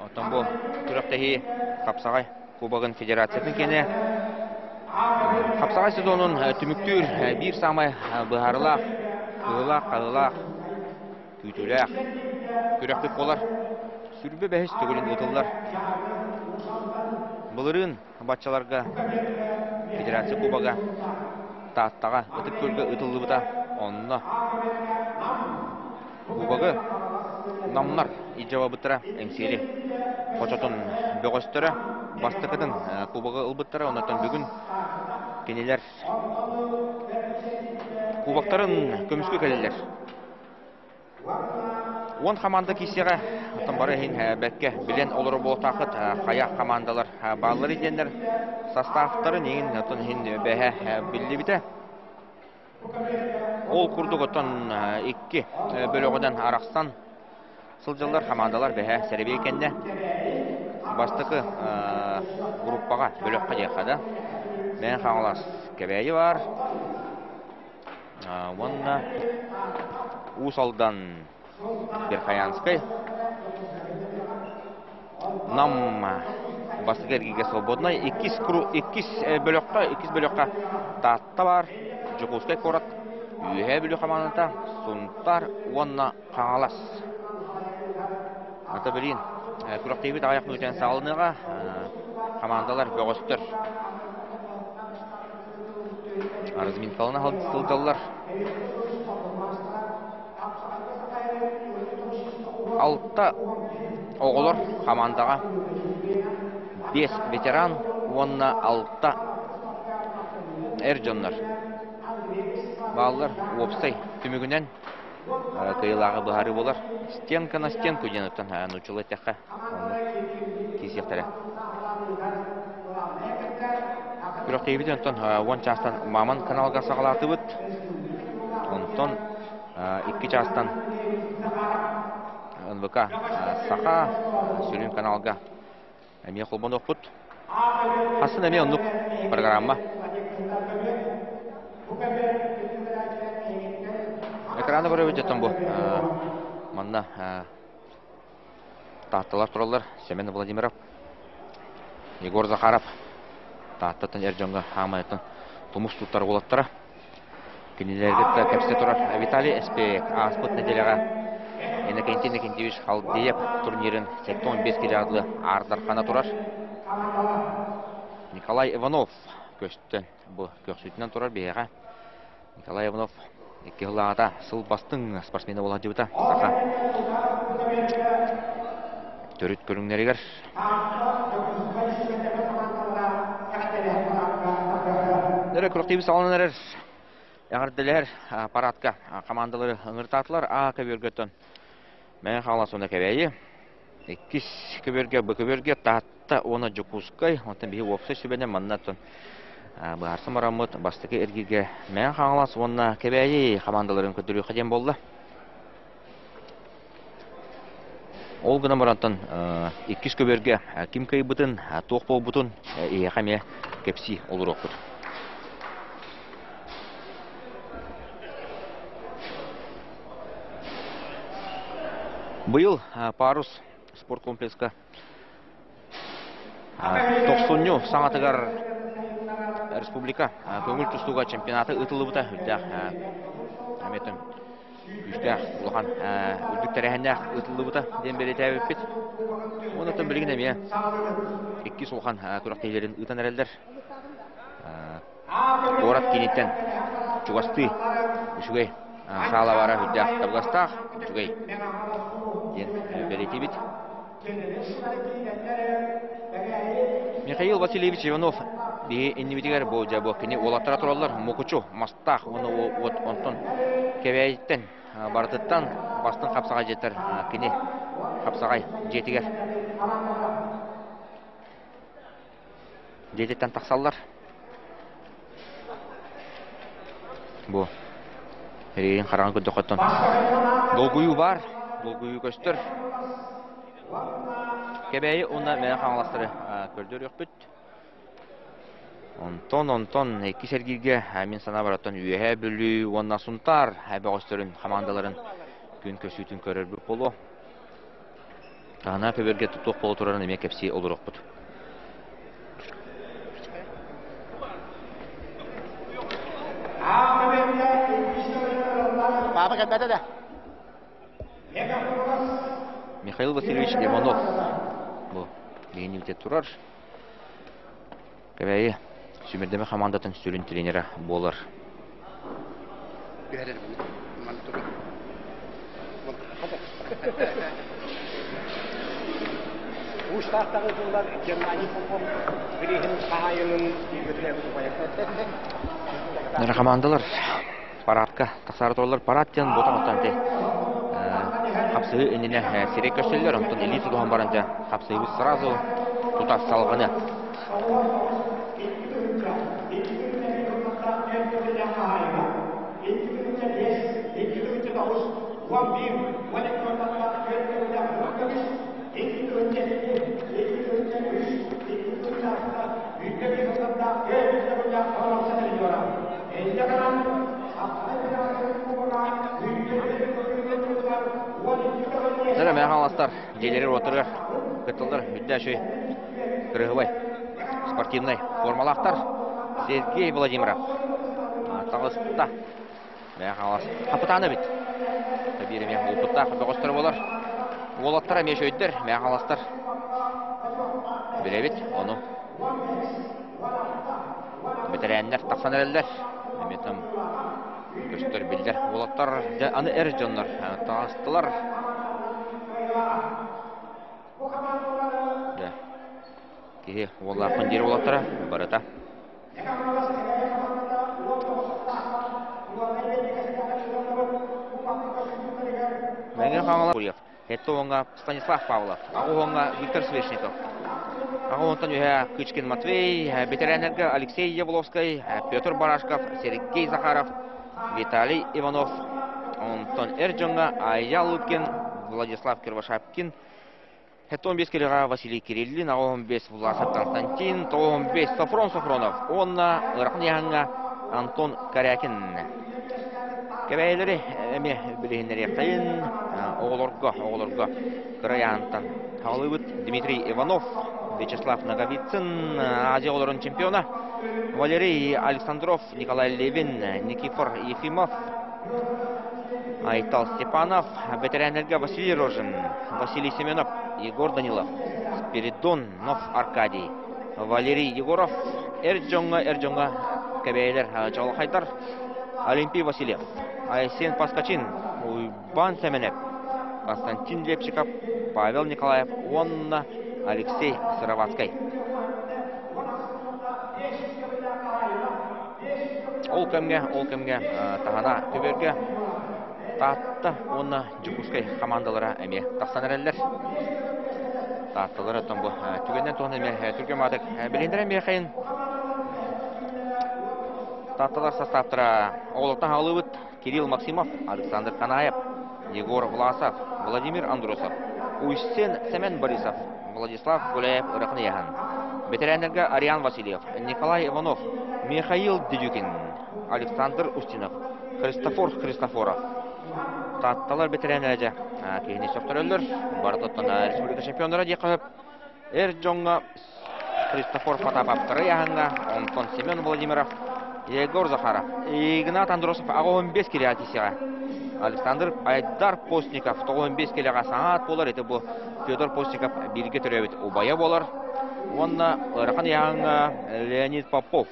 Оттон бу күрэхтэһии Хапсаҕай Кубогын Федерациятын киэнэ Хапсаҕай сезонун түмүктүүр биир саамай быһаарылаах, кыһылаах-хаһыылаах, күүтүүлээх күрэхпит буолар. Сүрбэ бэһис төгүлүн ыытыллар. Былырыын баччаларга Федерация Кубога Тааттаҕа Ытык Күөлгэ ыытыллыбыта. Онно Кубогы намнар илдьэ барбыттара Эҥсиэли хочотун бөҕөстөрө бастакытын кубогы ылбыттара. Онтон бүгүн кинилэр кубоктарын көмүскүү кэлэллэр. Уон хамаанда киирсиэҕэ, оттон бары иһин бэркэ билэн олорор буолуохтааххыт хайа хамаандалар бааллар диэннэр састааптарын иһин оттон иһин бэһэ биллибитэ. Ол курдук оттон икки бөлөҕүнэн арахсан сылдьаллар хамаандалар бэһэ сэрэбиэй кэннэ бастакы группаҕа бөлөххө диэххэ да Мэҥэ Хаҥалас Кэбээйи баар Уонна Уус Алдан Верхоянскай Нам бастакы эргииргэ свободнай иккис иккис бөлөххө иккис бөлөххө Таатта баар Дьокуускай куорат Үөһээ Бүлүү хамаандата Сунтаар уонна Хаҥалас Ата билин күрэхтэһиибит аҕыйах мүнүүтэнэн саҕаланыаҕа хамаандалар бөҕөстөр Разминкалана сылдьаллар. Алта оҕолор хамаандаҕа биэс ветеран уонна алта эр дьоннор бааллар. Уопсай түмүгүнэн кыайыылааҕы быһаарыы буолар. Стенка на стенку диэн оттон нууччалыы эттэххэ оннук киирсиэхтэрэ. Күрэхтэһиибитин онтон уон чаастан Маман каналга саҕалаатыбыт. Онтон икки чаастан НВК Саха сүрүн каналга эмиэ холбонуохпут. Хасын эмиэ оннук программа. Экраны көрөбүт дьоттон бу манна Таатталар тураллар Семен Владимиров, Егор Захаров Тааттаттан эр дьоҥҥо хаамайыттан тумус туттар уолаттара. Кинилэри кытта кэпсэ турар Виталий Эспеек ааспыт нэдиэлэҕэ Иннокентий Иннокентьевич Халдеев турнирын 75 килоҕа дылы аардархана турар. Николай Иванов көстөн бу көхсүтүнэн турар биһиэхэ. Николай Иванов икки сыллааҕыта сыл бастыҥ спортсмена буола сылдьыбыта. Саха төрүт көрүҥнэригэр Эрэ күрэхтэһии саҕаланан эрэр эҕэрдэлэһэр парадка командалары ыҥыртаатылар. А көбүөргөттөн Мэҥэ Хаҥалас уонна Кэбээйи. Иккис көбүөргэ Б көбүөргэ Таатта уонна Дьокуускай. Онтон биһи уопсай сүбэнэн манна быһаарсан бараммыт бастакы эргииргэ Мэҥэ Хаҥалас уонна Кэбээйи командаларын көрдөрүөххэ диэн буолла. Ол гынан барантан иккис көбүөргэ ким кыайбытын, туох буолбутун эһиэхэ эмиэ кэпсии олоруохпут. Быйыл Парус спорткомплекска тохсунньу саҥатыгар республика көҥүл тустууга чемпионата ыытыллыбыта үрдээх эметин күүстээх улахан үрдүк тэрээһиннээх ыытыллыбыта диэн бэлиэтээбиппит. Онон билигин эмиэ иккис улахан күрэхтэһиилэрин ыытан эрэллэр. Куорат кииниттэн чугастыы үчүгэй саала баара үрдээх табыгастаах үчүгэй диэн бэлиэтиибит. Михаил Васильевич Иванов биһи иннибитигэр бу дьэ бу кини уолаттара тураллар Мукучу мастаах уонна уот онтон Кэбээйиттэн барытыттан бастыҥ хапсаҕай дьиэтэр кини хапсаҕай дьиэтигэр дьиэтиттэн тахсаллар. Бу эрэйин хараҥа көрдөхөттөн долгуйуу баар, долгуйуу көстөр. Кэбээйи уонна Мэҥэ Хаҥаластары көрдөрүөхпүт. Онтон, онтон иккис эргииргэ мин санаабар оттон Үөһээ Бүлүү уонна Сунтаар бөҕөстөрүн хамаандаларын күн көсүүтүн көрөрбүт буолуо. Таһына көбүөргэ туох буола турарын эмиэ кэпсии олоруохпут. Папа кэлбэтэ да. Михаил Васильевич Иванов бу биһиги турар. Кэбээйи Сүмүрдэмэ хамаандатын сүрүн тренерэ буолар. Уустаахтаҕы тыллар Германия Попов бирииһин хаһаайынын Хамаандалар парадка тахсаары тураллар. Парад диэн буотах оттон ити хапсыһыы иннинэ сирэй көрсөллөр, онтон илии тутуһан баран дьэ хапсыһыыбыт сразу тута салҕаны. Нөрө Хаҥаластар дьиэлэригэр уоттарыгар кытталлар үрдэ үчүгэй кырыһыбай спортивнай формалаахтар. Сергей Владимиров таҕыста. Мэҥэ Хаҥалас хапытаана эбит. Биир эмиэ опыттаах бөҕөстөр буолар. Уолаттара эмиэ үчүгэйдэр, Мэҥэ Хаҥаластар. Билэбит ону. Бэтэрээннэр тахсан эрэллэр. Эмиэ там көстөр биллэр уолаттар дьэ аны эр дьоннор таҕыстылар. Дьэ киһи уоллаахпын диир уолаттара барыта. Мэҥэ Хаҥалас Сэттэ уоҥҥа Станислав Павлов, аҕыс уоҥҥа Виктор Свешников, аҕыс уонтан үһэ Кычкин Матвей, бэтэрээннэргэ Алексей Явловскай, Петр Барашков, Сергей Захаров, Виталий Иванов, онтон эр дьоҥҥо Айя Лыткин, Владислав Кривошапкин, 75 килоҕа Василий Кириллин, 85 Власов Константин, 95 Софрон Софронов уонна ыарахан ыйааһыҥҥа Антон Корякин. Кэбээйилэри эмиэ билиһиннэриэххэйин оҕолорго, оҕолорго кыра ыйааһынтан хаалыыбыт Дмитрий Иванов, Вячеслав Ноговицын, Азия оҕолорун чемпиона, Валерий Александров, Николай Левин, Никифор Ефимов, Айтал Степанов, бэтэрээннэргэ Василий Рожин, Василий Семенов, Егор Данилов, Спиридонов Аркадий, Валерий Егоров, эр дьоҥҥо эр дьоҥҥо кэбээйилэр чаҕылхайдар Олимпий Васильев, Айсен Паскачин, Уйбаан Сэмэнэп, Константин Лепчиков, Павел Николаев уонна Алексей Сыроватскай. Ол кэмҥэ, ол кэмҥэ таһана көбүөргэ Таатта уонна Дьокуускай хамаандалара эмиэ тахсан эрэллэр. Таатталар оттон бу түгэннэн туһанан эмиэ түргэн баатык билиһиннэрэн биэхэйин. Таатталар састааптара оҕолортон хаалыыбыт Кирилл Максимов, Александр Канаев, Егор Власов, Владимир Андросов, Уйсен Сэмэн Борисов, Владислав Гуляев ырахын ыйаһан. Бэтэрээннэргэ Ариан Васильев, Николай Иванов, Михаил Дедюкин, Александр Устинов, Христофор Христофоров. Таатталар бэтэрээннэрэ дьэ киһини сөхтөрөллөр. Барытыттан республика чемпионнара диэххэ сөп. Эр дьоҥҥо Христофор Потапов ыйааһыҥҥа, онтон Семен Владимиров, Егор Захаров, Игнат Андросов 85 килэҕэ тиийсэҕэ. Александр Айдар Постников 95 килэҕэ саҥа аат буолар. Ити бу Федор Постников бииргэ төрөөбүт убайа буолар. Уонна ыарахан ыйааһыҥҥа Леонид Попов.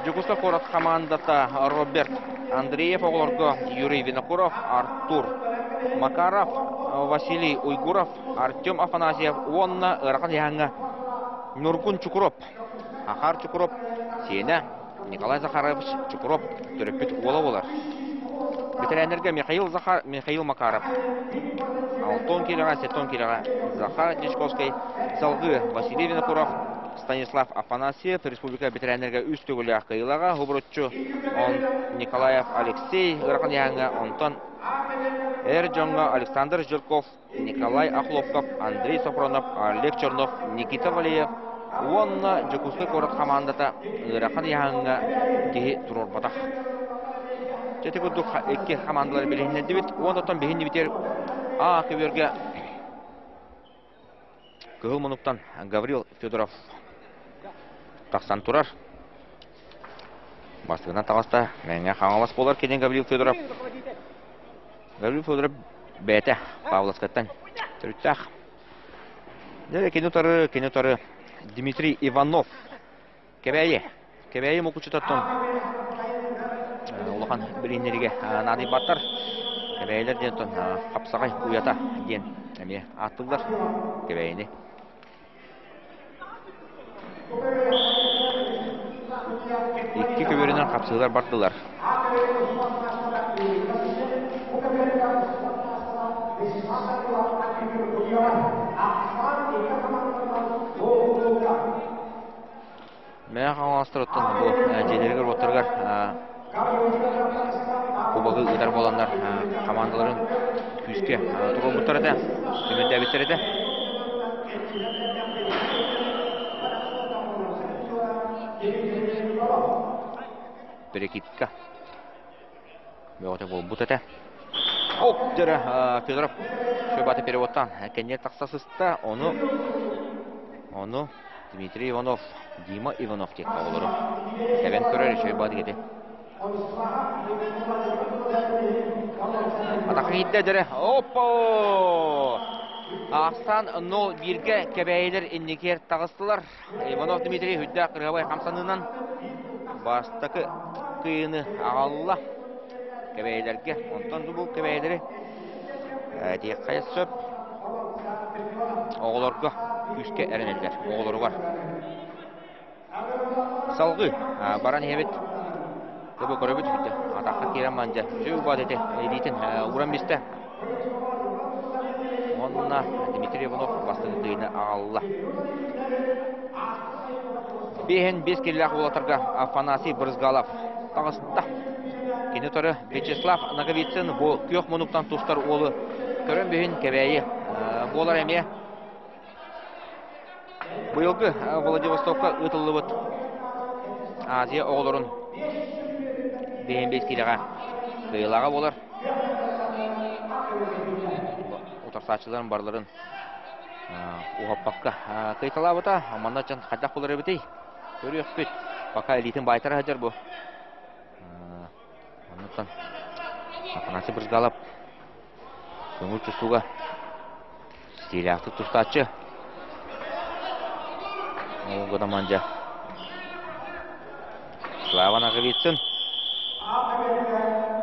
Дьокуускай куорат хамаандата Роберт Андреев оҕолорго Юрий Винокуров, Артур Макаров, Василий Уйгуров, Артем Афанасьев уонна ыарахан ыйааһыҥҥа Ньургун Чукуров, Ахар Чукуров, сиэнэ Николай Захарович Чукуров төрөппүт уола буолар. Бэтэрээннэргэ Михаил Захар, Михаил Макаров, Алтон киилэҕэ, Сеттон киилэҕэ Захар Дьячковскай, салгыы Василий Винокуров, Станислав Афанасьев республика бэтэрээннэргэ үс төгүллээх кыайыылааҕа Хобуруччу Николаев Алексей ыарахан ыйааһыҥҥа, онтон эр дьоҥҥо Александр Жирков, Николай Охлопков, Андрей Софронов, Олег Чернов, Никита Валеев уонна Дьокуускай куорат хамаандата ыарахан ыйааһыҥҥа киһи туруорбатах. Ити курдук икки хамаандалары билиһиннэрдибит. Уонна оттон биһиннибитигэр А көбүөргэ Кыһыл мунуктан Гаврил Федоров тахсан турар. Бастыгынан таҕыста. Мэҥэ Хаҥалас буолар кини Гаврил Федоров. Гаврил Федоров бэйэтэ Павловскайтан төрүттээх. Дьэ, кини утары, кини утары Дмитрий Иванов. Кэбээйи. Кэбээйи мукучутаттан улахан билиннэригэ наадыйбаттар. Кэбээйилэр диэн хапсаҕай уйата диэн эмиэ ааттыыллар Кэбээйини. Икки көбүөрүнэн хапсыылар бардылар. Мэҥэ Хаҥаластарыттан бу дьиэлэригэр-уоттарыгар кубогы ыытар буоланнар хамаандаларын күүскэ туруорбуттар этэ, түмүктээбиттэр этэ. Перекидка бөҕөтө буолбут этэ. Оп, дьэрэ Федоров шөбаты переводтан кэннигэр тахса сыста, ону ону Дмитрий Иванов, Дима Иванов диэккэ оҕолору тэбэн көрөр үчүгэй баҕа ити. Атахха киирдэ дьэрэ. Оппо! Ахсан 0-1-гэ Кэбээйилэр инникиэр таҕыстылар. Иванов Дмитрий үрдээх кырыһабай хамсаныынан бастакы кыйыны аҕалла Кэбээйилэргэ. Онтон бу Кэбээйилэри этиэххэ сөп. Оҕолорго күүскэ эрэнэллэр, оҕолоругар. Салгыы баран иһэбит. Көбө көрөбүт бүтэ. Атахха киирэн мандьа. Үчүгэй убаат ити илиитин ууран бистэ. Уонна Дмитрий Иванов бастакы тыыны аҕалла. Биэһин биэс киллээх уолаттарга Афанасий Брызгалов таҕыста. Кини утары Вячеслав Ноговицын бу күөх мунуктан тустар уолу көрөн бүһүн Кэбээйи буолар эмиэ. Быйылгы Владивостокка ыытыллыбыт Азия оҕолорун биэһин биэс киилэҕэ кыайыылааҕа буолар. Утарсааччыларын барыларын уһаппакка кыайталаабыта. Манна дьон хайдах булар эбитий? Көрүөхпүт. Пока илиитин баайтара сылдьар бу. Оннуттан Афанасий Брызгалов көҥүл тустууга стилээхтик тустааччы. Ол гынан дьэ Слава Ноговицын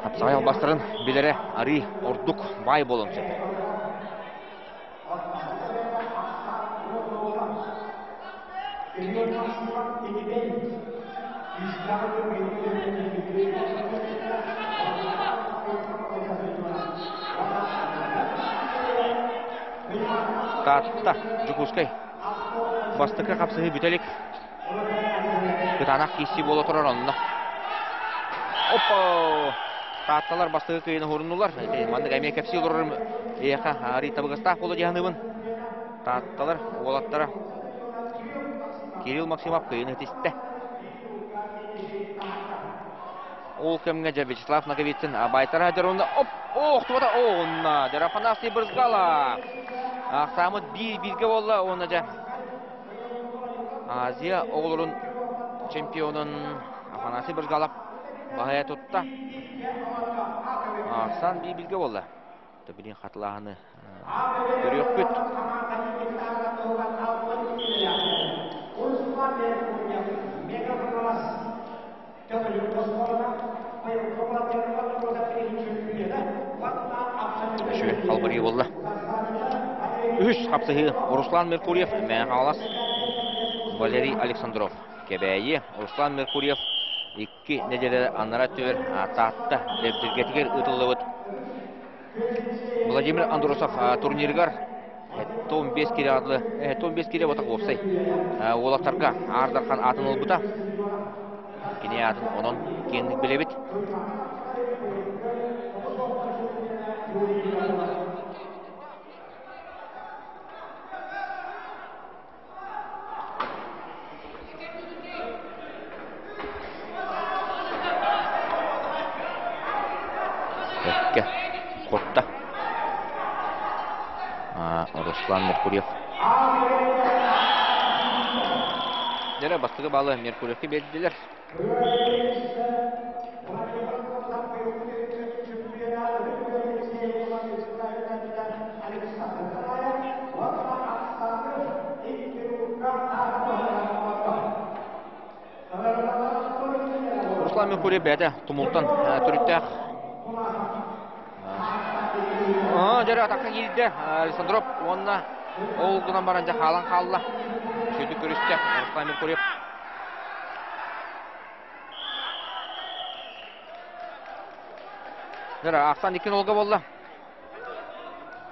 хапсаҕай албастарын билэрэ арыы ордук баай буолуон сөп. Таатта, Дьокуускай. Бастакы хапсыһыы бүтэлик. Кытаанах киирсии буола турар онно. Оппа! Таатталар бастакы кыайыыны уһурунулар. Маннык эмиэ кэпсии олорорум эйиэхэ арыый табыгастаах буолуо дии саныыбын. Таатталар уолаттара Кирилл Максимов кыайыыны ситистэ. Ол кэмҥэ дьэ Вячеслав Ноговицын байтара дьоруна оп охтубата онна дьэ Афанасий Брызгала ахсаамыт биир бииргэ буолла уонна дьэ Азия оҕолорун чемпионун Афанасий Брызгалов баһыйа тутта. Ахсаан биир бииргэ буолла. Билин хатылааһыны көрүөхпүт. Үчүгэй халбарыы буолла. Үһүс хапсыһыы Руслан Меркурьев, Мэҥэ Хаҥалас, Валерий Александров, Кэбээйи, Руслан Меркурьев икки нэдиэлэ анараа өттүгэр Таатта Дэбдиргэтигэр ыытыллыбыт Владимир Андросов турнирыгар 15 киле атлы 15 киле ботах уопсай уолаттарга Аар Дархан аатын ылбыта. Кини аатын онон киэҥник билэбит. Бэркэ хотто. Руслан Меркурьев. Дьэрэ бастакы баалы Меркурьевка биэрдилэр. Руслан Меркурьев бэйэтэ тумултан төрүттээх. Дьэрэ атакка киирдэ Александров уонна ол гынан баран дьэ хаалан хаалла. Үчүгэйдик көрүстэ Руслан Меркурьев. Дьэрэ ахсан икки нолга буолла.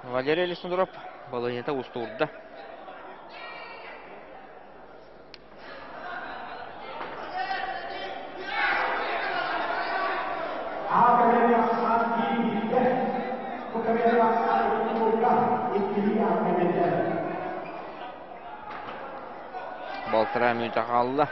Валерий Александров балаһыанньата устуурда. Балтараа мүнүүтэ хаалла.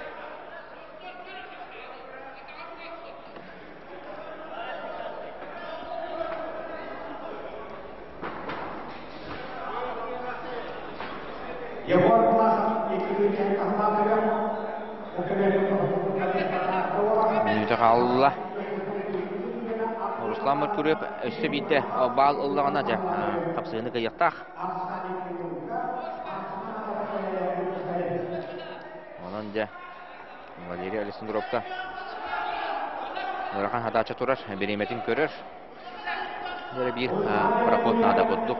Мүнүүтэ хаалла. Руслан Меркурьев өссө биирдэ баал ыллаҕына дьэ хапсыһыыны кыайыахтаах. Онон дьэ Валерий Александровка ыарахан хатааччы турар, бириэмэтин көрөр. Эрэ биир проход наада курдук.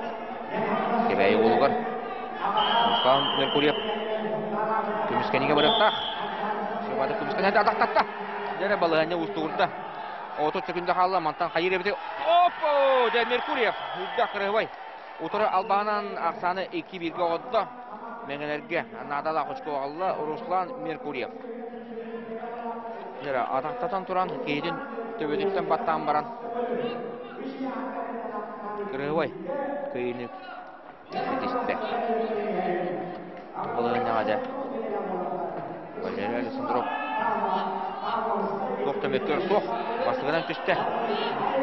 Кэбээйи уолугар Руслан Меркурьев көмүскэнигэ барыахтаах. Сыбата көмүскэнэ атахтатта. Дьэрэ балаһыанньа уустугурда. 30 секунда хаалла. Мантан хайыр эбити. Оппо! Дьэ Меркурьев үрдэх кырыһыбай. Утары албаһынан ахсааны 2-1-ге оҕотто. Мэҥэлэргэ наадалаах очко аҕалла Руслан Меркурьев. Дьэрэ атахтатан туран киһитин төбөтүттэн баттаан баран кырыһыбай кыйыны ситистэ. Балаһыанньаҕа дьэ Валерий Александров туох да мөккүөр суох бастакынан түстэ.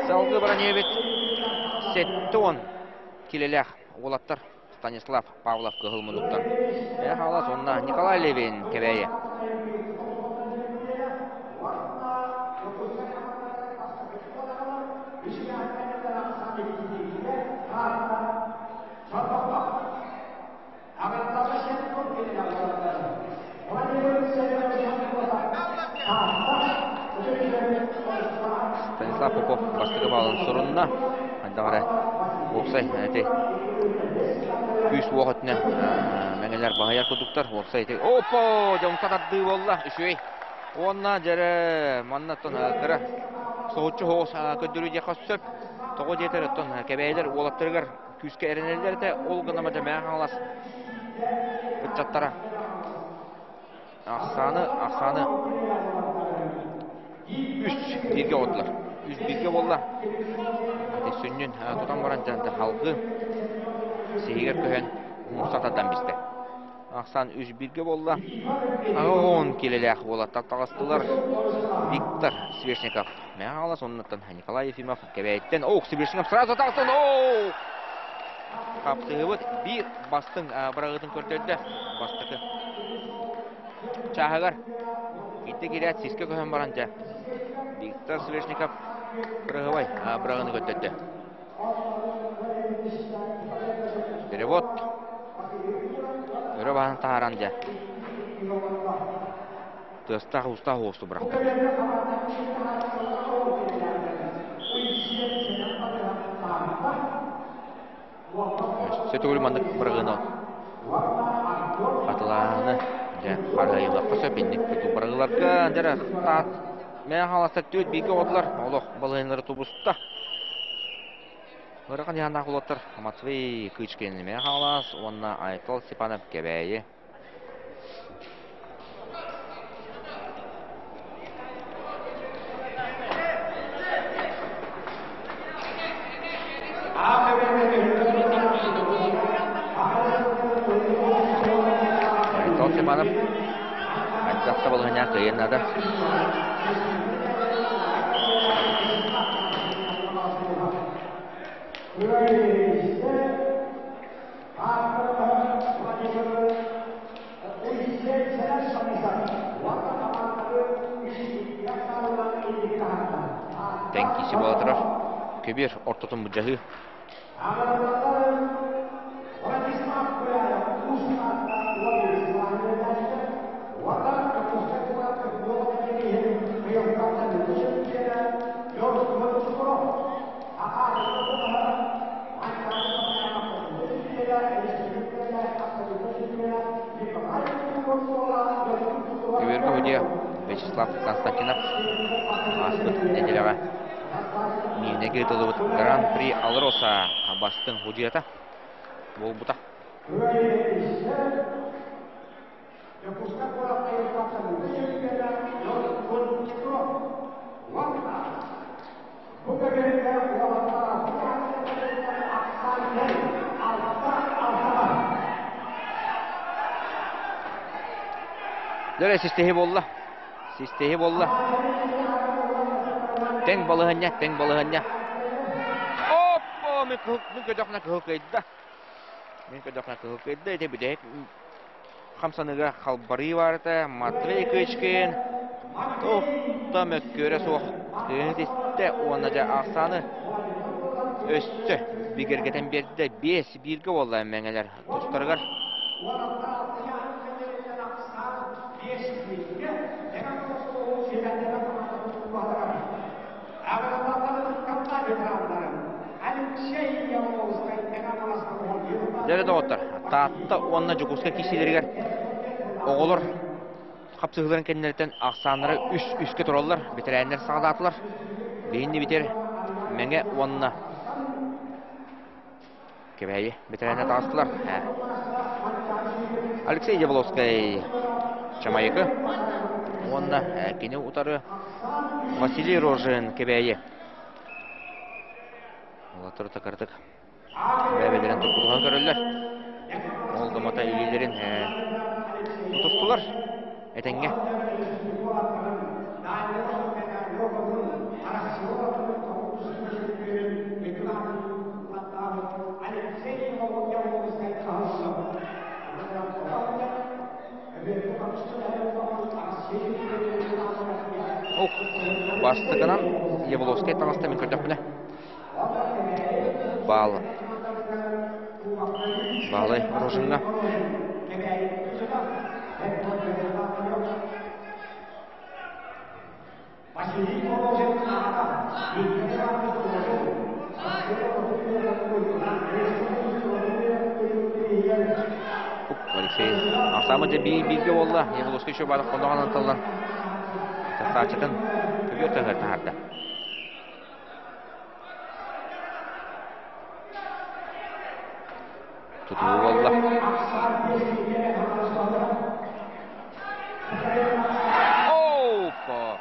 Салгыы баран иһэбит 70 килэлээх уолаттар Станислав Павлов кыһыл муннуктан. Эх, алас онно Николай Левин Кэбээйи. Станислав Попов бастакы баалын сурунна. Хайдах эрэ уопсай эти күүс-уох өттүнэн мэҥэлэр баһыйар курдуктар. Уопсай ити оппо дьоҥта тардыы буолла үчүгэй. Уонна дьэрэ манна кыра соһуччу соҕус көрдөрүү диэххэ сөп. Тоҕо диэтэр оттон кэбээйилэр уолаттарыгар күүскэ эрэнэллэр этэ. Ол гынан Мэҥэ Хаҥалас ыччаттара ахсааны үс бииргэ оҕотулар. Үс бииргэ буолла. Ити сүнньүн тутан баран дьанта халгы сиһигэр көһөн умса тардан бистэ. Ахсаан үс бииргэ буолла. 10 килэлээх уолаттар таҕыстылар. Виктор Свешников Мэҥэ Хаҥалас оннуттан Николай Ефимов Кэбээйиттэн. Ох, Свешников сразу тахсан. Оо! Хапсыһыбыт биир бастыҥ быраҕыытын көрдөрдө. Бастакы чааһыгар итти киирээт сискэ көһөн баран дьэ Виктор Свешников быраҕыбай быраҕыыны көрдөрдө. Перевод. Өрө баһан таһааран дьэ. Тыастаах уустаах уосту бырахта. Өссө төгүл маннык бырагыына хатылааны дьэ харыһыйыллыахха сөп инник курдук бырагыларга дьэрэ таат Мэҥэ Хаҥаластар түөрт бииргэ оҕотулар олох балаһыанньалара тубуста. Ыарахан дьаһаннаах уолаттар Матвей Кычкин Мэҥэ Хаҥалас уонна Айтал Степанов Кэбээйи. Айтал Степанов хайдах балаһыанньа кыайыан наада. киирсии буола турар. Көбүөр ортотун былдьаһыы. Көбүөргэ судьуйа Вячеслав Константинов ааспыт нэдиэлэҕэ Миирнэйгэ ыытыллыбыт Гран-при Алроса бастыҥ судьуйата буолбута. Дөрө систиһи буолла. Систиһи буолла. Тэҥ балаһыанньа, тэҥ балаһыанньа. Оппо, мин көтөхнө кыһыл кыайда. Мин көтөхнө кыһыл кыайда. Ити бүтэһик хамсаныыга халбарыы баарыта Матвей Кычкин туох да мөккүөрэ суох тыыны тистэ уонна дьэ ахсааны өссө бигэргэтэн биэрдэ биэс бииргэ буолла мэҥэлэр тустарыгар. Дьэ доҕоттор, Таатта уонна Дьокуускай киирсиилэригэр оҕолор хапсыһыыларын кэннилэриттэн ахсааннара үс үскэ тураллар, бэтэрээннэр саҕалаатылар. Биһинни битэр Мэҥэ уонна Кэбээйи бэтэрээнэ таҕыстылар. Алексей Явловскай Чамайыкы уонна кини утары Василий Рожин Кэбээйи. Уолаттар такырдык бэйэлэрин тургутуһан көрөллөр. Ол гымата илиилэрин тутустулар. Этэҥҥэ. Ух, бастакынан Явловскай таҥаста мин көрдөхпүнэ баалы. Баалай Рожинга. Алексей Ахсаама дьэ бииргэ буолла. Явловский еще баар хоноҕон анталлан састааччытын көбүөр таһыгар таһаарда. Тутуу буолла. Опа!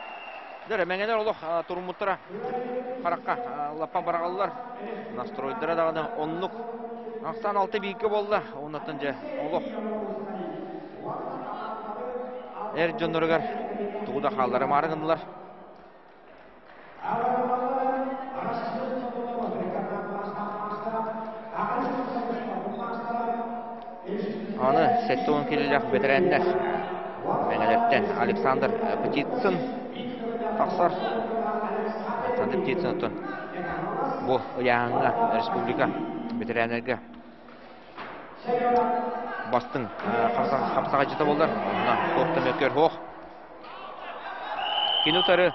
Дөрө мэҥэлэр олох туруммуттара харахха лаппа бараҕаллар. Настройдара даҕаны оннук. Ахсаан алта бииргэ буолла. Оннуттан дьэ олох эр дьонноругар тугу да хаалларымаары гыннылар. Аны 70 килэлээх бэтэрээннэр Мэҥэлэртэн Александр Птицын тахсар. Александр Птицын оттон бу ыйааһыҥҥа республика бэтэрээннэргэ бастыҥ хапсаҕайдьыта буолар. Онно туох да мөккүөр суох. Кини утары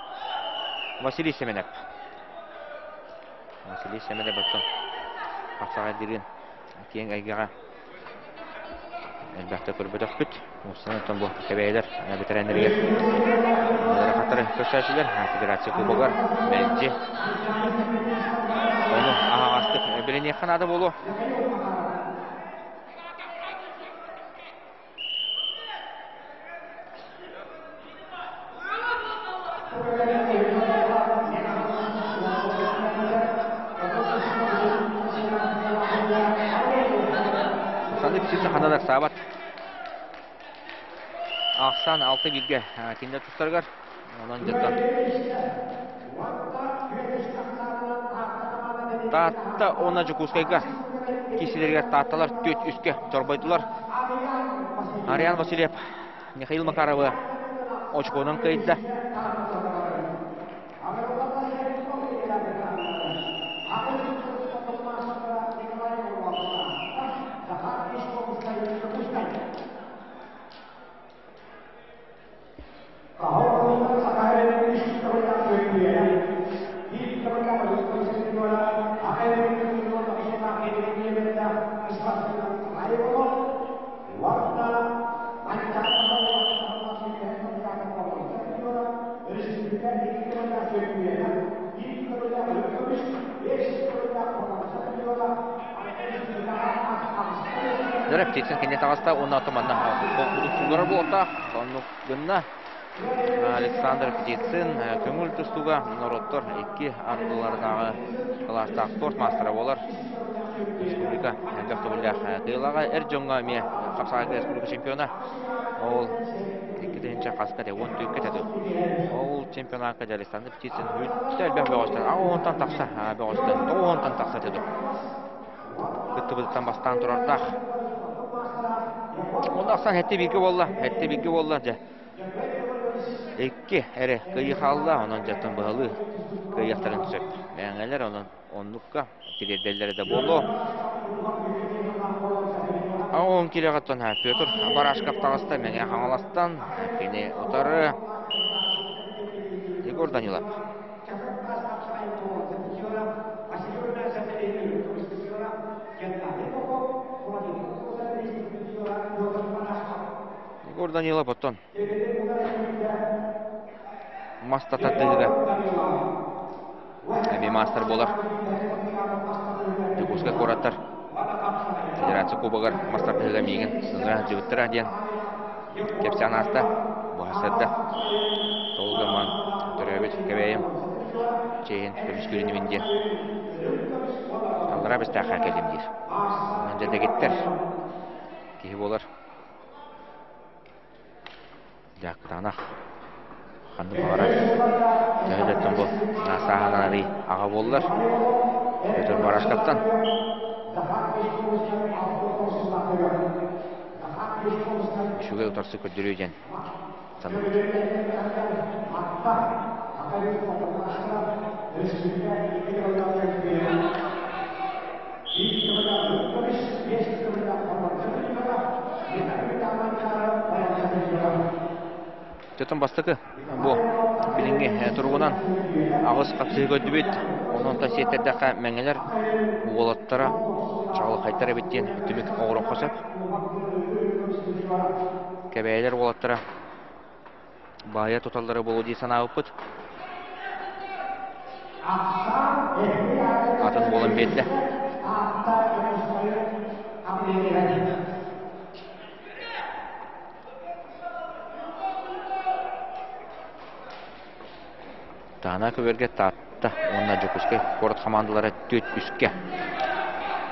Василий Семенов. Василий Семенов оттон хапсаҕайдыырын киэҥ эйгэҕэ элбэхтэ көрбөтөхпүт. Оттон бу кэбээйилэр бэтэрээннэригэр ыарахаттары көрсөөччүлэр Федерация Кубогар мэлдьи ону аһаҕастык билиниэххэ наада буолуо. Санык сиса ханан ыксаабат. Ахсан алты бииргэ кинилэр тустарыгар. Онон дьоттон Таатта уонна Дьокуускайга киирсиилэригэр Таатталар түөрт үскэ чорбойдулар. Ариан Васильев Михаил Макаровы очконан кыайда. Птицын кэннэ таҕыста уонна манна холкутук суулларар буолуохтаах. Соннук гынна. Александр Птицын көҥүл тустууга норуоттар икки ардыларынааҕы кылаастаах спорт маастара буолар. Республика элбэх төгүллээх кыайыылааҕа эр дьоҥҥо эмиэ хапсаҕайга республика чемпиона. Ол 2 хаска те 14 те Ол чемпионатка Александр Птицын үттэ элбэх бөҕөстөн, онтон тахса бөҕөстөн, тоҕуонтан тахса теду. Кыттыбытыттан бастаан турардаах. Онно ахсан хэтти бииргэ буолла, хэтти бииргэ буолла дьэ. Икки эрэ кыайыы хаалла, онон дьаттан быһалыы кыайыахтарын сөп. Мэҥэлэр онон оннукка тириэрдэллэрэ да буолуо. Он килэҕиттэн Петр Барашков таҕыста Мэҥэ Хаҥаластан, кини утары Егор Данилов. Егор Данилов оттон мас татардыыга эмиэ маастар буолар. Дьокуускай куораттар Федерация Кубогар мас тардыһыыга миигин ыҥыра сылдьыбыттара диэн кэпсээн ааста. Бу сарсыарда Толгаман төрөөбүт Кэбээйим чиэһин көмүскүүр инибин диэн аллараа Бэстээххэ кэллим диир. Онон дьэ дэгиттэр киһи буолар. Дьааккытаанах ханнык баҕарар төһө да бу сааһынан арый аҕа буоллар Петр Барашковтан үчүгэй утарсы көрдөрүү диэн саныыбыт. Чотон бастакы бу билиҥҥи туругунан аҕыс хапсыһыы көрдүбүт. Онон та сиэттэрдэххэ мэҥэлэр уолаттара чаҕылхайдар эбит диэн түмүк оҥоруохха сөп. Кэбээйилэр уолаттара баайа туталлара буолуо дии санаабыппыт. Атын буолан биэрдэ. Таана көбүөргэ Таатта уонна Дьокуускай куорат хамаандалара түөрт үскэ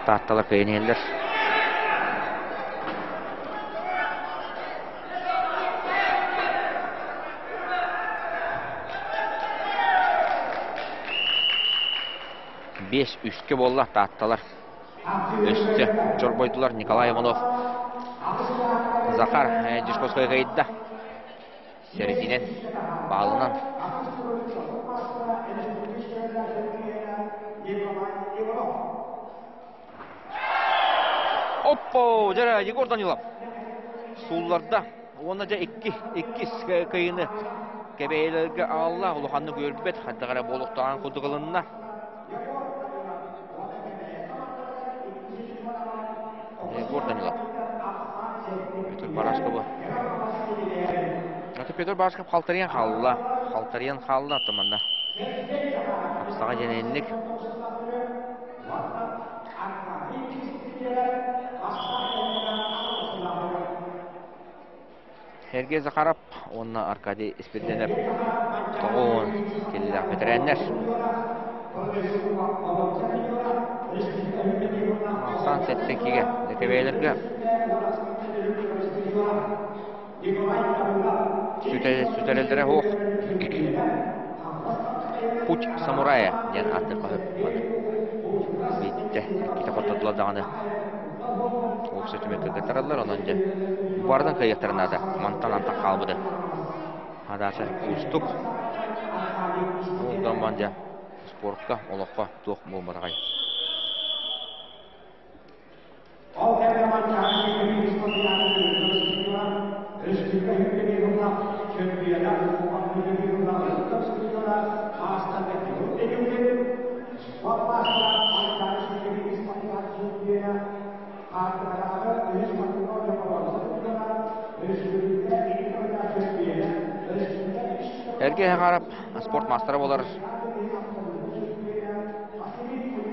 Таатталар кыайан иһэллэр. Биэс үскэ буолла Таатталар. Өссө чорбойдулар Николай Иванов. Захар Дьишковскай кыайда. Сэрэтинэн, баалынан. Оппо, дьэ Егор Данилов суулларда. Уонна дьэ икки, иккис кыайыыны Кэбээйилэргэ аҕалла. Улаханнык үөрбэт, хайдах эрэ буолуохтааҕын курдук ылынна. Егор Данилов. Петр Барашковы. Это Петр Барашков халтарыйан хаалла. Халтарыйан хаалла манна. Саҕа дьэнэнник. Сергей Захаров уонна Аркадий Испирдиэнэп тоҕуон киллээх бэтэрээннэр. Ахсаан сэттэ кигэ ДКБ-лэргэ сүтэрэллэрэ суох. Путь самурая диэн ааттыыр хаһыат биирдэ иккитэ хоттордулар даҕаны уопсай түмэккэ кыттараллар, онон дьэ барытын кыайыахтарын наада. Мантан антах хаалбыты. Хадааса уустук. Ол дьэ спортка, олоххо туох буолбатаҕай. Эргэ Хаҕарап спорт маастара буолар.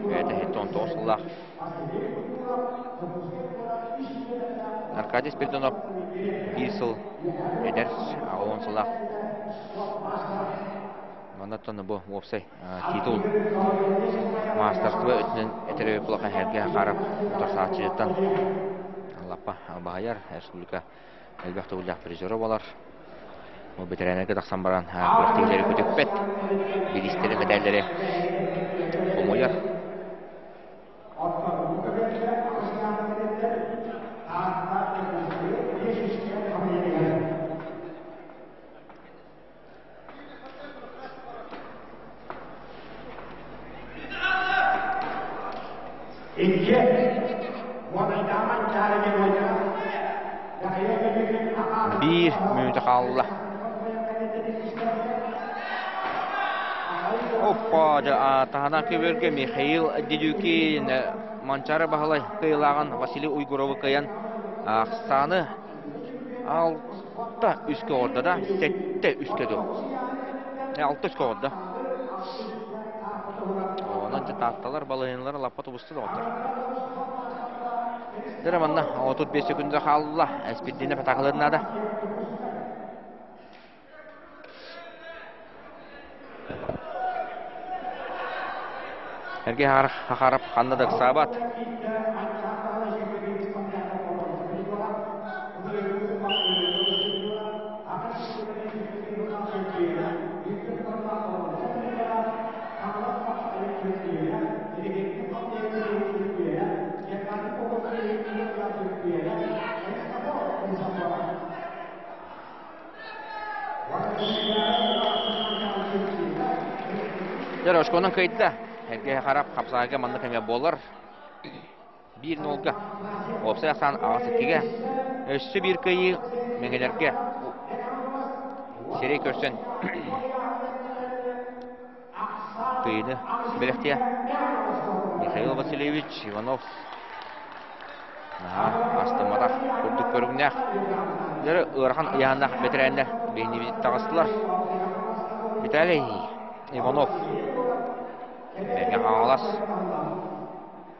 Бэйэтэ 79 сыллаах. Аркадий Спиридонов биир сыл эдэр, 10 сыллаах. Маннаттан бу уопсай титул маастарство өттүнэн этэрэ улахан Сергей Хахаров утарсааччытыттан лаппа баһыйар республика элбэх төгүллээх призера буолар. Бу бэтэрээннэргэ тахсан баран күрэхтэһиилэри көтүппэт, бириистэри, мэтээллэри хомуйар. Икки Биир мүнүүтэ хаалла. Оппа, таһынан көбүөргэ Михаил Дедюкин Манчаары Баһылай кыайыылааҕын Василий Уйгуровы кыайан ахсааны алта үскэ оҕордо да, сэттэ үскэ дуу. Алта үскэ оҕордо. Онон дьэ таатталар балаһыанньалара лаппа тубуста доҕоттор. Дьэ манна 35 секунда хаалла. Эспирдиинэ патаахалыыр наада. Эргэ Хахаров ханна да ыксаабат. Дьэ, Рожконан кыайда. Эргэ Харап хапсаайга маннык эмэ буолар. Биир нолга. Уопсай ахсаан аҕыс иккигэ. Өссө биир кыайыы Мэҥэлэргэ сирэй көрсөн кыайыыны бэлэхтиэ. Михаил Васильевич Иванов наһаа астымматах курдук көрүҥнээх. Дьэ, ыарахан ыйааһыннаах бэтэрээннэр биһиги таҕыстылар. Виталий Иванов Мэҥэ Хаҥалас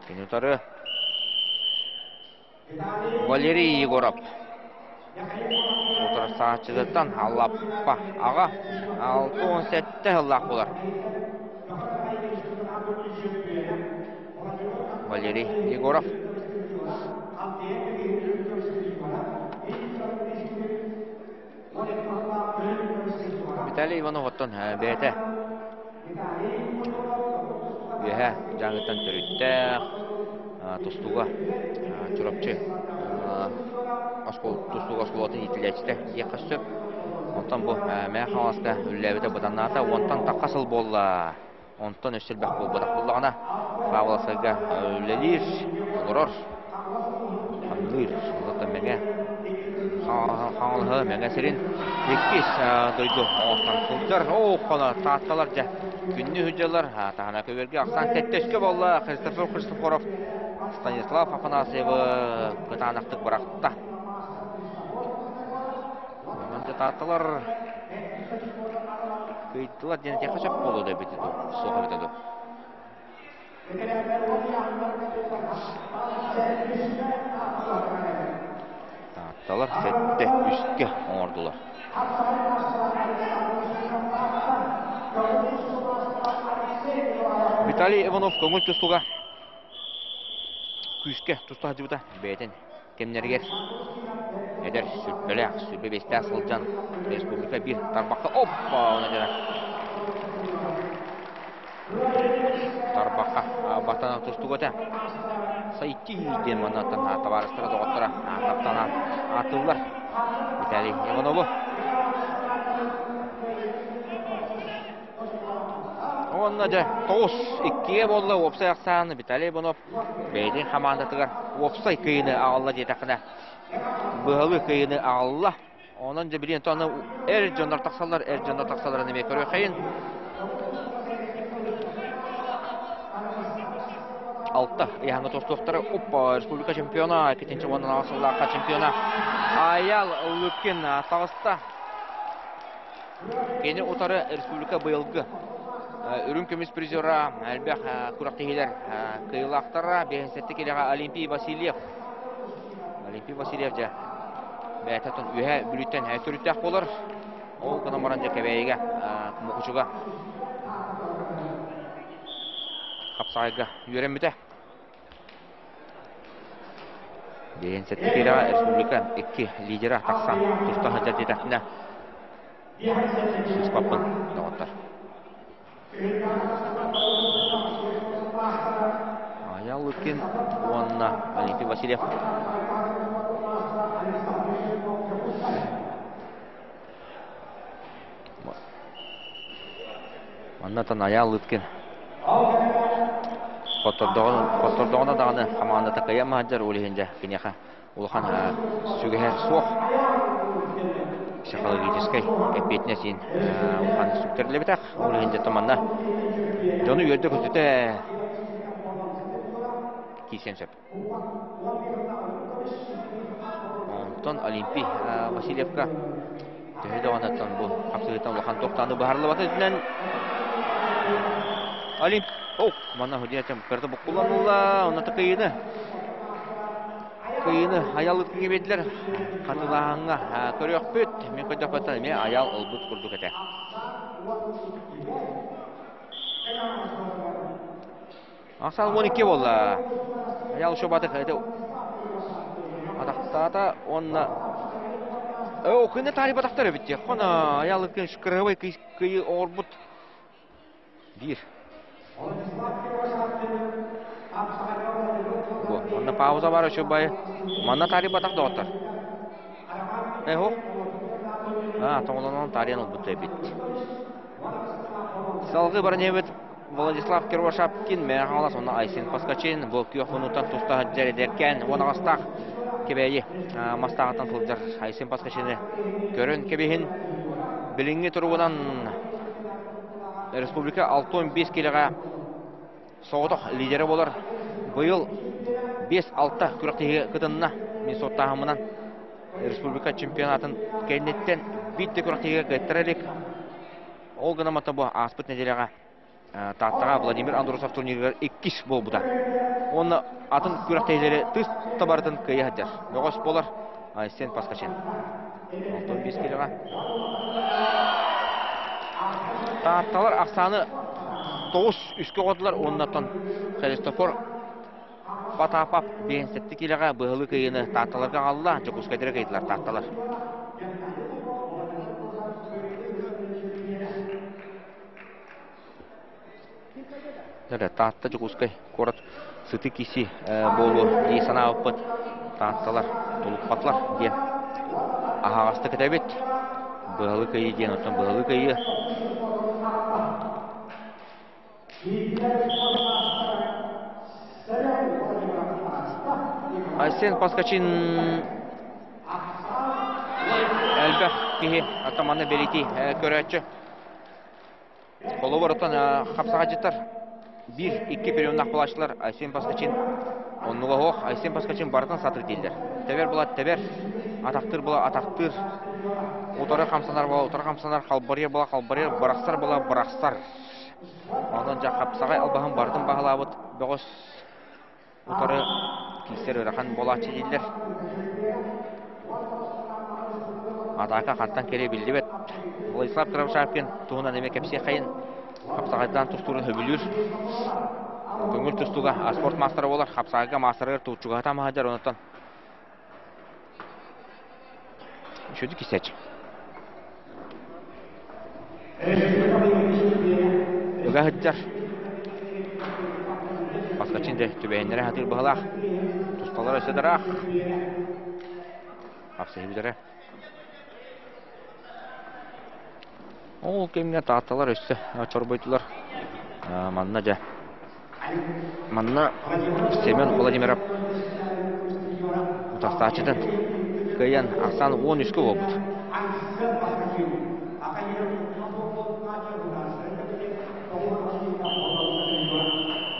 Кини утары Валерий Егоров утарсааччытыттан Аллаппа аҕа 67 сыллаах буолар. Валерий Егоров. Виталий Иванов оттон бэйэтэ Үөһээ Дьааҥыттан төрүттээх, тустууга Чурапчы тустууга оскуолатын иитиллээччитэ диэххэ сөп. Онтон бу Мэҥэ Хаҥаласка үлэлээбитэ быданнаата. Уонтан тахха сыл буолла. Онтон өссө элбэх буолбатах буоллаҕына, Павловскайга үлэлиир, олорор, хамныыр. Олортон Мэҥэ Хаҥалаһы Мэҥэ сирин иккис дойду оҥостон сылдьар. Оо, хоно Таатталар дьэ күннүү сылдьаллар. Таһына көбүөргэ ахсаан сэттэ өскө буолла. Христофор Христофоров Станислав Афанасьевы кытаанахтык бырахта. Онон дьэ Таатталар кыйдылар диэн этиэххэ сөп буолуо да эбитэ дуу, суох эбитэ дуу. Таатталар сэттэ үскэ оҥордулар. Виталий Иванов көҥүл тустууга күүскэ туста сылдьыбыта бэйэтин кэмнэригэр эдэр сүрбэлээх, сүрбэ биэстээх сылдьан республика биир тарбахха оппа она дьара тарбахха батана тустук этэ сайти диэн маннаттан табаарыстара доҕотторо таптана ааттыыллар Виталий Иванову Уонна дьэ тоҕус иккигэ буолла уопсай ахсаан Виталий Иванов бэйэтин хамаандатыгар уопсай кыайыыны аҕалла диэтэххинэ быһалыы кыайыыны аҕалла. Онон дьэ билигин аны эр дьоннор тахсаллар, эр дьоннор тахсалларын эмиэ көрүөххэйин. Алта ыйааһыҥҥа тустуохтара. Оппа, республика чемпиона, иккитинчи уонна аҕыс сыллаахха чемпиона Аял Лыткин таҕыста. Кини утары республика быйылгы үрүҥ көмүс призера, элбэх күрэхтэһиилэр кыайыылаахтара, биэһинсэтти килэҕэ Олимпий Васильев. Олимпий Васильев дьэ бэйэтэ үөһэ Бүлүүттэн төрүттээх буолар. Ол гынан баран дьэ Кэбээйигэ Мукучуга хапсаҕайга үөрэммитэ. Диэн сэттэ республика икки лидера тахсан туста сылдьар диэтэхпинэ сыыспаппын доҕоттор. Аял Лыткин уонна Олимпий Васильев. Маннатан Аял Лыткин хоттордоҕуна даҕаны хамаандата кыайан маһадьар ол иһин дьэ киниэхэ улахан сүгэһэр суох психологическай эппиэтинэс иһин улахан сүктэриллибэтэх. Ол иһин дьэ манна дьону үөрдэ-көтүтэ киирсиэн сөп. Онтон Олимпий Васильевка төһө даҕаны бу хапсыһыытан улахан тохтааны быһаарыллыбата үрдүнэн Олимп О, манна худиятым кырты буккуланулла, онно кыйыны Кыйыны айал ыткыҥа биэрдилэр. Хатылааһыҥҥа көрүөхпүт. Мин көрдөхпөттөн эмиэ айал ылбыт курдук этэ. Ахсаан 12 буолла. Айал Шобатых это атахтаата уонна Оо, кыйны таарыйбатахтар эбит дии. Хона айал ыткын кырыһабай кыйы оҥорбут Биир. Бу, манна пауза бар үчүгэй. Манна таарыйбатах доҕоттор. Эһо. А, тоҥолонон таарыйан ылбыт эбит. Салгыы баран иһэбит Владислав Кирвашапкин, Мэҥэ Хаҥалас уонна Айсен Поскачин бу күөх хонууттан туста сылдьар эдэркээн уон аҕыстаах Кэбээйи мастааҕыттан сылдьар Айсен Поскачины көрөн кэбиһин. Билиҥҥи туругунан Республика 65 килэҕэ соҕотох лидерэ буолар. Быйыл 5-6 күрэхтэһиигэ кытынна. Мин суоттааһыммынан республика чемпионатын кэнниттэн биир да күрэхтэһиигэ кыаттара илик. Ол гынан бу ааспыт нэдиэлэҕэ Тааттаҕа Владимир Андросов турнирыгар иккис буолбута. Уонна атын күрэхтэһиилэри тыс табарытын кыайа сылдьар. Бөҕөс буолар Айсен Паскачин. 65 килоҕа. Таатталар ахсааны 9 үскэ оҕотулар уоннаттан Христофор Потапов 57 килоҕа быһылы кыйыны Таатталарга аҕалла, Дьокуускайдара кыйдылар Таатталар. Таатта Дьокуускай куорат сытыы киси буолуо дии санаабыппыт. Таатталар тулуппатылар диэн аһаҕастык этэбит. Быһалыы кыайыы диэн оттон быһалыы кыайыы. Айсен Паскачин элбэх киһи атаманы бэлиэтии көрөөччү. Холобур, оттон хапсаҕайдьыттар биир, икки приемнаах буолааччылар Айсен Паскачин оннуга суох. Айсен Паскачин барытын сатыыр дииллэр. Тэбэр була тэбэр, атахтыыр була атахтыыр, утары хамсанар була утары хамсанар, халбарыйар була халбарыйар, бырахсар була бырахсар. Онон дьэ хапсаҕай албаһын барытын баһылаабыт бөҕөс утары киирсэр ыарахан буолааччы дииллэр. Атаака хантан кэлиэ биллибэт. Владислав Кривошапкин туһунан эмиэ кэпсиэххэйин. Хапсаҕайдаан тустуурун сөбүлүүр. Көҥүл тустууга спорт маастара буолар. Хапсаҕайга маастарыгар тууччугаһата маһадьар онуттан Үчүгэй кисээч. Ыга сылдьар. Паскачин дэ түбэһиннэрэ сатыыр быһалаах. Тусталар өссө дыраах. Хапсыһы бүтэрэ. Ол кэмҥэ таатталар өссө чорбойдулар. Манна дьэ Манна Семен Владимиров утарсааччытын кыайан ахсаан 13-кэ буолбут.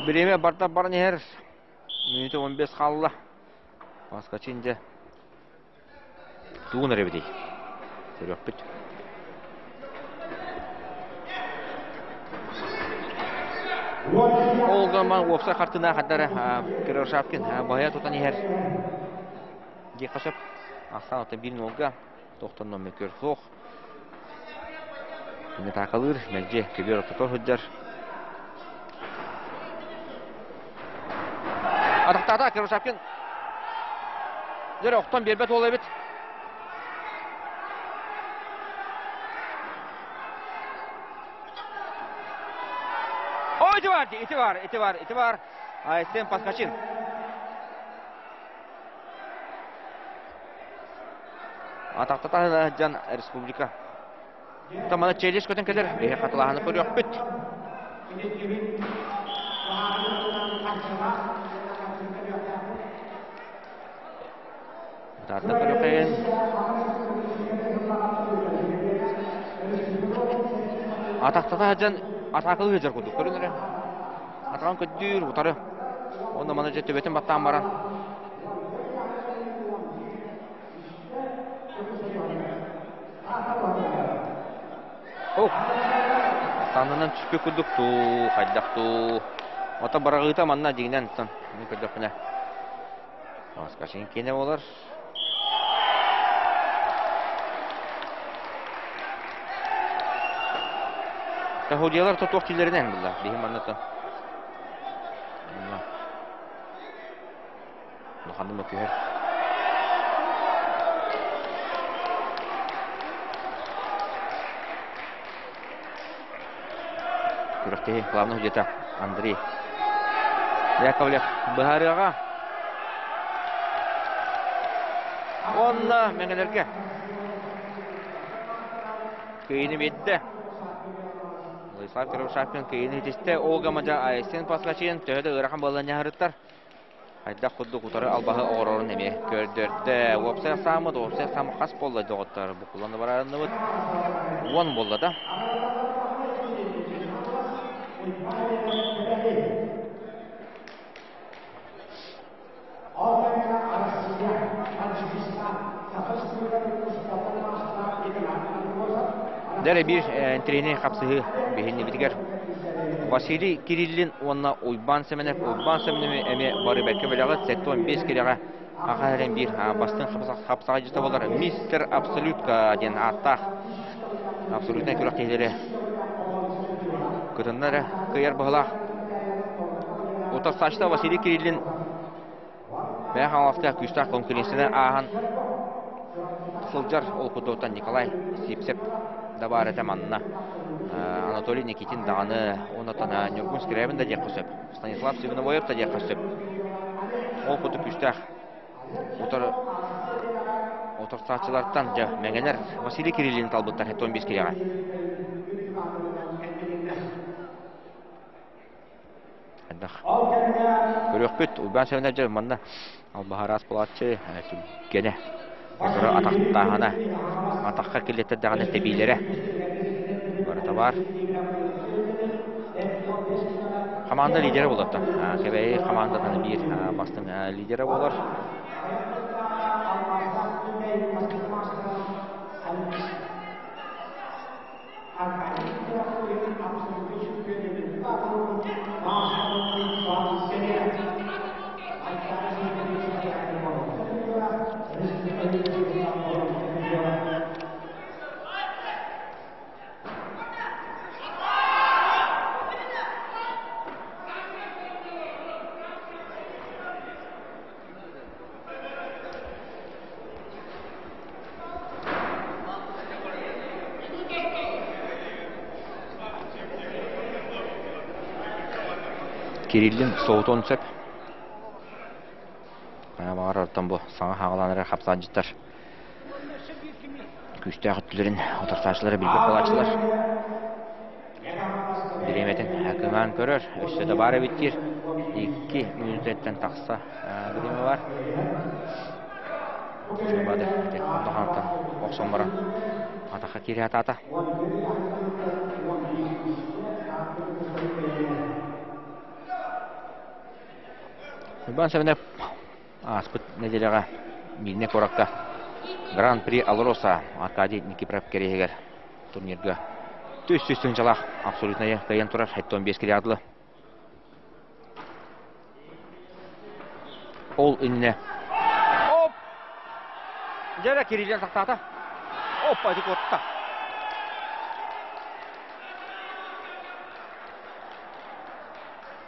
Бириэмэ барда баран иһэр. Мүнүүтэ 15 хаалла. Паскачин дьэ Тугун эрэ эбитий? Көрүөхпүт. Ол гынан уопсай хартыына хардары Кировшапкин баһыйа тутан иһэр. Диэххэ сөп. Ахсаан оттон биир нуолга тохтон номер суох. Кини атаакалыыр, мэлдьи көбүөр ортотугар сылдьар. Атахтаата Кривошапкин. Дьэ, охтон биэрбэт уол эбит. О, ити бар, ити бар, ити бар, ити бар. Айсен Паскачин. Атахтата сылдьан республика. Тамана челлендж көтөн кэлэр. Биһи хатылааһыны көрүөхпүт. Таатта көрүөххэ. Атахтата сылдьан атаакалыы сылдьар курдук көрүн эрэ. Атаҕын көрдүүр, утары. Онно маны дьэ төбөтүн баттаан баран. Ох! Саннынан түспүт курдук дуу, хайдах дуу. Ото быраҕыыта манна дьиҥинэн оттон мин көрдөхпүнэ Скажи, киэнэ буолар. Тахудиялар тотуох тиллэринэн булла. Биһи манна то. Улаханнык мөккүһэр. Күрэхтэһии главный судьята Андрей Яковлев быһаарыаҕа. Уонна мэҥэлэргэ кыайыыны биэрдэ. Владислав Кривошапкин кыайыыны ситистэ. Ольга Мадьа Айсен Паскачин төһө да ыарахан буолан ньаһарыттар. Хайдах курдук утары албаһы оҥорорун эмиэ көрдөрдө. Уопсай ахсааммыт, уопсай ахсааммыт хас буолла доҕоттор? Букуллан барарынныбыт. Уон буолла да. Дэрэ биир тренер хапсыһыы биһиннибитигэр Василий Кириллин уонна Уйбаан Сэмэнэп. Уйбаан Сэмэнэп эмиэ бары бэркэ билэҕит, 75 кирэҕэ аха эрэн биир бастыҥ хапсаҕайдьыта буолар Мистер Абсолютка диэн ааттаах абсолютнай күрэхтэһиилэри кытынна эрэ кыайар быһылаах. Утарсааччыта Василий Кириллин Мэҥэ Хаҥаласка күүстээх конкуренцияны ааһан сылдьар ол курдуктан Николай Сивцев да баар этэ манна. Анатолий Никитин даҕаны уонна Ньургун Скрябин да диэххэ сөп. Станислав Свиновоев да диэххэ сөп. Ол курдук күүстээх утары утарсааччылартан дьэ мэҥэлэр Василий Кириллин талбыттар 75 кириэҕэ. Элбэх. Көрүөхпүт, Уйбаан Сэмэнов дьэ манна албаһараас буолааччы түргэнэ, утары атахтааһына, атахха киллэттэрдэҕинэ тэбиилэрэ барыта баар. Хамаанда лидерэ буолар Кэбээйи хамаандатын биир бастыҥ лидерэ буолар. Кириллин соҕотуон сөп. Баҕар оттон бу саҥа хаалан эрэр хапсаанчыттар күүстээх өттүлэрин утарсааччылары билбэт буолааччылар. Бириэмэтин кыҥаан көрөр, өссө да баар эбит диир. Икки мүнүүтэттэн тахса бириэмэ бар. Бады ити онно охсон баран атахха киирэ атаата. Уйбаан Сэмэнэп ааспыт нэдиэлэҕэ Миирнэй куоракка Гран-при Алроса Аркадий Никифоров кэриэһигэр турнирга түс-түс тыһыынчалаах абсолютнайы кыайан турар 75 килоадлы. Ол иннинэ Оп! Дьэрэ Кириллен тахтаата. Оппа, ити куотта.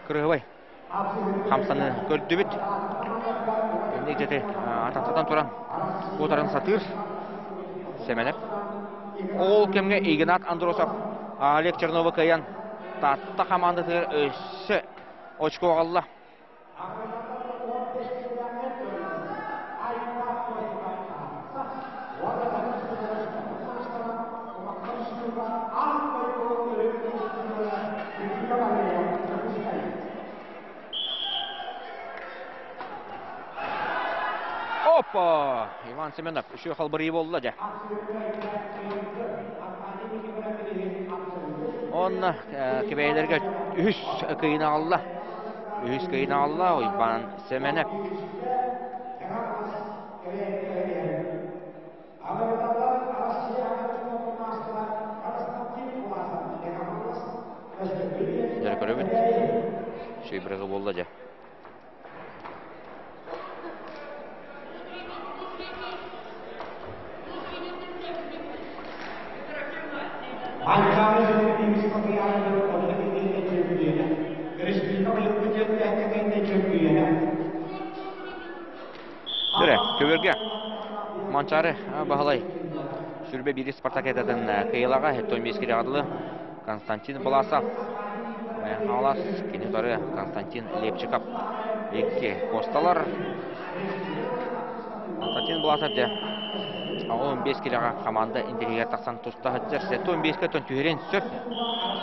Кырыһыбай хамсаны көрдүбүт. Инник дьэти атахтатан туран куотарын сатыыр Сэмэнэп. Ол кэмҥэ Игнат Андросов Олег Чернова кыайан Таатта хамаандатыгар өссө очко аҕалла. Опа! Иван Семенов үчүгэй халбарыы буолла дьэ. Онно кэбээйилэргэ үһүс кыйын аҕалла. Үһүс кыйын аҕалла Уйбаан Сэмэнэп. Дьэ көрөбүт. Үчүгэй бырыгы буолла дьэ. Төрө, көбөргө Манчаары Баһылай сүрбэ биир спартакиадатын кыйылаҕа 75 килоҕа Константин Баласов Хаҥалас кини утары Константин Лепчиков икки куосталар. Константин Баласов дьэ 15 килоҕа команда интириһигэр тахсан туста сылдьар. 75-ке тон түһэрин сөп.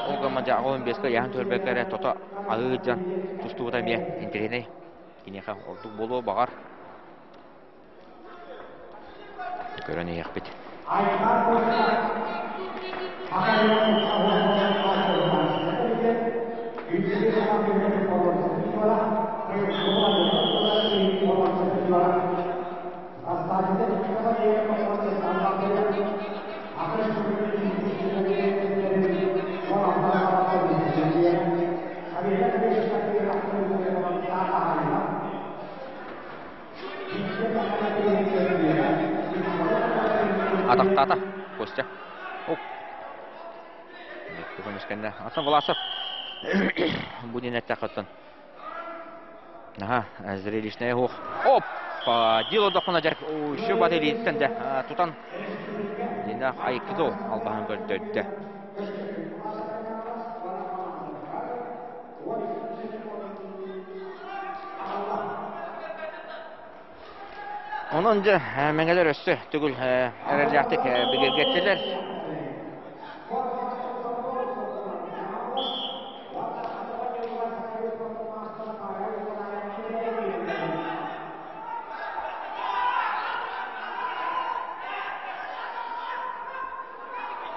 Ол гымма дьэ 15-ке яһан түһэрбэккэ эрэ тото аһыы дьон тустубута эмиэ интириһинэй. Киниэхэ ордук буолуо баҕар. Көрөн иһиэхпит. Атахтаата Костя. Оп. Көмүскэннэ. Атын Власов бу диэн эттэххиттэн. Наһаа зрелищная уох. Оп! Дило дохуна дьэр еще бат илииттэн дэ тутан Динах айкидо албаһын көрдөрдө. Онон дьэ мэҥэлэр өссө төгүл эрэллээхтик бигэргэттилэр.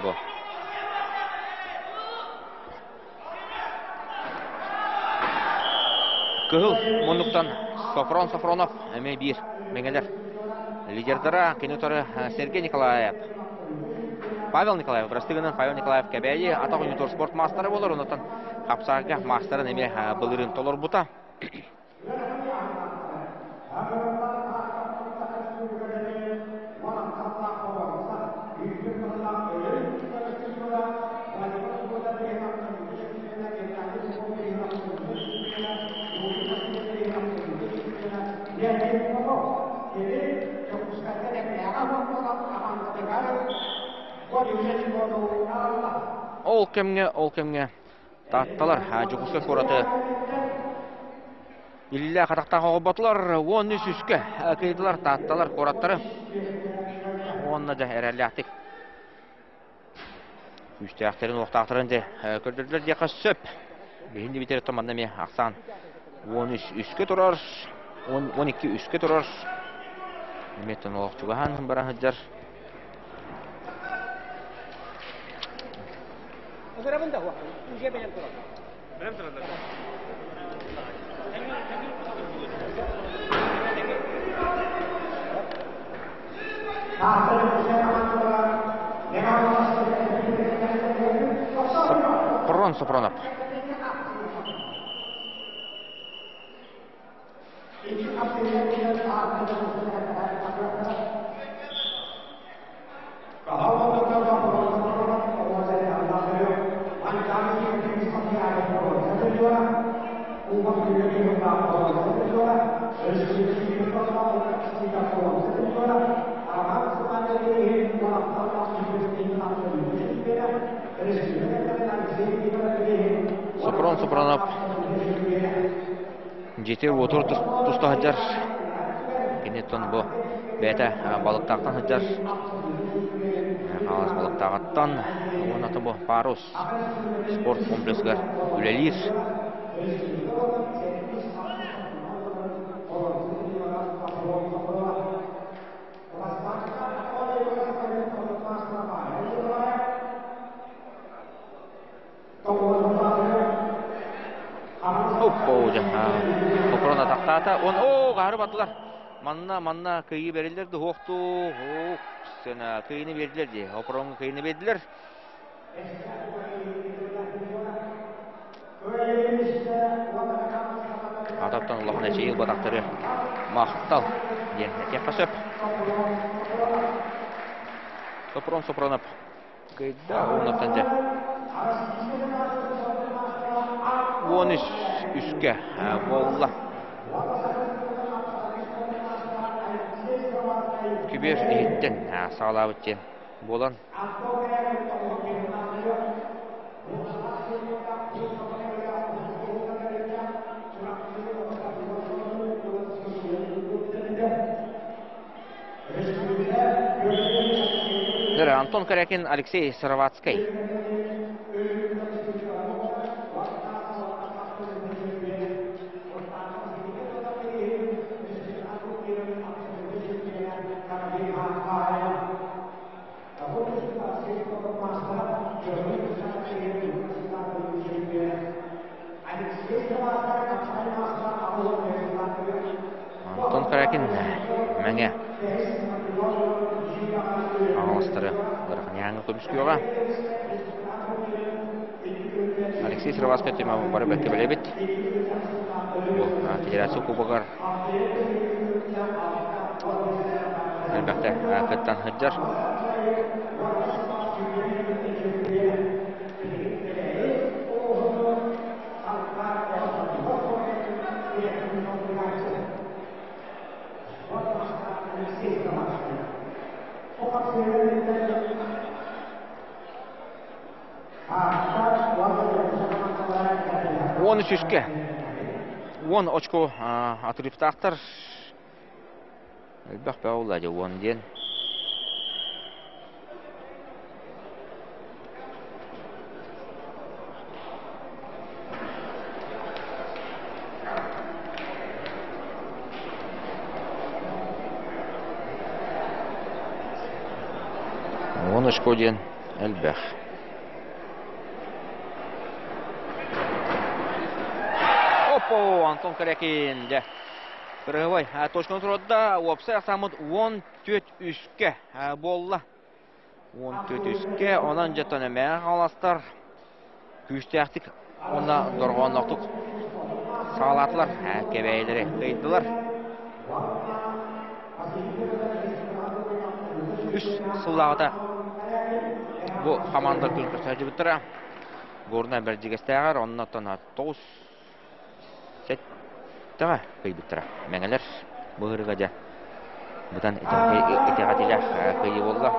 Бу. Кыһыл муннуктан Софрон Софронов эмиэ биир мэҥэлэр лидердара кини утары Сергей Николаев. Павел Николаев, бырастыы гынан Павел Николаев Кэбээйи атах ойуутугар спорт маастара буолар, онтон хапсаарга маастарын эмиэ былырыын толорбута. Ол кэмҥэ, ол кэмҥэ Таатталар Дьокуускай куораты Иллээх атахтаах оҕолботулар 13 үскэ кыйдылар Таатталар куораттары уонна да эрэллээхтик күүстээхтэрин уохтаахтарын дьэ көрдөрдүлэр диэххэ сөп. Биһин дибитер манна эмиэ ахсаан 13 үскэ турар, 12 үскэ турар. Эмиэттэн олох чугаһаан бара сылдьар. Ыгырабын да уже бэлэм турар. Бэлэм тураллар. Сопрон Сопронов. Сопрон Сопронов дьиэтигэр-уотугар туста сылдьар. Киниттэн бу бэйэтэ балыктаахтан сылдьар. Хаҥалас балыктааҕыттан уонна бу Парус спорт комплексыгар үлэлиир. Сопрон атахтаата. Он оо, хаары бардылар. Манна, манна кыйыы берилер дуһуохтуу. Сына кыйыны бердилер дии. Опроҥҥа кыйыны бердилер. Ататтан улахан эчэйии ылбатахтары махтал диэн этиэххэ сөп. Сопрон Сопронов кыайда уоннаттан дьэ 13 үскэ буолла. Күбүөр иһиттэн саҕалаабыт диэн буолан Антон Корякин, Алексей Сыроватскай. Антон Корякин Мэҥэ Хаҥаластары ыараханьааҥҥа көмүскүөҕэ. Алексей Сыроватскай Тимов бары бэркэ билэбит. Бу Федерация Кубогар элбэхтэ кыттан сылдьар. 13 үскэ 10 очко отрывтаахтар. Элбэх бөҕө дьэ 10 диэн. Уон очко диэн элбэх. Оппо, Антон Корякин, дьэ. Кырыһыбай, точканы турарда, уопсай ахсааммыт 14 үскэ буолла. 14 үскэ, онон дьэ төнөмэҕэ хааластар күүстээхтик уонна дорҕоонноохтук саҕалаатылар, кэбээйилэри ыйдылар. Үс сыллааҕыта бу хамаандалар күн көрсө сылдьыбыттара. Горнай Бэрдьигэстээҕэр оннуттан тоҕус сэттэҕэ кыайбыттара. Мэҥэлэр быһырыга дьэ бытан итэҕэтилээх кыайыы буолла.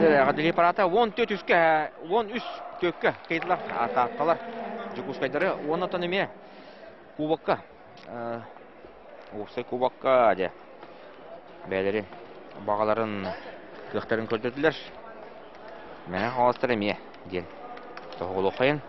Эҕэрдэлии параата 14 үскэ 13 төккө кыйдылар атаакталар Дьокуускайдары уоннатан эмиэ кубокка уопсай кубокка дьэ бэйэлэрин баҕаларын кыахтарын көрдөрдүлэр. Мэҥэ Хаҥаластар эмиэ диэн тоһоҕолуоххайын.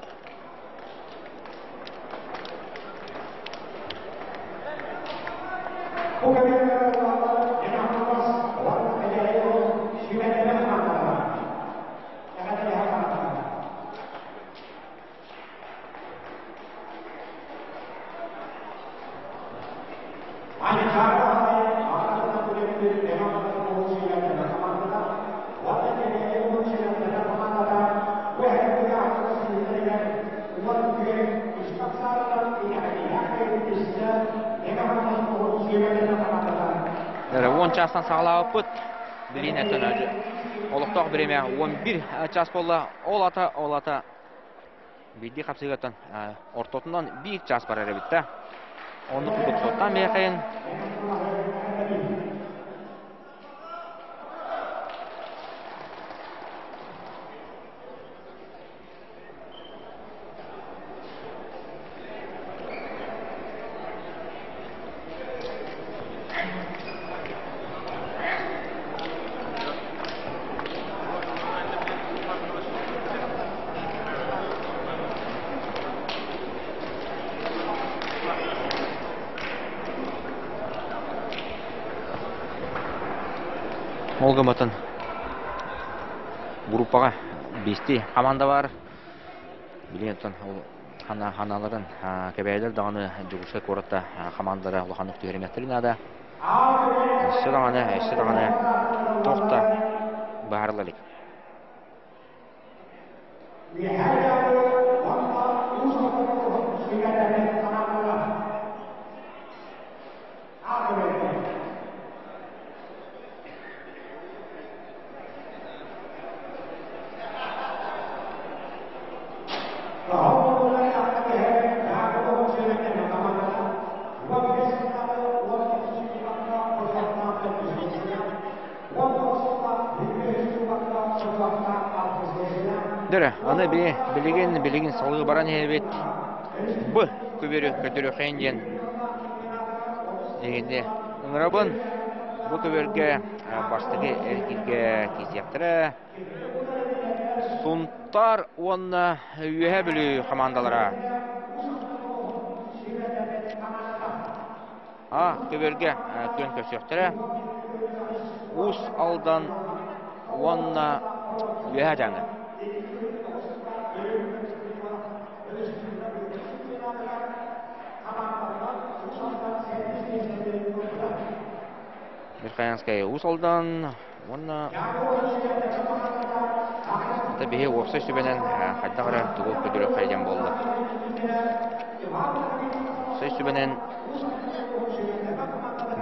10 чаастан саҕалаабыппыт. Билиин этэн олохтоох бириэмэ 11 час буолла. Ол ата, ол ата биирдии хапсыгаттан ортотунан биир час барар эбит да. Оннук курдук суоттаан биэхэйин. Ол гыммытын группаҕа биэстии хамаанда баар. Билигин оттон ол ханааларын кэбээйилэр даҕаны Дьокуускай куоратта хамаандалара улаханнык түһэримиэхтэрин наада. Өссө даҕаны туох да быһаарылла илик. Дөрө, аны билигин билигин салгыы баран иһэбит. Б көбүөрү көтүрүөххэ диэн Эһигини ыҥырабын. Бу көбүөргэ бастакы эргииргэ киирсиэхтэрэ. Сунтаар уонна Үөһээ Бүлүү хамаандалара. А көбүөргэ күөн көрсүөхтэрэ. Уус Алдан уонна Үөһээ Дьааҥы. Верхоянская Уус Алдан уонна биһи уопсай сүбэнэн хайдах эрэ тугу көтүрүөххэ диэн буолла. Уопсай сүбэнэн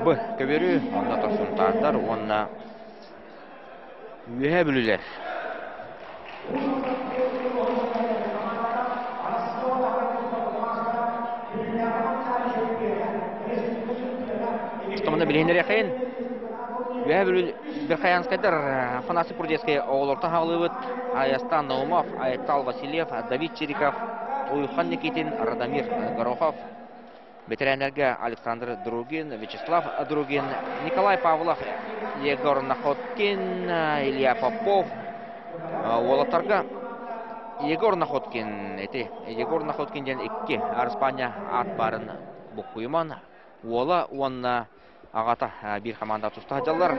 Б көбүөрү онно Торсунтаардар уонна Үөһээ Бүлүүлэр. Томно билиһиннэриэххин. Үөһээ Бүлүү Верхоянскайдар Афанасий Прудецкий оҕолортон хаалыыбыт Айастан Наумов, Айтал Васильев, Давид Чириков, Уйхан Никитин, Радомир Горохов, Бэтэрээннэргэ Александр Другин, Вячеслав Другин, Николай Павлов, Егор Находкин, Илья Попов. Уолаттарга Егор Находкин, ити Егор Находкин диэн икки Араспаанньа аат баарын буккуйуман уола уонна аҕата биир хамаанда туста сылдьаллар.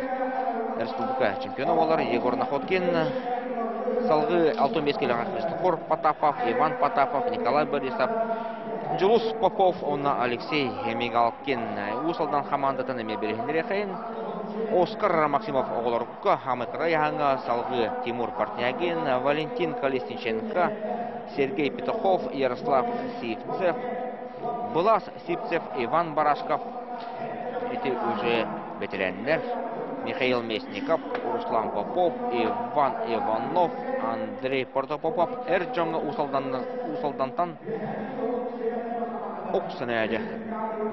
Республика чемпиона буолар Егор Находкин. Салгыы 65 килоҕа Христофор Потапов, Иван Потапов, Николай Борисов, Дьулус Попов уонна Алексей Мигалкин. Уус Алдан хамаандатын эмиэ билиһиннэриэхэйин. Оскар Максимов оҕолорго Хамыкра Яһаҥа, салгыы Тимур Портнягин, Валентин Колесниченко, Сергей Петухов, Ярослав Сивцев, Былас Сивцев, Иван Барашков, ити уже бэтэрээннэр Михаил Местников, Руслан Попов, Иван Иванов, Андрей Протопопов эр дьоҥҥо Уус Алдантан охсунээдьэ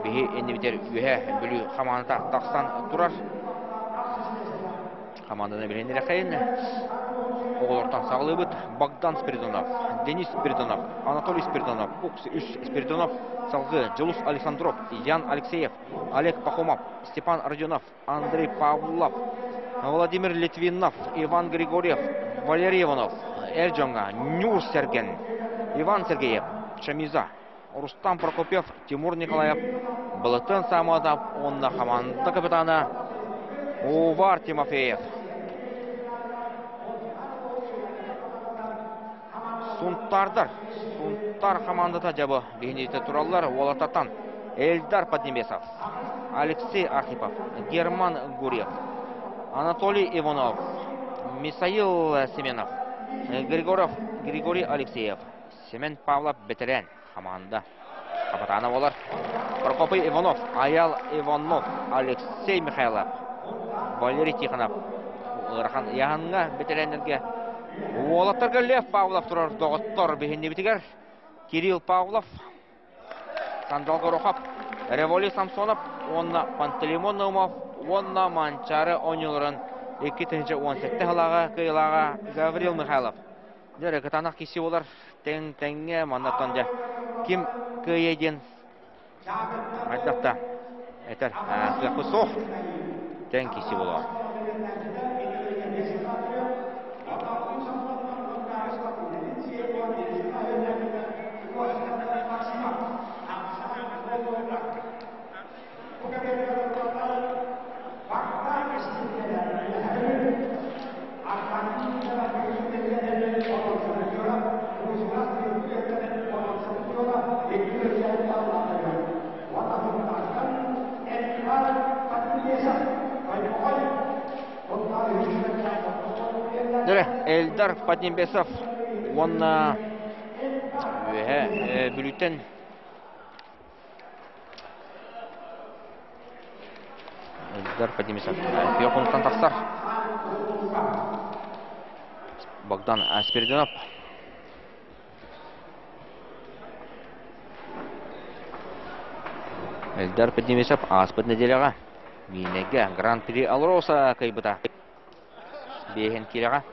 биһи иннибитигэр Үөһээ Бүлүү хамаандата тахсан турар. Хамаанданы билиһиннэрэхэйин. Оҕолортон саҕалыыбыт. Богдан Спиридонов, Денис Спиридонов, Анатолий Спиридонов, Укс үс Спиридонов, салгыы Дьулус Александров, Ян Алексеев, Олег Пахомов, Степан Родионов, Андрей Павлов, Владимир Литвинов, Иван Григорьев, Валерий Иванов, эр дьоҥҥо Нюр Сэргэн, Иван Сергеев, Чамиза, Рустам Прокопьев, Тимур Николаев, Былытын Самодов уонна хамаанда капитана Увар Тимофеев. Сунтаардар, Сунтаар хамаандата дьабы биһиниитэ тураллар уолаттартан Эльдар Поднебесов, Алексей Архипов, Герман Гурьев, Анатолий Иванов, Мисаил Семенов, Григоров Григорий Алексеев, Семен Павлов бэтэрээн хамаанда капитана буолар. Прокопий Иванов, Аял Иванов, Алексей Михайлов. Валерий Тихонов ыарахан ыйааһыҥҥа бэтэрээннэргэ уолаттарга Лев Павлов турар доҕоттор биһиннибитигэр Кирилл Павлов, Сандал Горохов, Револий Самсонов уонна Пантелеймон Наумов уонна Манчаары оонньууларын 2017 сылааҕа кыайыылааҕа Гаврил Михайлов. Дьэ, кытаанах киси буолар тэҥ-тэҥҥэ маннаттан дьэ ким кыайыа диэн хайдах да этэр кыахпыт суох тэҥ киси буолуо. Дөрө, Эльдар Поднебесов уонна үөһэ Бүлүүттэн Эльдар Поднебесов Пехунтан тахсар. Богдан Спиридонов. Эльдар Поднебесов ааспыт нэдиэлэҕэ Миинэгэ Гран-при Алроса кыайбыта. Биэһин киирэҕэ.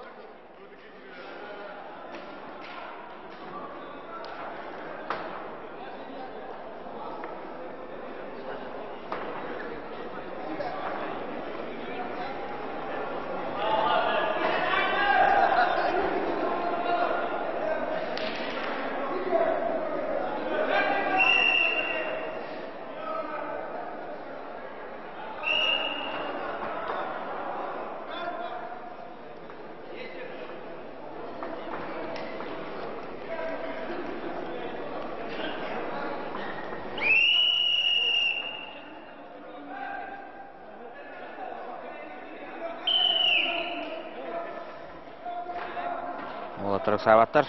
Уолаттар ыксаабаттар.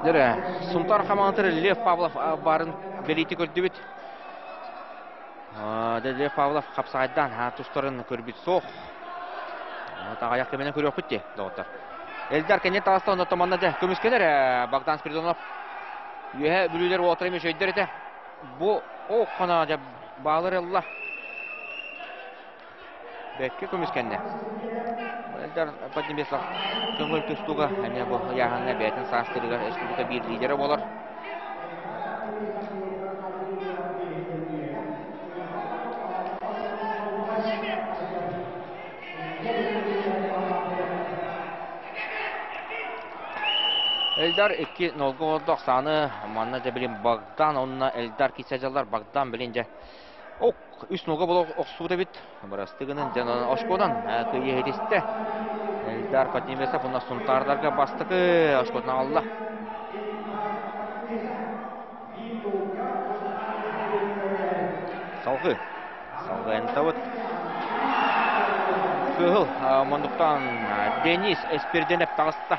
Дөрө, Сунтар хамаандатыгар Лев Павлов баарын бэлиэтии көрдүбүт. Лев Павлов хапсаҕайдаан тустарын көрбүт суох. Таҕайах кэминэн көрүөхпүт дии, доҕоттор. Эльдар кэннин таҕыста, онно манна дьэ көмүскэнэр Богдан Спиридонов. Үөһэ Бүлүүлэр уолаттара эмиэ үчүгэйдэр этэ. Бу ох хана дьэ баалар ылла. Бэккэ көмүскэннэ. Эльдар Поднебесов көҥүл тустууга эмиэ бу ыйааһыҥҥа бэйэтин саастыырыгар республика биир лидерэ буолар. Эльдар 2-0 олордо Оксаны манна дьэ билин Богдан онно Эльдар киирсэ дьаллар Богдан билин дьэ ок үс нолга була охсубут эбит бырасты гынан дьэ очконан кыайыы иһитистэ Эльдар Поднебесов уонна Сунтаардарга бастакы очкотун аҕалла. Салгыы. Салгыы айантабыт. Кыһыл муннуктан Денис Эспирденев таҕыста.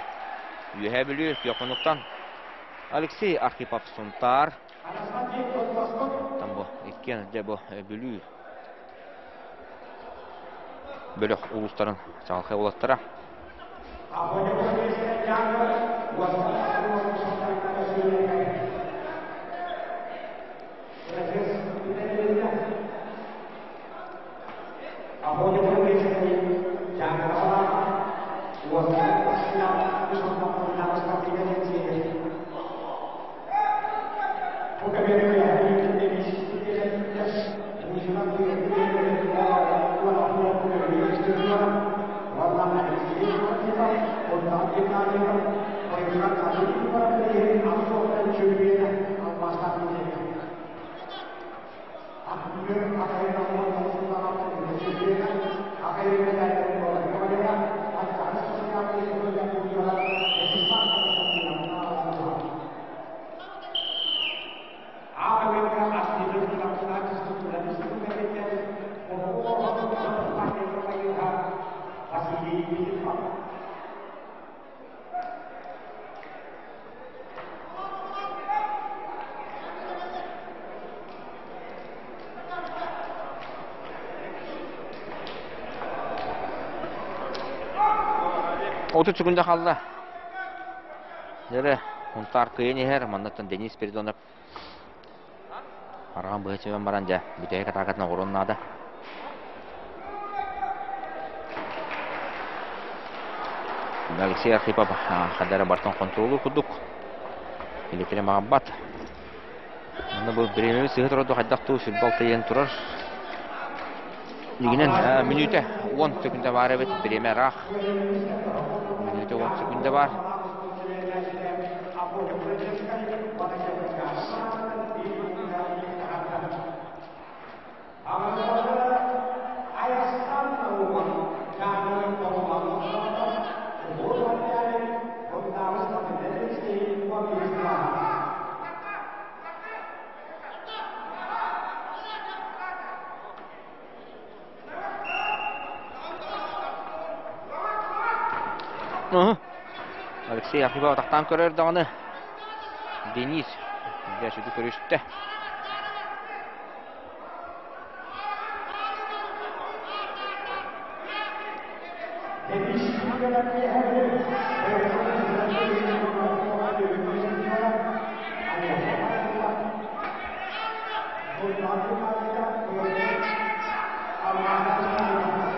Үөһээ Бүлүү Күөх Алексей Архипов Сунтаар. Оттон бу иккиэн дьэ бу Бүлүү бөлөх улуустарын чаҕылхай уолаттара. 30 секунда хаалла. Дьэ, Хунтаар кыайан иһэр. Маннаттан Денис Спиридонов Хараҕын быһа чэбэн баран дьэ, бүтэһик атаакатын оҥоруон наада. Алексей Архипов хадара бартан хонтуруолу курдук. Илитире маҕамбат. Манна бу бириэмэбит сыһа турар хайдах туу сүрбэ алтыйан турар. Дигинэн мүнүүтэ 10 секунда баар эбит, бириэмэ ыраах. Мүнүүтэ 10 секунда баар. Алексей Архипов атахтаан көрөр даҕаны Денис дьэ сүдү көрүстэ.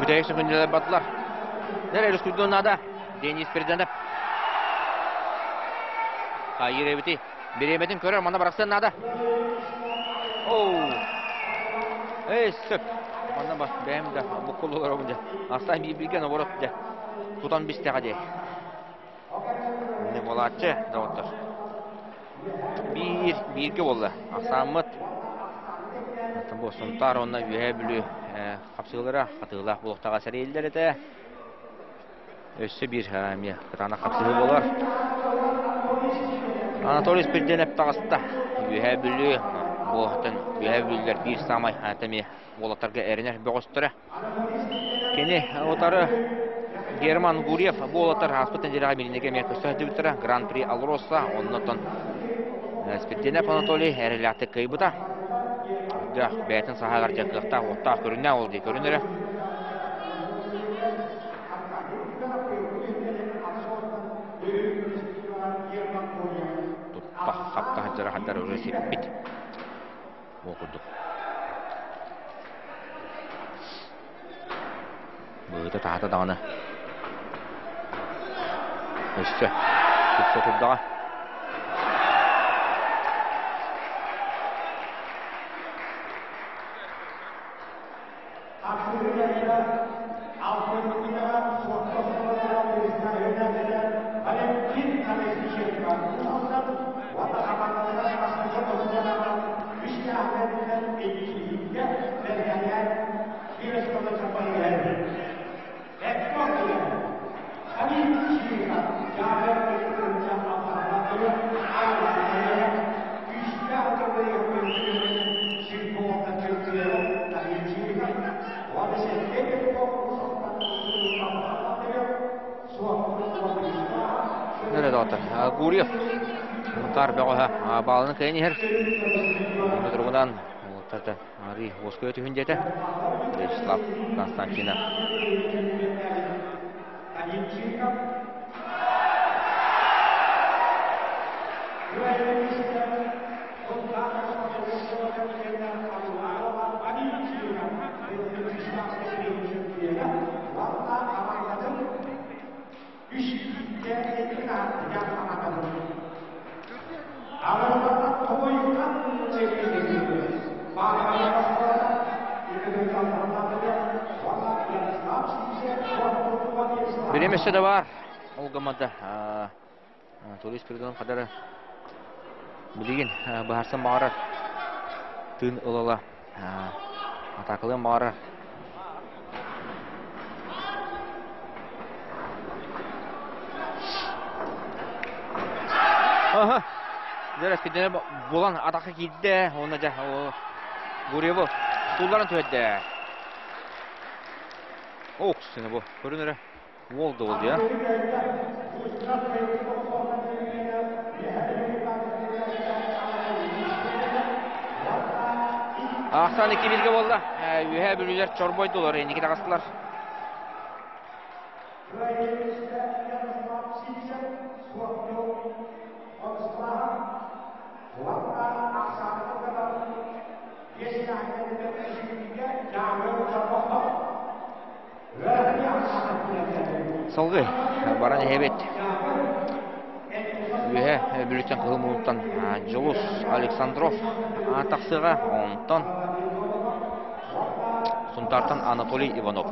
Бүтэһик сөкүндэлэр бардылар. Нэр өрүскүрдүөн наада. Денис Перденов. Хайыр эбити. Бириэмэтин көрөр, манна барахсан наада. Оу. Эй, сөп. Манна ба, бэйэм да буккуллар дьэ. Астан биир-бииргэ наоборот дьэ. Тутан бистэҕэ дии. Не буолааччы, доҕоттор. Биир, бииргэ буолла. Ахсааммыт. Бу Сунтаар уонна Үөһээ Бүлүү хапсыылара хатыылаах буолуохтааҕа сэрэйиллэр этэ. Өссө биир эмиэ кытаанах хапсыһыы буолар. Анатолий Спирденов таҕыста. Үөһээ Бүлүү буолуохтан Үөһээ Бүлүүлэр биир саамай эмиэ уолаттарга эрэнэр бөҕөстөрө. Кини утары Герман Гурьев бу уолаттар ааспыт нэдиэлэҕэ Мииринэйгэ эмиэ көстө сылдьыбыттара. Гран-при Алроса оннотон Спирденов Анатолий эрэллээхтик кыайбыта. Дьэ, бэйэтин саһаҕар дьэ кыахтаах уоттаах көрүннэ ол дии көрүнэрэ. Туппах хапта хаддара хаддара уже сиппит. Ол курдук. Быыта таһата даҕаны. Өссө тупса турдаҕа. Гурьев Мунтаар бөҕөһө бааланы кыайан иһэр. Туругунан уолаттарда Арий уоскуйа түһүн диэтэ. Вячеслав Константинов. Бириэмэ өссө да баар. Ол гыммата Анатолий Спиридонов хадары билигин быһаарсан баҕарар тыын ылала атаакалыан баҕарар. Аха. Дьэ, Спиридонов булан атака киирдэ. Уонна дьэ, Гурьеву тулларан түһэрдэ. Ох, сына бу. Көрүн эрэ. Уол да уол дии, Ахсан икки бииргэ буолла. Үөһээ Бүлүүлэр чорбойдулар, инники таҕыстылар. Салгыы баран иһэбит. Үөһэ Бүлүүттэн Кыһыл Муунтан Дьулус Александров тахсыаҕа, онтон Сунтаартан Анатолий Иванов.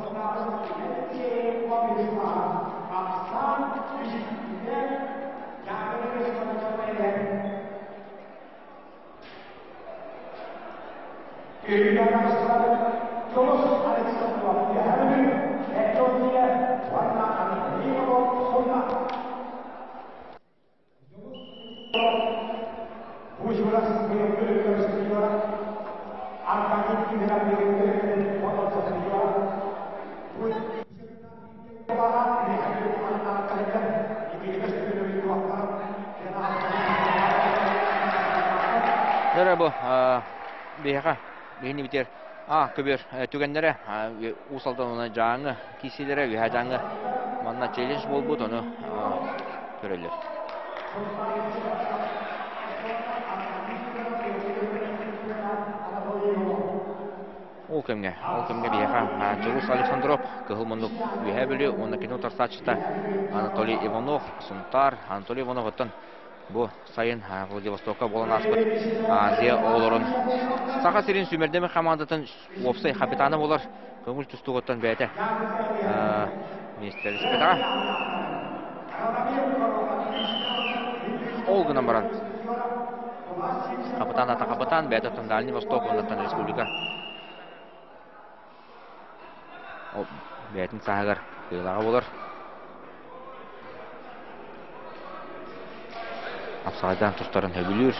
Дөрө бу биһиэхэ биһини битэр а көбүөр түгэннэрэ Уус Алдан уонна Дьааҥы киисилэрэ Үөһээ Дьааҥы манна челлендж буолбут ону көрөллөр. Ол кэмҥэ, ол кэмҥэ биһиэхэ Дьулус Александров Кыһыл муннук Үөһээ Бүлүү уонна кини утарсааччыта Анатолий Иванов, Сунтаар, Анатолий Иванов оттон бу сайын Владивостокка буолан ааспыт Азия оҕолорун Саха сирин сүүмэрдэммит хамаандатын уопсай капитана буолар көҥүл тустуугуттан бэйэтэ миэстэлэспэтэҕэ. Ол гынан баран Капитан ата капитан, бэйэтэ оттон Дальний Восток уоннаттан республика ол бэйэтин сааһыгар кыылаҕа буолар. Апсаҕайдаан тустарын сөбүлүүр.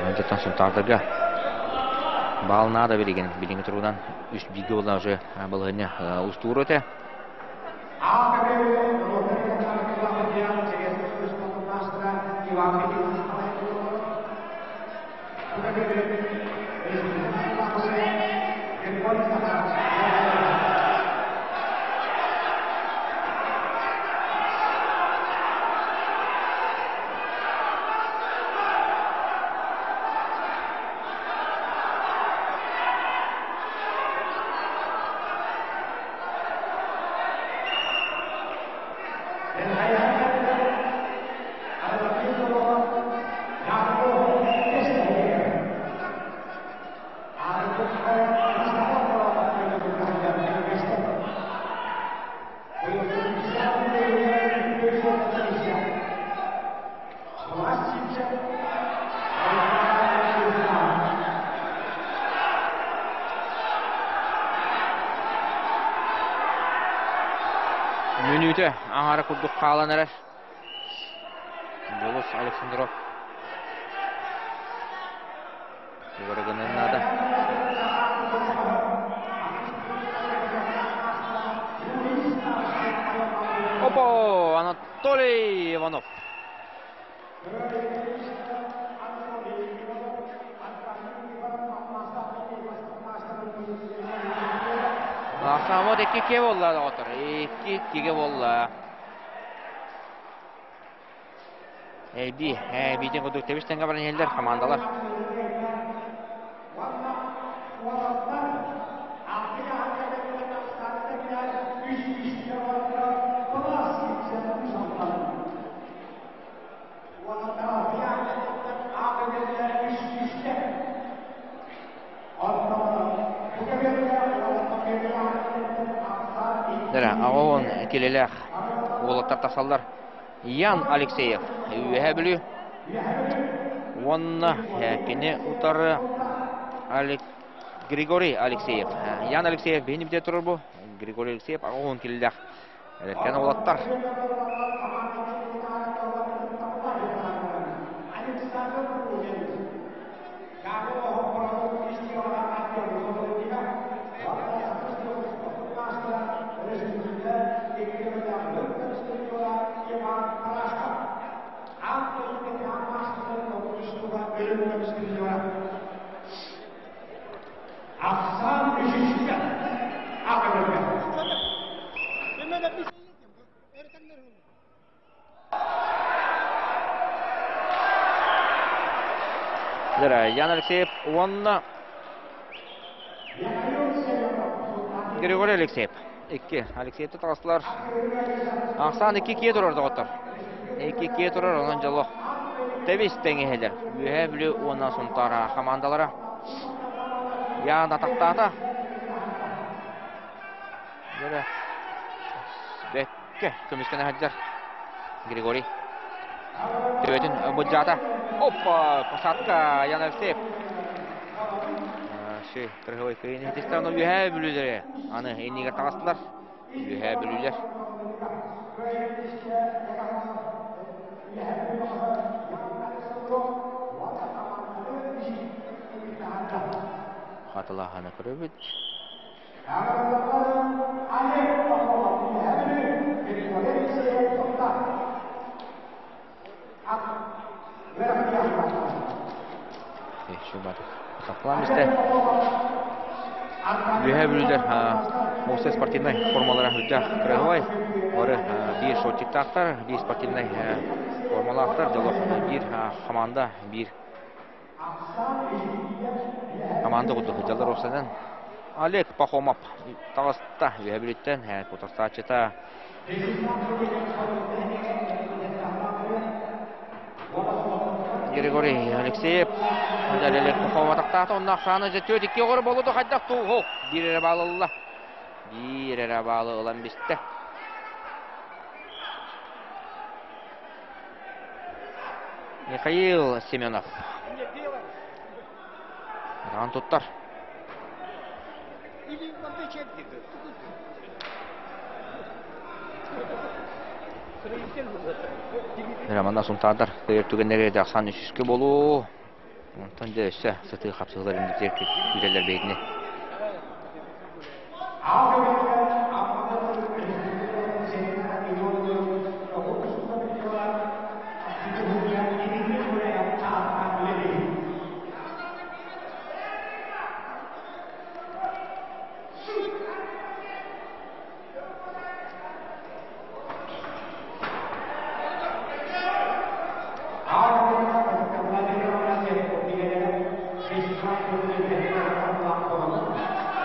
Онтон Сунтаардарга баал наада билигин. Билиҥҥи туругунан үс бииргэ буолла уже балаһыанньа устуур этэ. Мүнүүтэ аҥара курдук хаалан эрэр. Дьулус Александров Тугары наада. Опа! Анатолий Иванов. Ахсаммыт икки буолла доҕоттор. Икки иккигэ буолла. Эбии, эбиитин курдук тэбис тэҥҥэ баран иһэллэр хамаандалар. Аҕа килэлээх уолаттар тахсаллар. Ян Алексеев Үөһээ Бүлүү уонна кини утары Григорий Алексеев. Ян Алексеев биһини бүтэ турар бу. Григорий Алексеев 80 килилээх эдэркээн уолаттар. Ян Алексеев уонна Григорий Алексеев. Икки. Алексеевті таҕыстылар. Ахсаан икки киэ турар доҕоттор. Икки киэ турар, онон дьолох тэбис тэҥиһэлэр. Үөһээ Бүлүү уонна Сунтаар хамаандалара. Ян атахтаата. Дөрө. Бэккэ көмүскэнэ сылдьар Григорий. Төбөтүн былдьаата. Опа! Посадка Ян Алексеев. Ши, кырыһыбай кыйын иһитистэн үөһээ бүлүүлэри аны иннигэр таҕыстылар. Үөһээ бүлүүлэр. Хатылаһаны көрөбүт. Үөһээ Бүлүүлэр муоста спортивнай формалара үрдээх кырыһыбай. Бары биир шортиктаахтар, биир спортивнай формалаахтар, дьолох биир хамаанда, биир Команда курдук сылдьаллар уопсайынан. Олег Пахомов таҕыста үөһэ Бүлүүттэн кутарсааччыта Григорий Алексеев Олег Пахомов атахтаата онно ахсаана дьэ түөрт икки оҕор болуду хайдах туу биир эрэ баалы ылла биир эрэ баалы ылан бистэ. Михаил Семенов. Даҕан туттар. Романа Сунтаардар кыайар түгэннэригэр дьахсан үсүскэ болуу. Онтон дьэ өссө сытыы хапсыһыылар инниктэр күүтэллэр бэйэтини.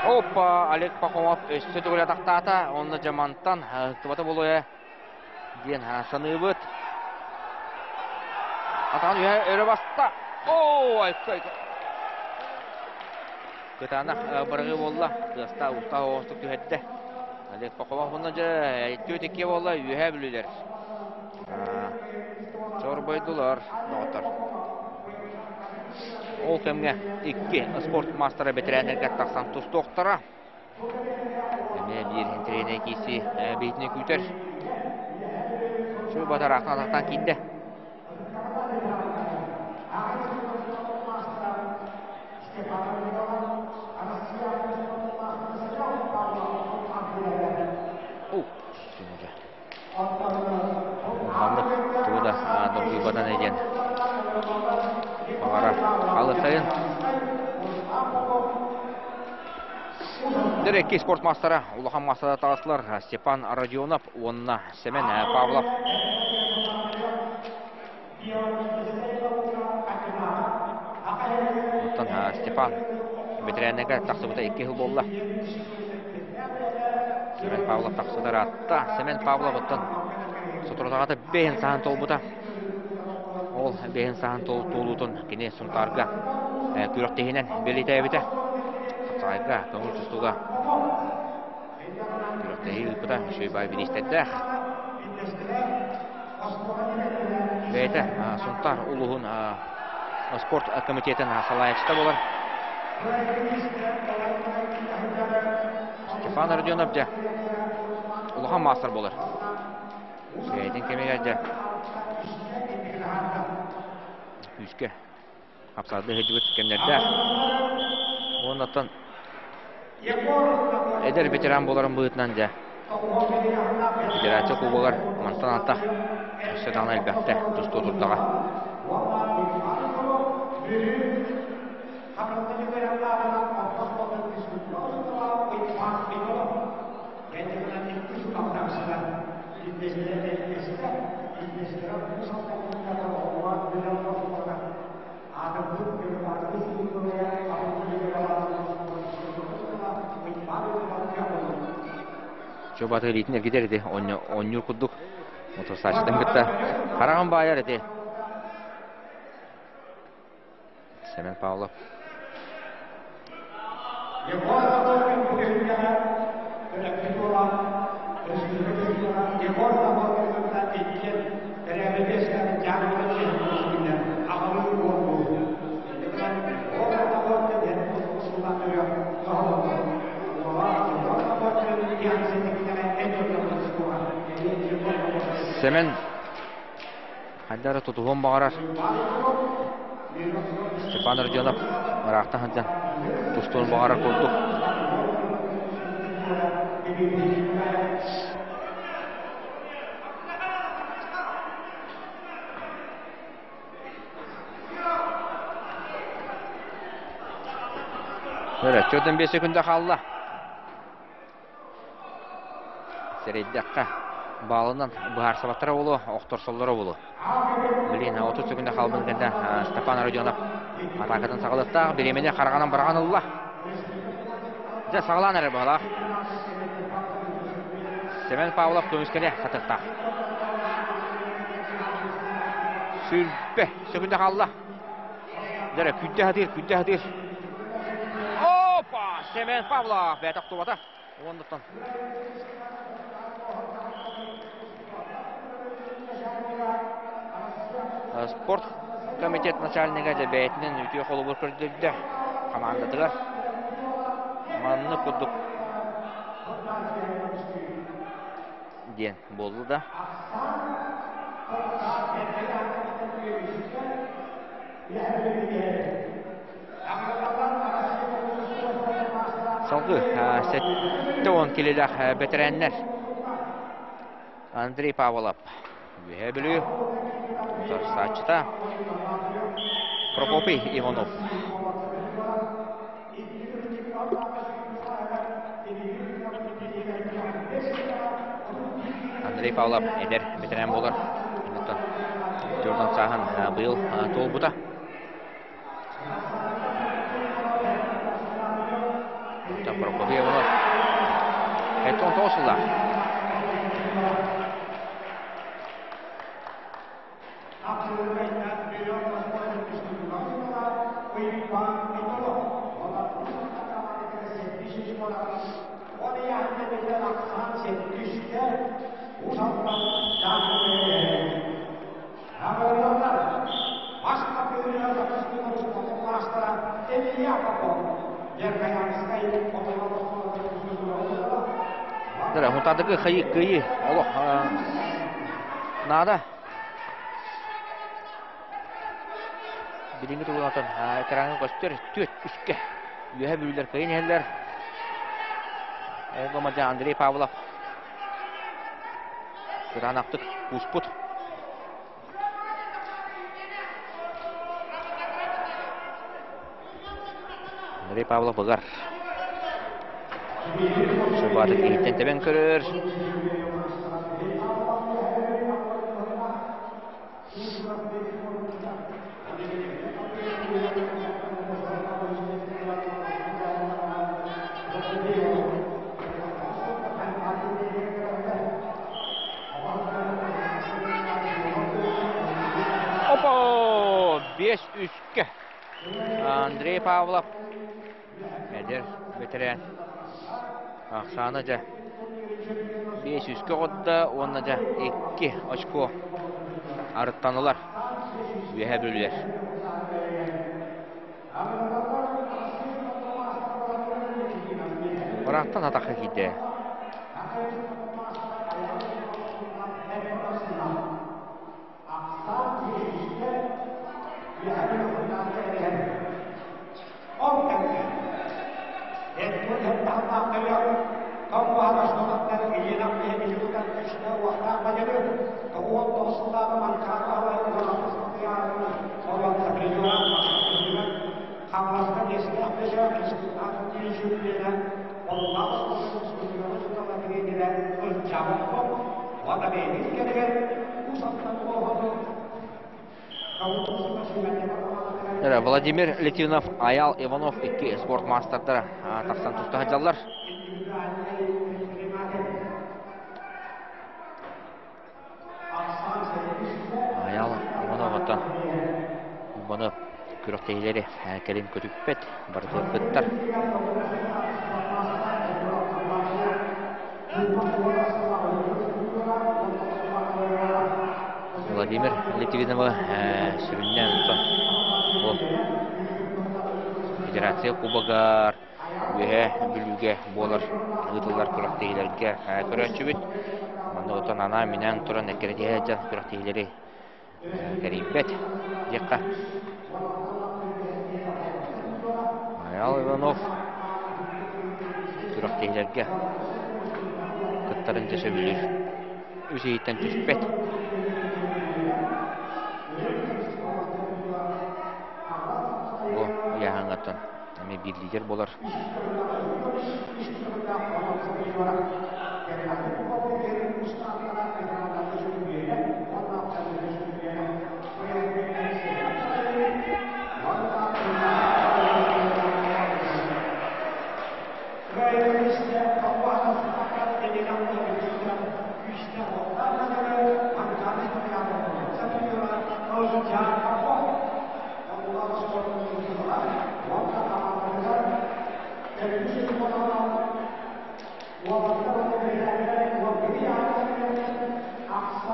Опа, Олег Пахомов өссө төгүл атахтаата, онно дьамантан ыктыбата буолуо диэн саныыбыт. Атаҕын үһэ өрө баста. Оо, айка, Кытаанах быраҕыы буолла. Тыаста уста оҕустук түһэрдэ. Олег Пахомов онно дьэ түөрт икки буолла үөһээ бүлүүлэр. Чорбойдулар доҕоттор. Ол кэмҥэ икки спорт маастара бэтэрээннэргэ тахсан тустуохтара. Эмиэ биир интэриэһинэй киирсии биһитини күүтэр. Чуй батараахтан атахтаан киирдэ. Маннык тугу да долгуйбатан диэн баҕарар алысайын. Дэр спорт маастара улахан маастара таҕыстылар Степан Родионов уонна Семен Павлов. Оттон Степан бэтэрээннэргэ тахсыбыта икки сыл буолла. Семен Павлов тахсыбыта ыраатта. Семен Павлов оттон соторутааҕыта бэйэн саһан туолбута. Ол бэйэн саһан туолуутун кини Сунтаарга күрэхтэһиинэн бэлиэтээбитэ. Хапсаҕайга, көҥүл тустууга күрэхтэһии ыыппыта үчүгэй баай бириистэрдээх. Бэйэтэ Сунтаар улууһун спорт комитетын салайааччыта буолар. Степан Родионов дьэ улахан маастар буолар. Бэйэтин кэмигэр дьэ күүскэ хапсаардыы сылдьыбыт кэмнэрдээх. Уоннаттан эдэр ветеран буоларын быһыытынан дьэ федерация кубогар мантан антах өссө даҕаны элбэхтэ тустуу турдаҕа. Чуо Баатыр илиитин эргитэр ити оонньуур курдук мотурсааччытын кытта хараҕын баайар ити. Семен Павлов. Егор Находкин бу түһүлгэҕэ төрөппүт буолан, өрөспүүбүлүкэ түһүлгэҕэ Егор Находкин кытта иккиэн тэрээбэбиэскэ дьааммытын чэһин аҕалыы уол Егор Находкин эн сыллаах төрүөх тоһолонно. Уола Егор Находкин тиэхиньикэҕэ эн Семен хайда эрэ тутуһуон баҕарар. Степан Родионов ыраахтан сылдьан тустуон баҕарар курдук. Өрө, 45 секунда хаалла. Сэрэйдэххэ, баалынан быһаарсыбаттара буолуо, охторсоллоро буолуо. Блин, 30 секунда хаалбын кэннэ Степан Родионов атаакатын саҕалыахтаах, бириэмэни хараҕынан быраҕан ылла. Дьэ, саҕалаан эрэр быһалаах. Семен Павлов көмүскэлэ сатыахтаах. Сүрбэ секунда хаалла. Дьэ, күүтэ сатыыр, күүтэ сатыыр. Опа! Семен Павлов бэйэтэ охтубата. Уоннуттан Спорт комитет начальнига дьэ бэйэтинэн үтүө холобур көрдөрдө хамаандатыгар. Маннык курдук диэн буолла да. Салгыы 70 килилээх бэтэрээннэр Андрей Павлов Үөһээ Бүлүү утарсааччыта Прокопий Иванов. Андрей Павлов эдэр бэтэрээн буолар. Jordan сааһын быйыл туолбута. Онтон Прокопий Иванов 79 сыллаах. Хунтаардагы хайы кыйы олох наада. Билиҥҥи тугунатан экраҥҥа көстөр түөрт үскэ үөһэ бүлүүлэр кыайан иһэллэр. Ол гыммата Андрей Павлов кытаанахтык кууспут. Андрей Павлов ыгар. Субаатык иһиттэн тэбэн көрөр. Опа! 5-3-кэ. Андрей Павлов эдэр бэтэрээн ахсаана дьэ 5-3-кэ оҕотто уонна дьэ 2 очко арыттанылар үөһэ бүлүүлэр. Ыраахтан атахха киирдэ. Владимир Литвинов, Аял Иванов икки спорт маастардара тахсан туста сылдьаллар. Оттон Уйбаны күрэхтэһиилэри кэлин көтүппэт, барытыгар кыттар. Владимир Литвиновы сүрүннээн бу Федерация Кубогар Үөһээ Бүлүүгэ буолар ыытыллар күрэхтэһиилэргэ көрөөччүбүт. Манна отон анаан-минээн туран эккирэтиһэ сылдьан күрэхтэһиилэри кэрийбэт диэххэ. Айаал Иванов күрэхтэһиилэргэ кыттарын дьэ сөбүлүүр. Үс ыйтан түспэт. Бу ыйааһыҥҥаттан эмиэ биир лидер буолар.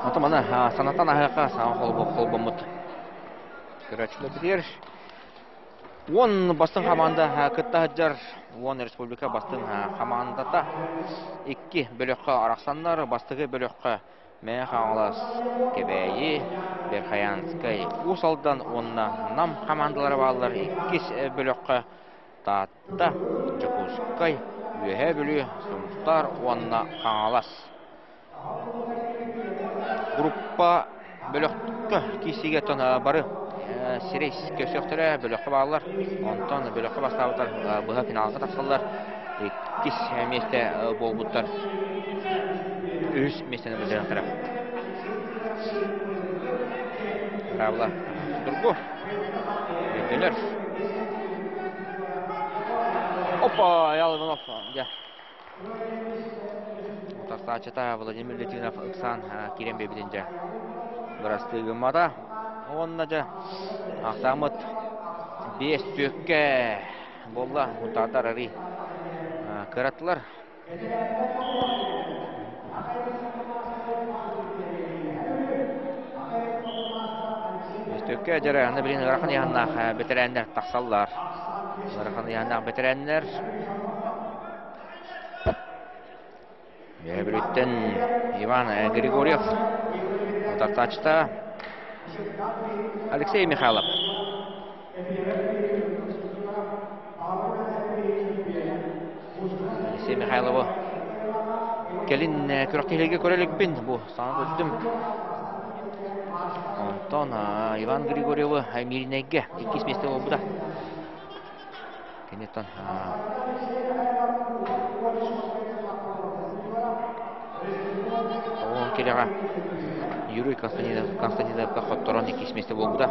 Ото маны санатан аһыахха саҥа холбоммут көрөөччүлэрбитигэр 10 бастыҥ хамаанда кытта сылдьар 10 республика бастыҥ хамаандата икки бөлөххө арахсаннар бастакы бөлөххө Мэҥэ Хаҥалас, Кэбээйи, Верхоянскай, Уус Алдан уонна Нам хамаандалара бааллар. Иккис бөлөххө Таатта, Дьокуускай, Үөһээ Бүлүү, Сунтаар уонна Хаҥалас. Группа бөлөхкө киирсиигэ бары сирэй көрсүөхтэрэ, бөлөххө бааллар. Онтон бөлөххө бастаабыттар быһа финалга тахсаллар. Иккис миэстэ буолбуттар үһүс миэстэни былдьаһыахтара. Браво! Судургу. Өйдөнөр. Опа! Аял Иванов. Дьэ. Утарсааччыта Владимир Литвинов ыксаан киирэн биэрбитин дьэ бырастыы гыммата. Уонна дьэ ахсааммыт биэс түөккэ буолла. Мунтаардар арый кыраттылар. Түөккэ дьэрэ аны билин ыарахан ыйаһыннаах бэтэрээннэр тахсаллар. Ыарахан ыйаһыннаах бэтэрээннэр Бүлүүттэн Иван Григорьев, утарсааччыта Алексей Михайлов. Алексей Михайлову кэлин күрэхтэһиигэ көрө иликпин, бу саҥа көрдүм. Онтон Иван Григорьевы Мииринэйгэ иккис миэстэ буолбута. Киниттэн Оҕон кирэҕэ Юрий Константиновка хотторон иккис миэстэ буолбута.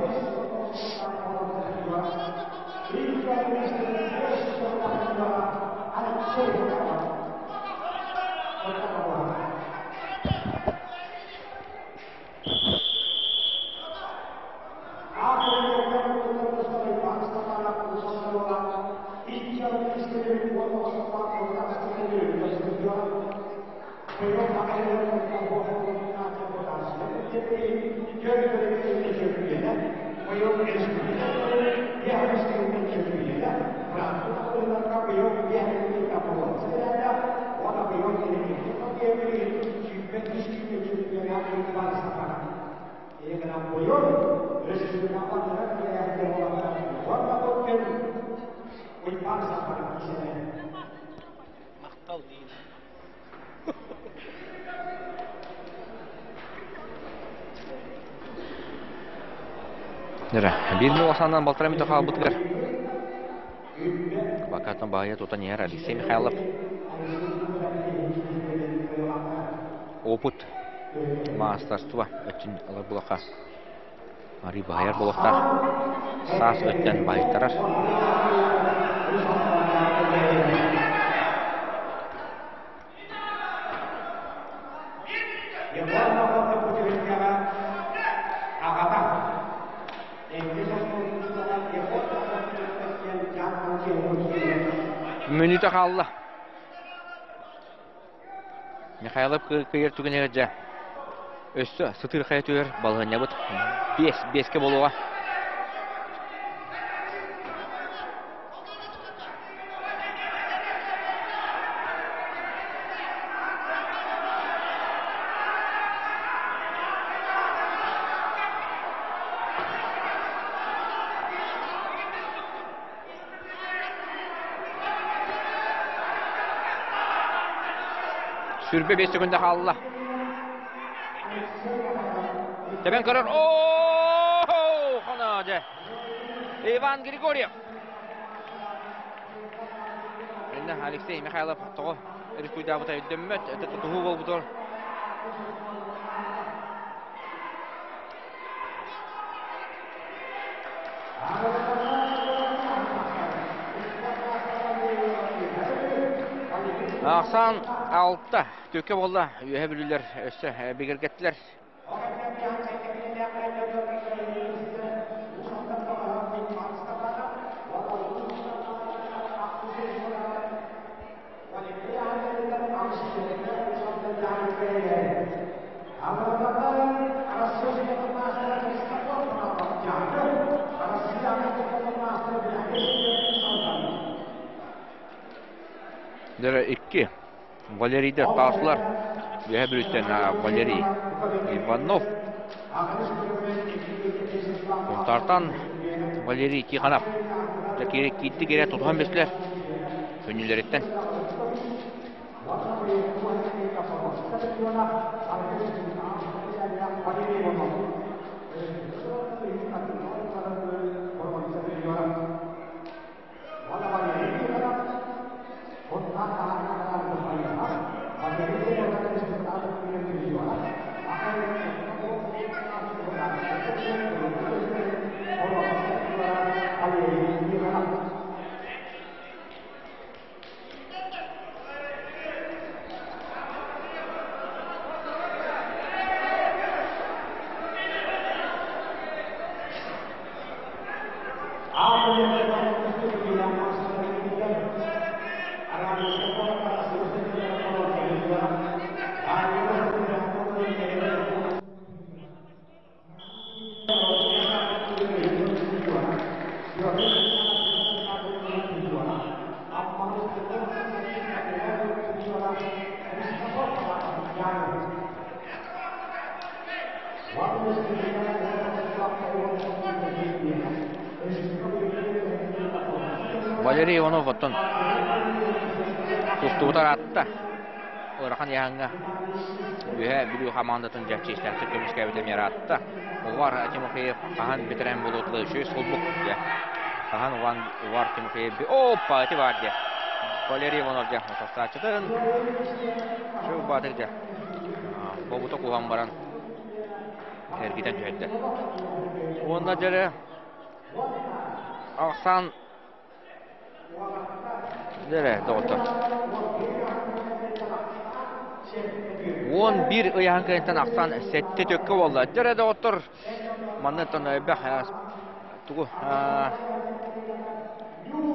Биир муосанан балтараа мүнүүтэ хаалбытыгар Бакатын баайа тутан иһэр Алексей Михайлов. Опыт, маастарство өттүн ылар булаха арыы баһыйар буолуохтаах. Саас өттүн баһыйтарар. Мүнүүтэ хаалла. Михайлов кыайар түгэнигэр дьэ өссө сытыырхайа түһэр балаһыанньабыт биэс биэскэ буолуоҕа. Сүрбэ 5 секунда хаалла. Тэбэн көрөр. О, хона дьэ. Иван Григорьев. Инна Алексей Михайлов тоҕо рискуйдаабыта өйдөммөт. Это тутуһуу буолбутугар. Ахсаан алта төкө буолла. Үөһэ бүлүүлэр өссө бигэргэттилэр. Дөрө икки. Валерийдер таастылар. Үөһэ Бүлүүттэн Валерий Иванов. Сунтаартан Валерий Тихонов. Киирди киирэ тутуһан бистилэр. Күннүлэриттэн. Валерий Иванов оттон тустубута ыраатта. Ыарахан ыйааһыҥҥа Үөһээ Бүлүү хамаандатын дьэ чиэстээхтик көмүскээбитэ эмиэ ыраатта. Увар Тимофеев хаһан бэтэрээн буолуотла үчүгэй солбук дьэ. Хаһан Иван Увар Тимофеев опа ити баар дьэ. Валерий Иванов дьэ састааччытын Шөв Баатыр дьэ бобута куһан баран эргитэн түһэрдэ. Уонна дьэрэ ахсаан дьэрэ доҕоттор. 11 ыйаһын кэнниттэн ахсаан сэттэ төккө буолла. Дьэрэ доҕоттор манныттан элбэх тугу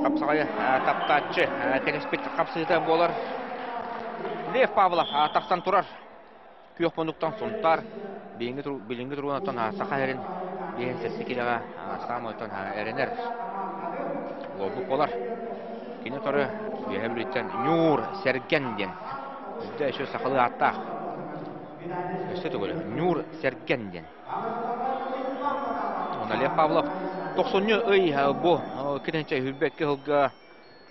хапсаҕайы таптааччы кэтэспит хапсыыта буолар. Лев Павлов тахсан турар. Күөх муннуктан Сунтаар билиҥҥи туругунан Саха сирин биэһин сэттэ киилэҕэ саамай эрэнэр лоббук буолар. Кини утары Үөһээ Бүлүүттэн Ньуур Сэргэн диэн үрдэ өссө сахалыы ааттаах өссө төгүл Ньуур Сэргэн диэн. Уонна Лев Павлов тохсунньу ый бу китинчэ хүрбэккэ сылга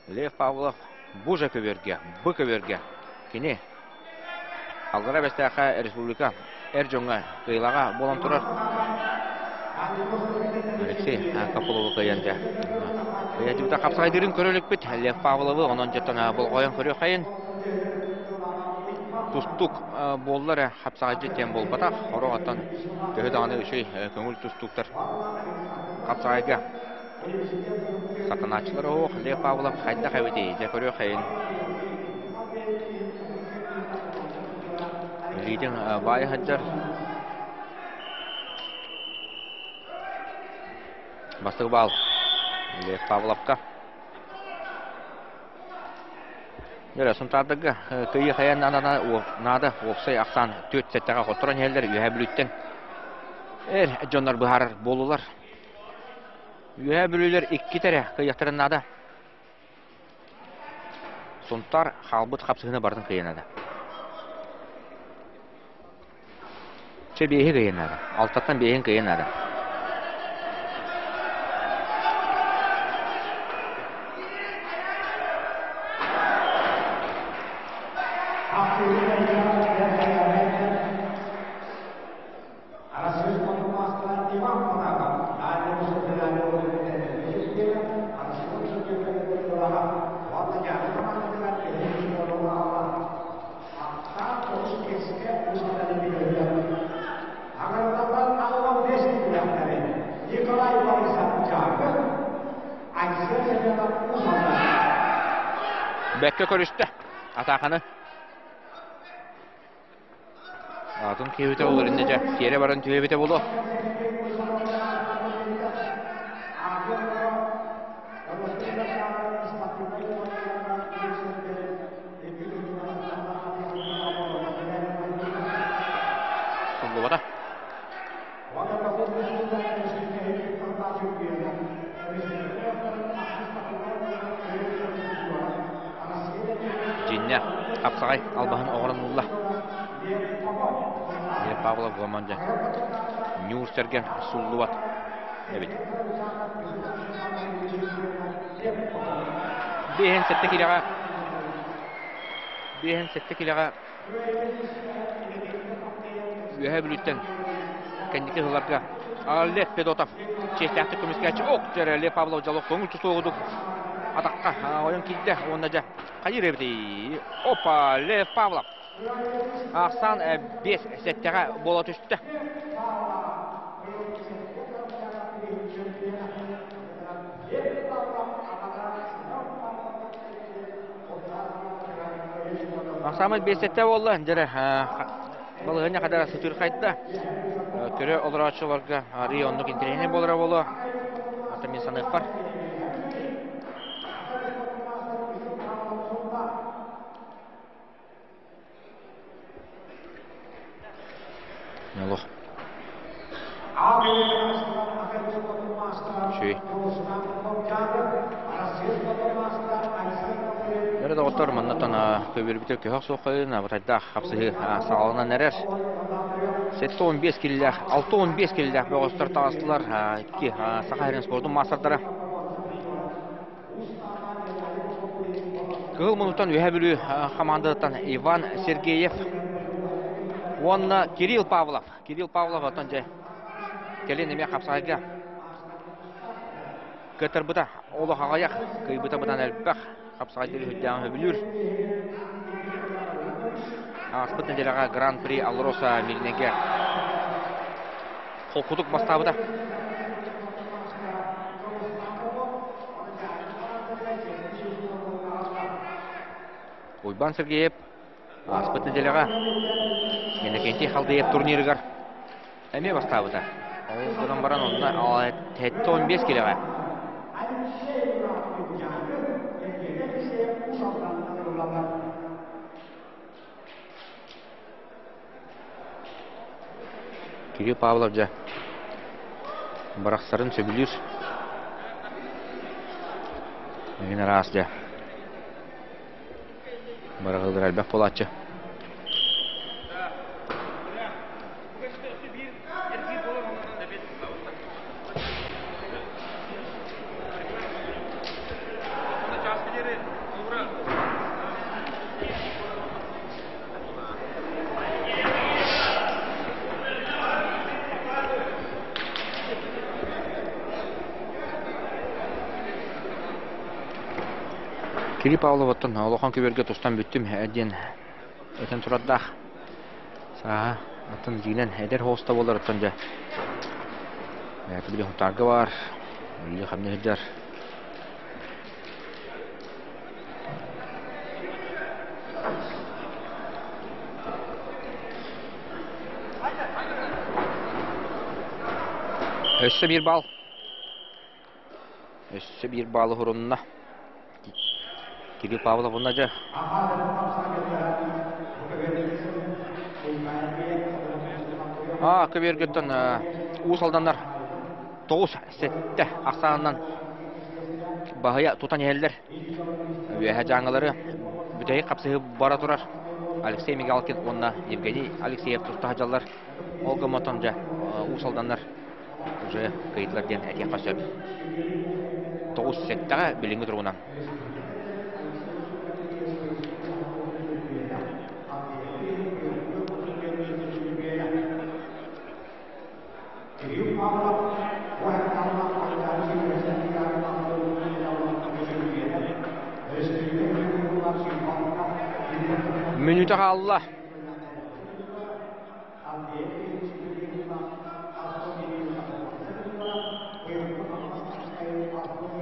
Лев Павлов бу же көбүөргэ, бу көбүөргэ кини Аллара Бэстээххэ республика эр дьоҥҥо кыайыылааҕа буолан турар. Алексей Копыловы кыайан дьэ. Кыайдыбыта хапсаҕайдыырын көрө иликпит Лев Павловы онон дьоттон болҕойон көрүөххэйин. Тустуук буолла эрэ хапсаҕайдьыт диэн буолбатах. Сорох оттон төһө даҕаны үчүгэй көҥүл тустууктар хапсаҕайга Сатанааччылар оһох Лев Павлов хайдах эбитий, дьэ көрүөххэйин. Илиитин баайа сылдьар. Бастакы баал Лев Павловка. Дьэ, Сунтаардарга кыайыы хайаан наада уопсай ахсаан түөрт сэттэҕэ хотторон иһэллэр Үөһээ Бүлүүттэн эр дьоннор быһаарар буоллулар. Үөһээ Бүлүүлэр иккитэ эрэ кыайыахтарын наада. Сунтаар хаалбыт хапсыһыыны барытын кыайан наада. Чэ биэһи кыайан наада. Алтаттан биэһин кыайан наада. Бэккэ көрүстэ атааканы. Атын киһибитэ буолар иннэ дьэ, тиэрэ баран түһүөбүтэ буолуо. Суллубата. Дьиннэ хапсаҕай албаһын оҕорон ылла. Лев Павлов команда Ньуур Сэргэн суллубат эбит. Биэһин сэттэ килэҕэ биэһин сэттэ килэҕэ Үөһээ Бүлүүттэн кэнники сылларга Лев Федотов чиэстээхтик көмүскээччи ок дьэрэ Лев Павлов дьолох көҥүл тустуугудук атахха ойон киирдэ уонна дьэ хайыыр эбитий опа Лев Павлов ахсаан биэс сэттэҕэ буола түстэ. Саамай биэстэттэ буолла, дьэрэ балаһыанньа хадара сытыырхайда. Көрө олорооччуларга арыый оннук интэриэһинэй буолара буолуо. Ата мин саныахпар. Олох. Үчүгэй. Эрэ доҕоттор, маннаттан көбүөрбүтэ көһөх суоххайын, абытайдаах хапсыһыы саҕаланан эрэр. 75 килилээх, 65 килилээх бөҕөстөр таҕыстылар. Икки Саха сирин спордун маастардара. Кыһыл муннуктан Үөһээ Бүлүү хамаандатыттан Иван Сергеев уонна Кирилл Павлов. Кирилл Павлов оттон дьэ кэлин эмиэ хапсаҕайга кыаттарбыта олох аҕыйах, кыайбыта быдан элбэх. Хапсаҕайдыыр үрдээҕин сөбүлүүр. Ааспыт нэдиэлэҕэ Гран-при Алроса Мирнэгэ холкутук бастаабыта. Уйбаан Сергеев ааспыт нэдиэлэҕэ Иннокентий Халдеев турнирыгар эмиэ бастаабыта. Ол гынан баран онно 75 килэҕэ. Кирилл Павлов дьэ барахсарын сөбүлүүр. Эҥин араас дьэ бараҕылар элбэх буолааччы. Кирилл Павловыттан улахан күбүөргэ тустан бүттүм диэн этэн турардаах. Сааһа атын дьиҥинэн эдэр хоста буоларыттан дьэ били Хутаарга баар, үлэ хамныы сылдьар. Өссө биир баал. Өссө биир баалы хурунна. Кирилл Павлов уонна дьэ А, көбүөргөттөн Уус Алданнар 9-7 ахсаанынан баһыйа тутан иһэллэр. Үөһэ дьааҥылары бүтэһик хапсыһыы бара турар. Алексей Мигалкин уонна Евгений Алексеев туста сылдьаллар. Ол гымматон дьэ Уус Алданнар уже кыйдылар диэн этиэххэ сөп. 9-7-ҕэ билиҥҥи туругунан. Мүнүүтэ хаалла.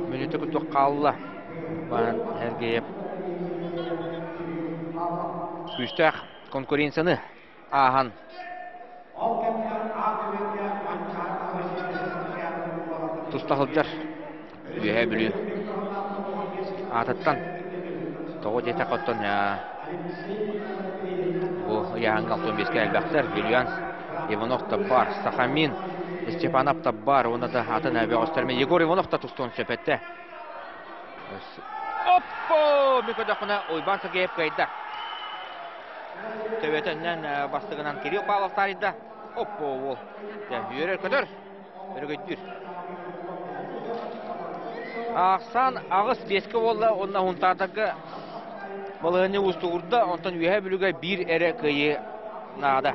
Мүнүүтэ курдук хаалла. Баран Сергеев күүстээх конкуренцияны ааһан туста сылдьар Үөһээ Бүлүү аатыттан тоҕо диэтэххэ оттон бу ыйааһыҥҥа 65-кэ элбэхтэр Вильян Иванов да баар, Сахамин Степанов да баар уонна да атын бөҕөстөрүм Егор Иванов да тустуон сөп этэ. Оппо! Мин көрдөхпүнэ Уйбаан Сергеев кыайда. Төбөтөннөн бастыгынан Кирилл Павлов таарыйда. Оппо уол. Үөрэр-көтөр. Өрөгөйдүүр. Ахсаан 8-5-кэ буолла уонна Хунтаатарга балаһыанньа уустугурда, онтон Үөһээ Бүлүүгэ биир эрэ кыайыы наада.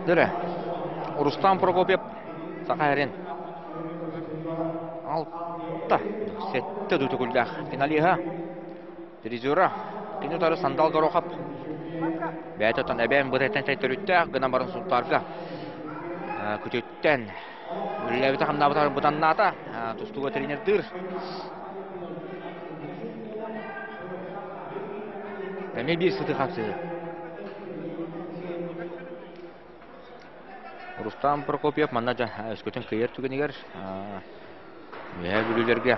Дөрө. Рустам Прокопьев Саха сирин 6 7 дутукуллаах финалиһа призера кини утары Сандал Горохов бэйэтэ оттон эбээн бытайтан төрүттээх гынан баран Сунтаарга күтүттэн үлэлээбитэ хамнаабыта бытаннаата тустууга тренердыыр Эмиэ биир сытыы хапсыһыы. Рустам Прокопьев манна дьэ өскөтүн кыайар түгэнигэр Үөһээ Бүлүүлэргэ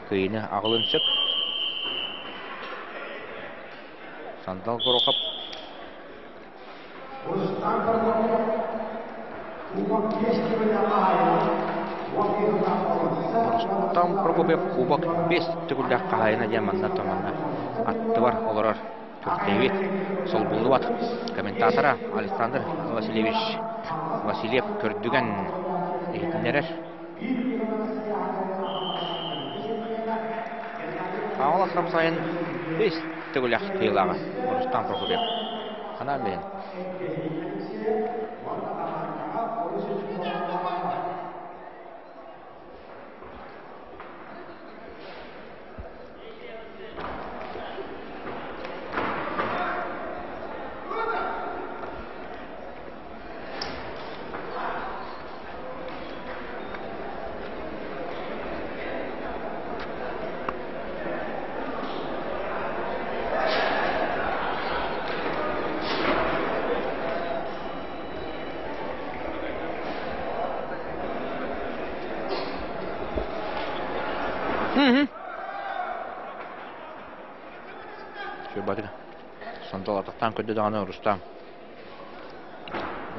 кыайыыны аҕалыан сөп. Сандал Горохов Рустам Прокопьев кубок 5 төгүллээх хаһаайына диэн манна манна аттыбар олорор Түркэйбит солбуллубат комментатора Александр Васильевич Васильев көрдүгэн иһитиннэрэр. Хаҥалас хамсайын 5 төгүлэх кыайыылааҕа Рустам Прокопьев. Ханаан билин. Сандал атахтаан көрдө даҕаны Рустам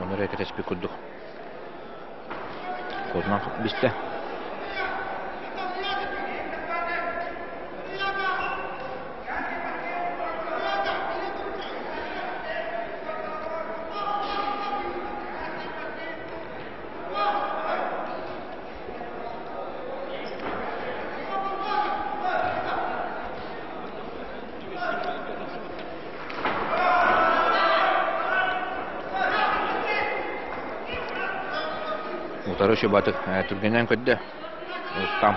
ону эрэ кэтэспит курдук куотунан бистэ. Утары Шубатов түргэннэн көрдө. Рустам.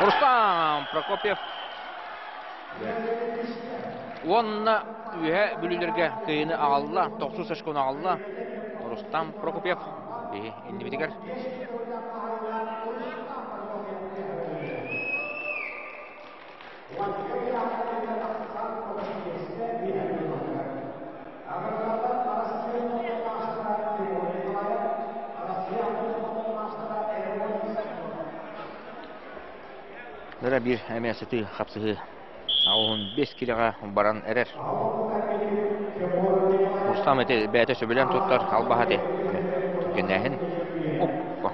Рустам Прокопьев уонна үөһэ бүлүүлэргэ кыайыыны аҕалла, тохсус очкону аҕалла Рустам Прокопьев биһи иннибитигэр. Дара биир эмиэ сытыы хапсыһыы 15 килэҕэ баран эрэр. Рустам ити бэйэтэ сөбүлээн туттар албаһа ити. Түргэннээһин. Оппа.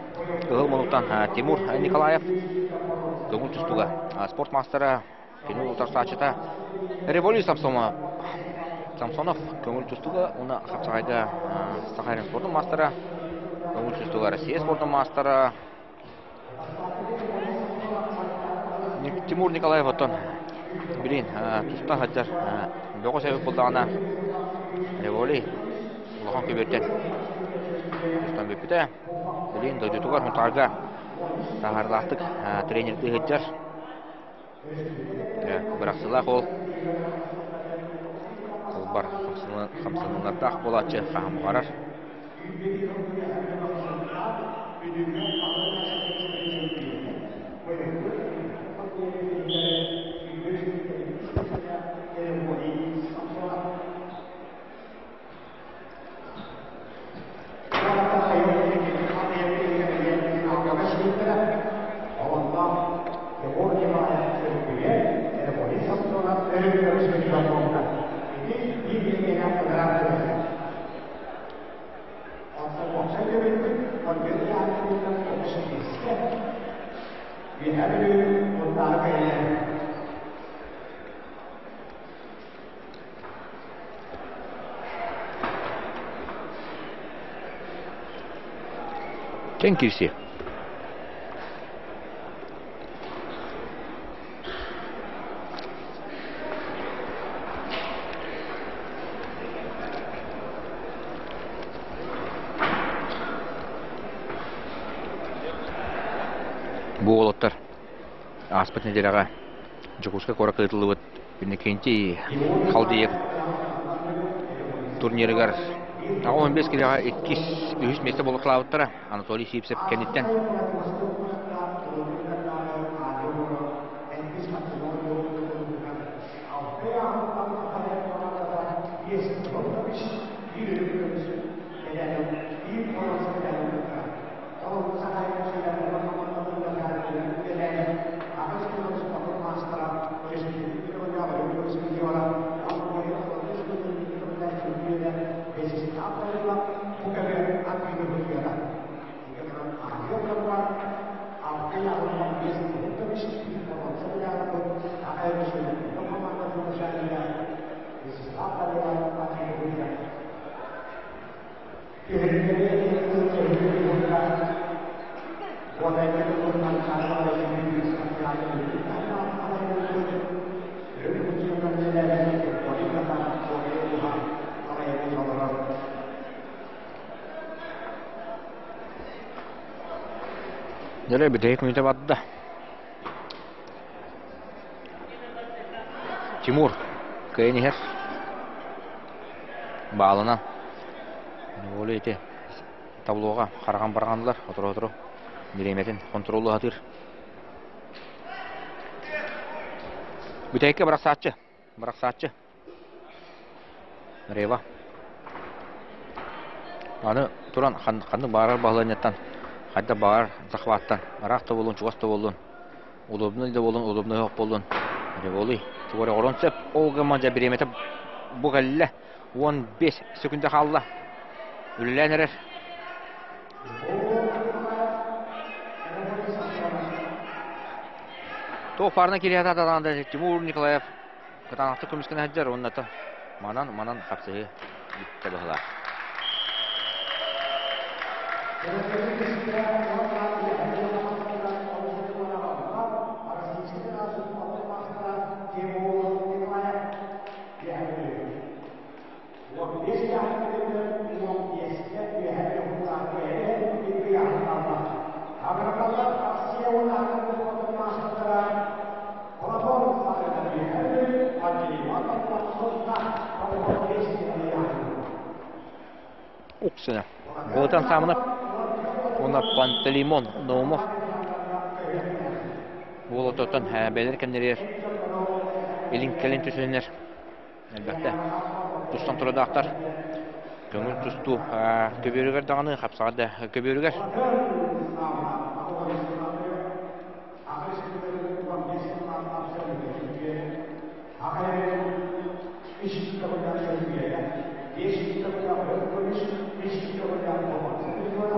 Кыһыл мунуктан Тимур Николаев көҥүл тустууга спорт маастара кини утарсааччыта Революция Самсонова Самсонов көҥүл тустууга уонна хапсаҕайга Саха спордун маастара, көҥүл тустууга Россия спордун маастара Тимур Николаев оттон билин туста сылдьар бөҕө сэбик буллаҕына Револий улахан көбүөртэн тустан бүппүтэ. Билин дойдутугар Сунтаарга таһаарыылаахтык тренердыы сылдьар. Бырахсыылаах уол Кылбар хамсаныылардаах буолааччы хаһан баҕарар. Кэҥ киирсиэ. Бу уолаттар ааспыт нэдиэлэҕэ Дьокуускай куоракка ыытыллыбыт Иннокентий Халдеев турнирыгар 15 килэҕэ иккис, үһүс миэстэ буолуохтаабыттара Анатолий Сивцев кэнниттэн. Дьэ, бүтэһик мүнүүтэ барда. Тимур кыайан иһэр. Баалынан. Оля ити таблоҕа хараҕан бараҕанылар сотору-сотору бириэмэтин хонтуруоллуу сатыыр. Бүтэһиккэ бырахсааччы. Бырахсааччы. Рева. Аны туран ханнык баарар баһылыанньаттан хайда баар захваттан ыраах да буоллун, чугас да буоллун, удобный да буоллун, удобный оһох буоллун, револий тугу эрэ оҥоруон сөп. Ол гынан дьэ бириэмэтэ бу кэллэ. 15 секунда хаалла. Үлэлээн эрэр. Туох баарына кириэхэ аталаанда Тимур Николаев кытаанахтык көмүскэнэ сылдьар уонна манан манан хапсыһыы бүттэ быһылаах. Уксуна. Болотан Самонов уонна Пантелеймон Наумов Болототтон бэлэр кэмнэригэр илин-кэлин түсүнэр элбэхтэ тустан турадаахтар. Көҥүл тустуу көбүөрүгэр даҕаны хапсаҕа да көбүөрүгэр.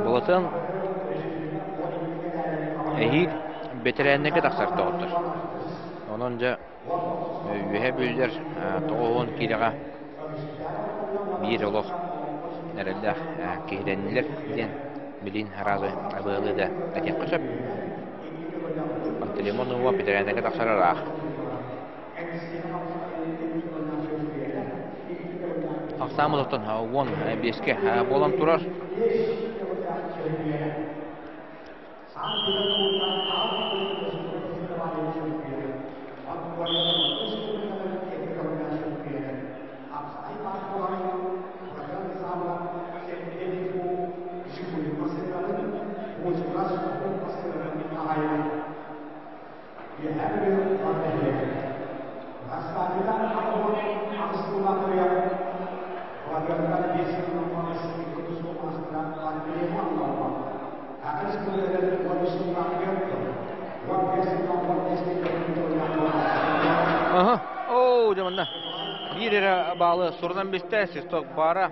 Былатын эһиил бэтэрээннэргэ тахсар доҕоттор. Онон дьэ үөһэ бүллэр 90 киилэҕэ биир олох эрэллээх киһилэннилэр диэн билин араазы абыалыы да этиэххэ сөп. Пантелеймон бэтэрээннэргэ тахсар ыраах. Ахсааммыт оттон 15-кэ буолан турар. Аха. Оо, дьэ манна биир эрэ баалы сурунан бистэ, свисток баара.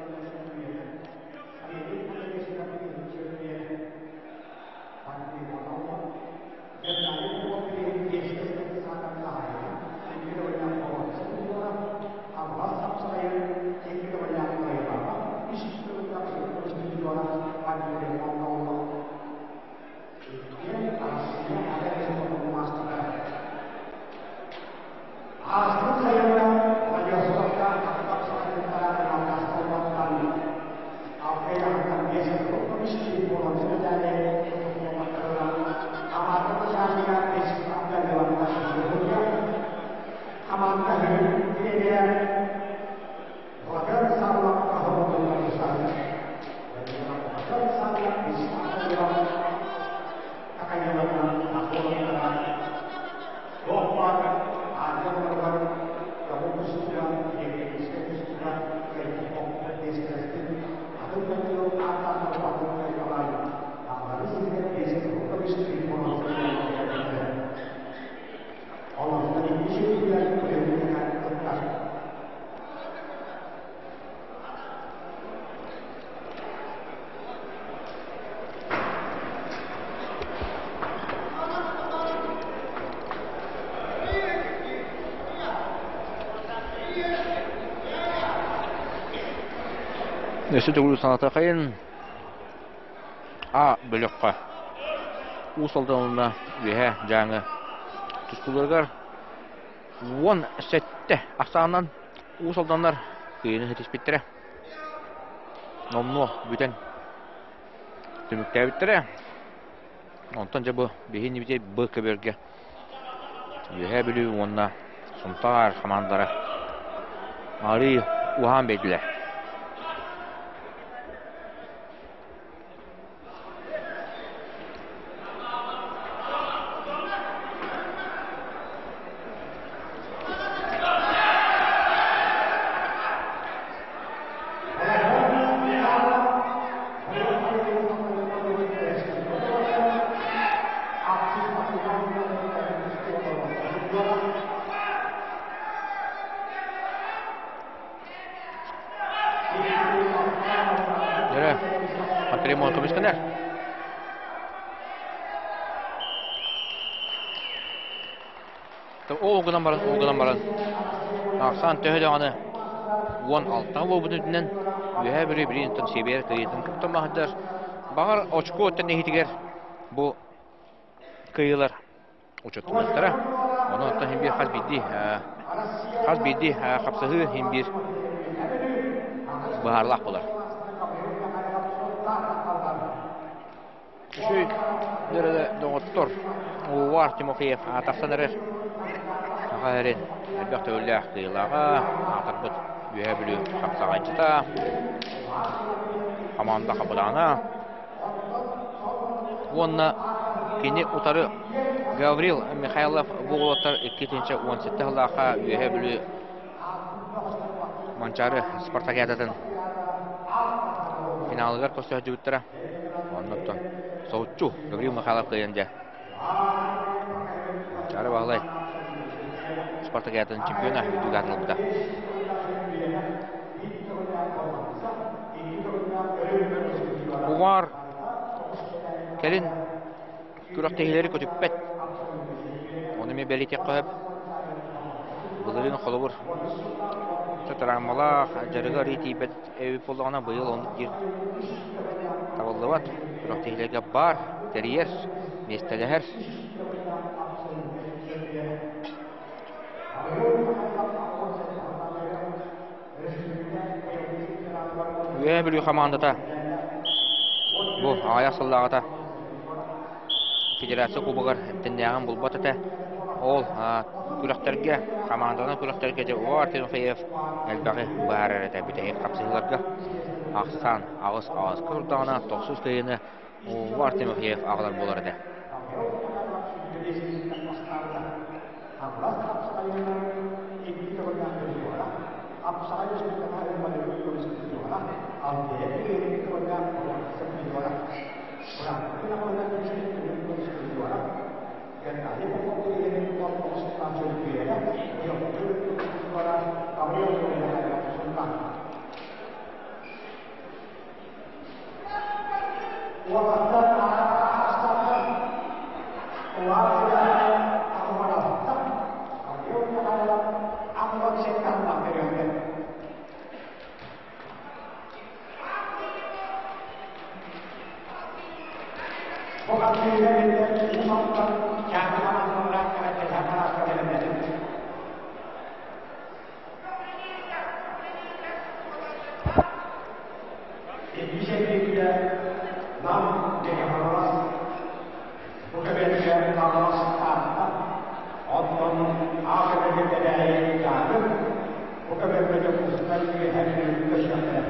Өссө төгүл санатахайын А бөлөххө Уус Алдан Үөһээ Дьааҥы тустууларыгар 17 ахсаанынан Уус Алданнар кыайыыны ситиспиттэрэ. Номнуо бүтэн түмүктээбиттэрэ. Онтон дьэ бу биһиги Б көбүөргэ Үөһээ Бүлүү уонна Сунтаар хамаандалара арыый уһаан биэрдилэр. Дөрө, Пантелеймон көмүскэнэр. Ол гынан баран, ол гынан баран, ахсаан төһө даҕаны 16 буолбут үрдүнэн Үөһээ Бүлүү билигин сибиэр кыайыытын кытта маһырдар. Баҕар очко өттөн иһитигэр бу кыайыылар учуоттаныахтара. Онон оттон иһин биир хас биирдии хас биирдии хапсыһыы иһин биир быһаарылаах буолар. Үчүгэй доҕоттор Увар Тимофеев тахсан эрэр Саха сирин элбэх төгүллээх кыайыылааҕа, аатырбыт Үөһээ Бүлүү хапсаҕайдьыта, хамаанда хапытаана уонна кини утары Гаврил Михайлов бу уолаттар 2017 сыллаахха Үөһээ Бүлүү Манчаары спартакиадатын финалыгар көрсө сылдьыбыттара. Оннуттан соһуччу Гаврил Михайлов кыайан дьэ Манчаары Баһылай спартакиадатын чемпиона үрдүк аатын ылбыта. Уҥаар кэлин күрэхтэһиилэри көтүппэт. Ону эмиэ бэлиэтиэххэ сөп. Былырыын холобур травмалаах, дьарыгар тиийбэт эбит буоллаҕына, быйыл оннук диир табыллыбат. Күрэхтэһиилэргэ баар, тэрийэр, миэстэлэһэр. Үөһээ Бүлүү хамаандата бу аҕыйах сыллааҕыта Федерация Кубогар тэҥнээҕин булбат этэ. Ол күрэхтэргэ, хамаанданан күрэхтэргэ дьэ Уо Тимофеев элбэҕи быһаарар этэ бүтэһик хапсыһыыларга. Ахсаан аҕыс аҕыска турдаҕына тохсус кыайыыны Уо Тимофеев аҕалар буолар этэ. Хаҥалас хапсаҕайынан икки көҕүлээх призера, хапсаҕай республикаҕа ылбалыыр көмүс призера, Алтыйа икки көҕүлээх бронза призера, Бырааттыы аҕалынан үчүгэй көмүс көмүс призера, Геннадий Попов иһин орто чөмпүйүөнэ, Ойохтуур призера, Гаврил Михайлов Султан. Уолаттар аастахха, улаатыылара атымаласта, Гаврил Михайлов Амма сиртан көрүөхтэр. Бу хапсыыга биллэр уус алтан чааһынан аннылаах кэрэккэчээн араска бэлэмнэнэр. Иккис эбиэккэ Нам Мэҥэ-Хаҥалас, бу кэбиэккэ Хаҥалас Таатта, оттон А кэбиэккэ Кэбээйи Дьааҥы, бу кэбиэккэ Дьокуускай Үөһээ Бүлүү көрсүөхтэрэ.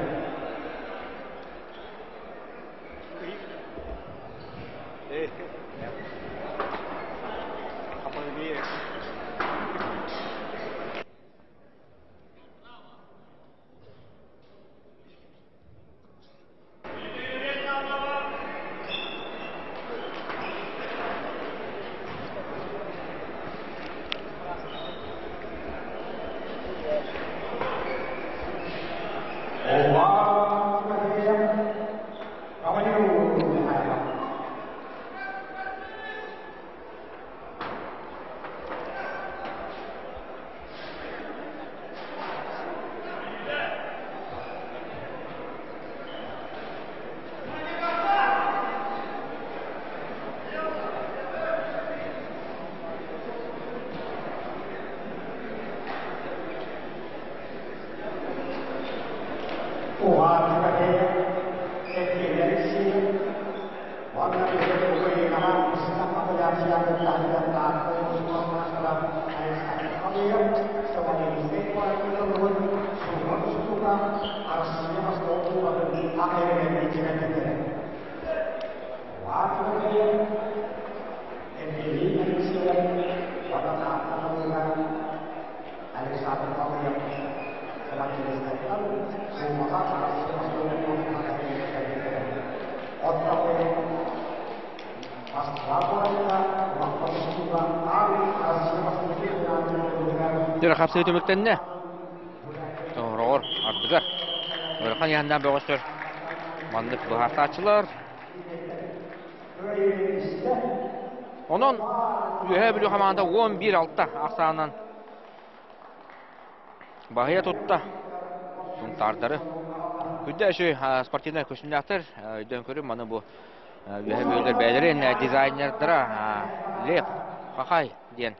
Уонна биһиги Украинаҕа быстах апелляцияны таһыгар Таатта улуустарын маастара Александр Халыев, Сомалийскай куоракка ыллыбыт суһума тустууга Арассыыйа бастакы кубогын ах эрэгэр кэппиттэрэ. Улаат Тимофеев, Евгений Алексеев уонна Таатта Халыга Александр Халыев Сомалийскайтан Суумаҕа Арассыыйа бастакы кубогын ах эрэгэр кэппиттэрэ. Оттон Москва куоракка улахан тустууга аан Россия бастакы чемпионатын Дьэ, хапсыы түмүктэннэ. Тоһороҕор ардыгар ыарахан иһэннээх бөҕөстөр маннык быһаартааччылар. Онон Үөһээ Бүлүү хамаанда 11-6 ахсаанынан баһыйа тутта. Сунтаардары. Күндэ үчүгэй спортивнай көстүүмнээхтэр. Өйдөөн көрүм, маны бу үөһэ бүөлэр бэйэлэрин дизайнердара Лев Хахай диэн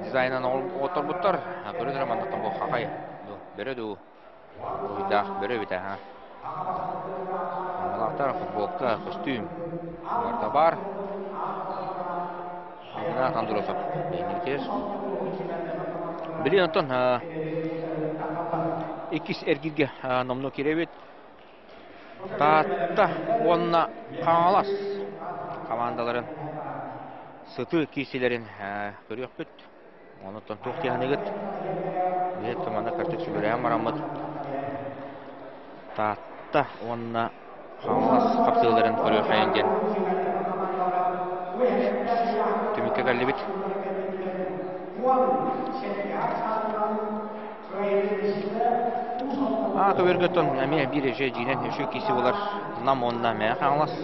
дизайнан оҕотторбуттар. Көрүнэр маннаттан бу Хахай бөрө дуу уруйдаах бөрө эбитэ ha. Малаахтар футболка, көстүүм барыта баар. Игнат Андросов бэйнибитигэр. Билин онтон иккис эргиргэ номнуо кирэбит. Таатта уонна Хаҥалас хамаандаларын сытыы киирсилэрин көрүөхпүт. Онуттан туох диэхиныгыт? Биһиги манна кырдьык сүбэлэһэн бараммыт Таатта уонна Хаҥалас хапсыһыыларын көрүөххэйин диэн түмүккэ кэллибит. Аа көбүөргөттөн эмиэ биир эже дьиинэн үчүгэй киси булар Нам уонна Мэҥэ Хаҥалас.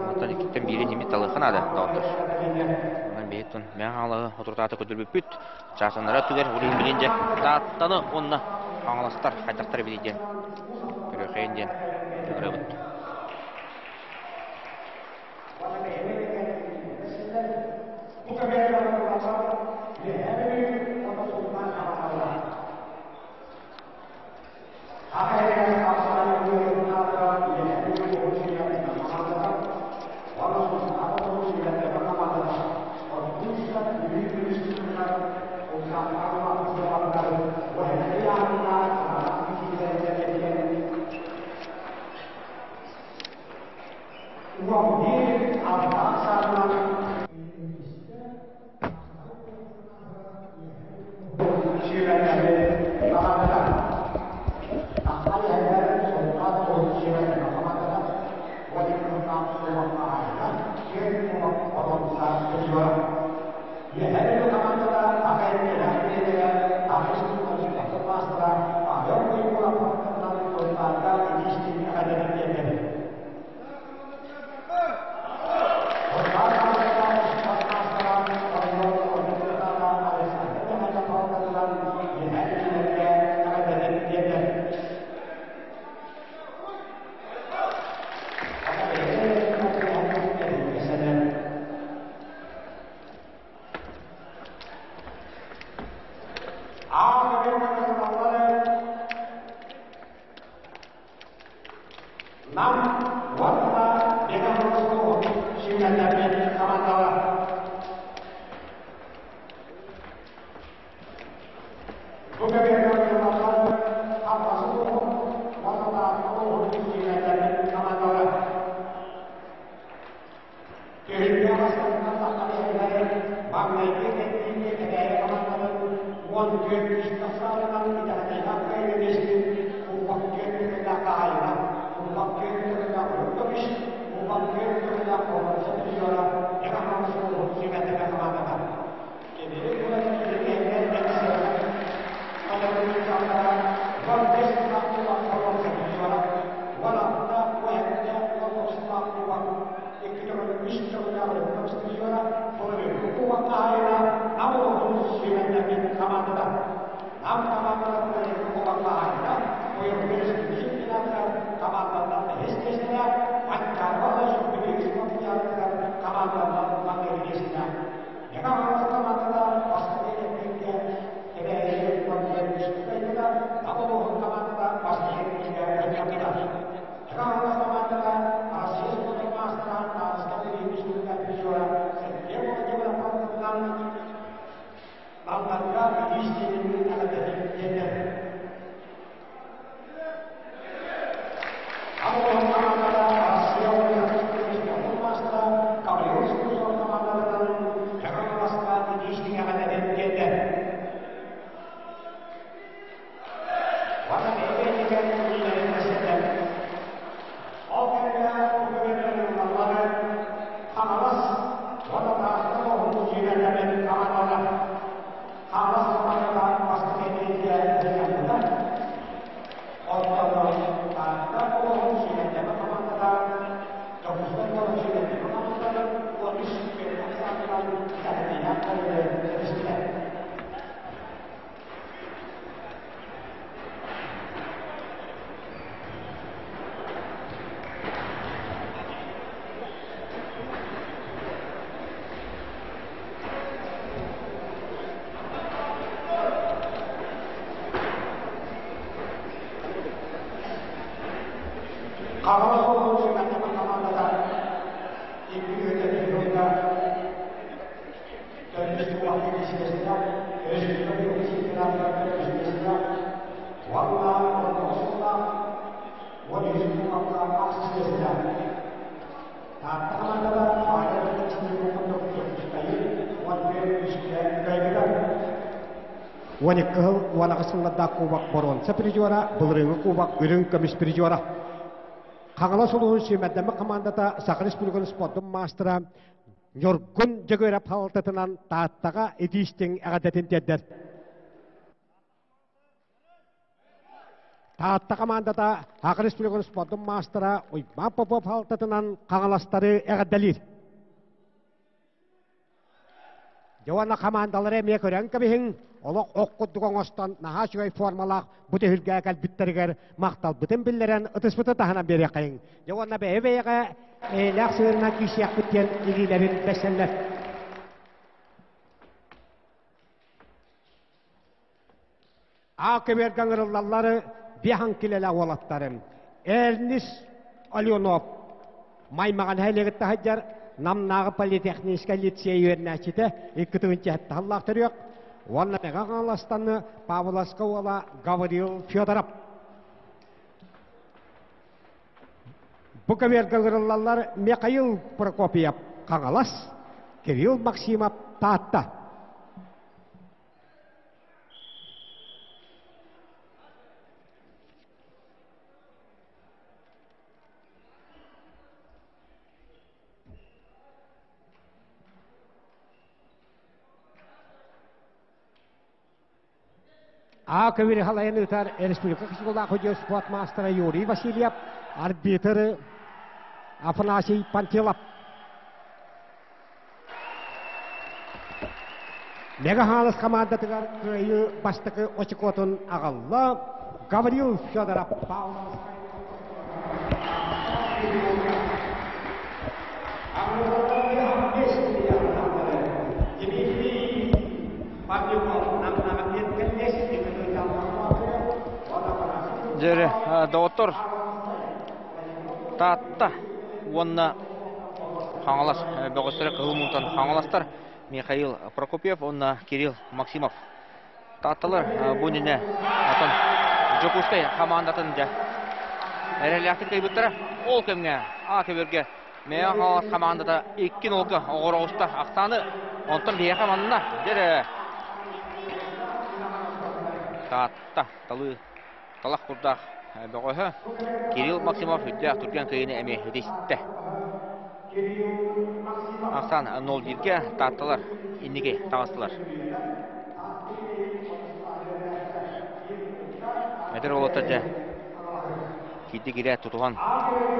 Онтон иккиттэн биирин имит талыахха наада доҕоттор. Онон биһиттэн Мэҥэ Хаҥалаһы отурутаата көрдөрбүппүт. Чаасаннара өттүгэр улуһун билин дьэ Тааттаны уонна Хаҥаластар хайдахтар эбитий диэн көрүөххэйин диэн ыҥырабыт. Нам уонна Белорусско сүүмэрдэммит хамаандалар. Бу кэмҥэ Хаҥалас улууһун уонна Таатта улууһун сүүмэрдэммит хамаандалар. Түһүлгэ бастакынан таххан иһэллэр маҥнайгы кэнтииҥҥэ Кэбээйи хамаандатын 14 үс тахсаанынан итэҕэтиилээх кыайыы биэстин Кубок түөрт төгүллээх хаһаайына, Кубок түөрт төгүллээх уһун көмүс, Кубок түөрт төгүллээх боруонса призера Мэҥэ Хаҥалас улууһун сүүмэрдэммит хамаандата. Кэбээйи куорат киинигэр экс-сыана 15 сыллаах кубок боруонса призера, 16 уһэннэ 19 кубок икки төгүл үс төгүллээх көмүс призера, былырыыҥҥы кубок хаһаайына Нам улууһун сүүмэрдэммит хамаандата. Нам хамаандата былырыыҥҥы кубок хаһаайына быйылгы республика хамаандаттан бэһис миэстэлээх, Манчаарыга сүүрбэ спортчаатыгар хамаандаттан маҥнайгы миэстэлээх. Мэҥэ Хаҥалас хамаандата бастакы эргииргэ Кэбээйи уонна Үстүкайга Нам улууһун хамаандата бастакы эргииргэ кыттыбыта. Мэҥэ Хаҥалас хамаандата Россия спордун маастара Таатыска Илиибис призера Сергей Владимиров Намнарга бириистиэтин эҕэрдэтин тиэрдэр. 12 сыл 18 сыллардаах кубок боруонса призера, былырыыҥҥы кубок үрүҥ көмүс призера. Хаҥалас улууһун сүүмэрдэммит хамаандата Саха Республикатын спордун маастара Ньургун Дьөгүөрэп салалтатынан Тааттаҕа итиистиҥ эҕэрдэтин тиэрдэр. Таатта хамаандата Саха Республикатын спордун маастара Уйбаан Попов салалтатынан Хаҥаластары эҕэрдэлиир. Дьэ уонна хамаандалары эмиэ көрөн кэбиһиҥ, олох ох курдук оҥостон наһаа үчүгэй формалаах бу түһүлгэҕэ кэлбиттэригэр махталбытын биллэрэн ытыспытын таһынан биэриэххэйиҥ. Дьэ уонна бэйэ-бэйэҕэ эйэлээх сыһыанынан киирсиэхпит диэн илиилэрин бэссэллэр. Аа көбүөргэ ыҥырыллаллары биэһэн килэлээх уолаттарым Эрнис Оленов Маймаҕан нэһилиэгиттэн сылдьар Намнааҕы политехническай лицей үөрэнээччитэ икки тыһыынча сыллаах төрүөх уонна Мэҥэ Хаҥаластан Павловска уола Гаврил Федоров. Бу көбүөргэ ыҥырыллаллар Михаил Прокопьев Хаҥалас, Кирилл Максимов Таатта. А көбүрү халайын ыытар республика Кысылаах спорт маастара Юрий Васильев, арбитр Афанасий Пантелов. Мега Хаалыс хамаандатыгар кыайыы бастакы очукуотун аҕалла Гаврил Федоров Павловскай. Дьэрэ, доҕоттор, Таатта уонна Хаҥалас бөҕөстөрө Кыһыл Муунтан Хаҥаластар Михаил Прокопьев уонна Кирилл Максимов. Таатталар бу иннинэ атын Дьокуускай хамаандатын дьэ эрэллээхтик кыайбыттара. Ол кэмҥэ А көбүөргэ Мэҥэ Хаҥалас хамаандата 2-0 оҕор оҕуста ахсааны. Онтон биһиэхэ манна дьэ Таатта талыы талах курдаах бөҕөһө Кирилл Максимов үрдээх түргэн кыайыыны эмиэ ситистэ. Ахсаан 0-1-гэ Таатталар инники таҕыстылар. Эдэр уолаттар дьэ киирди киирэ тутуһан,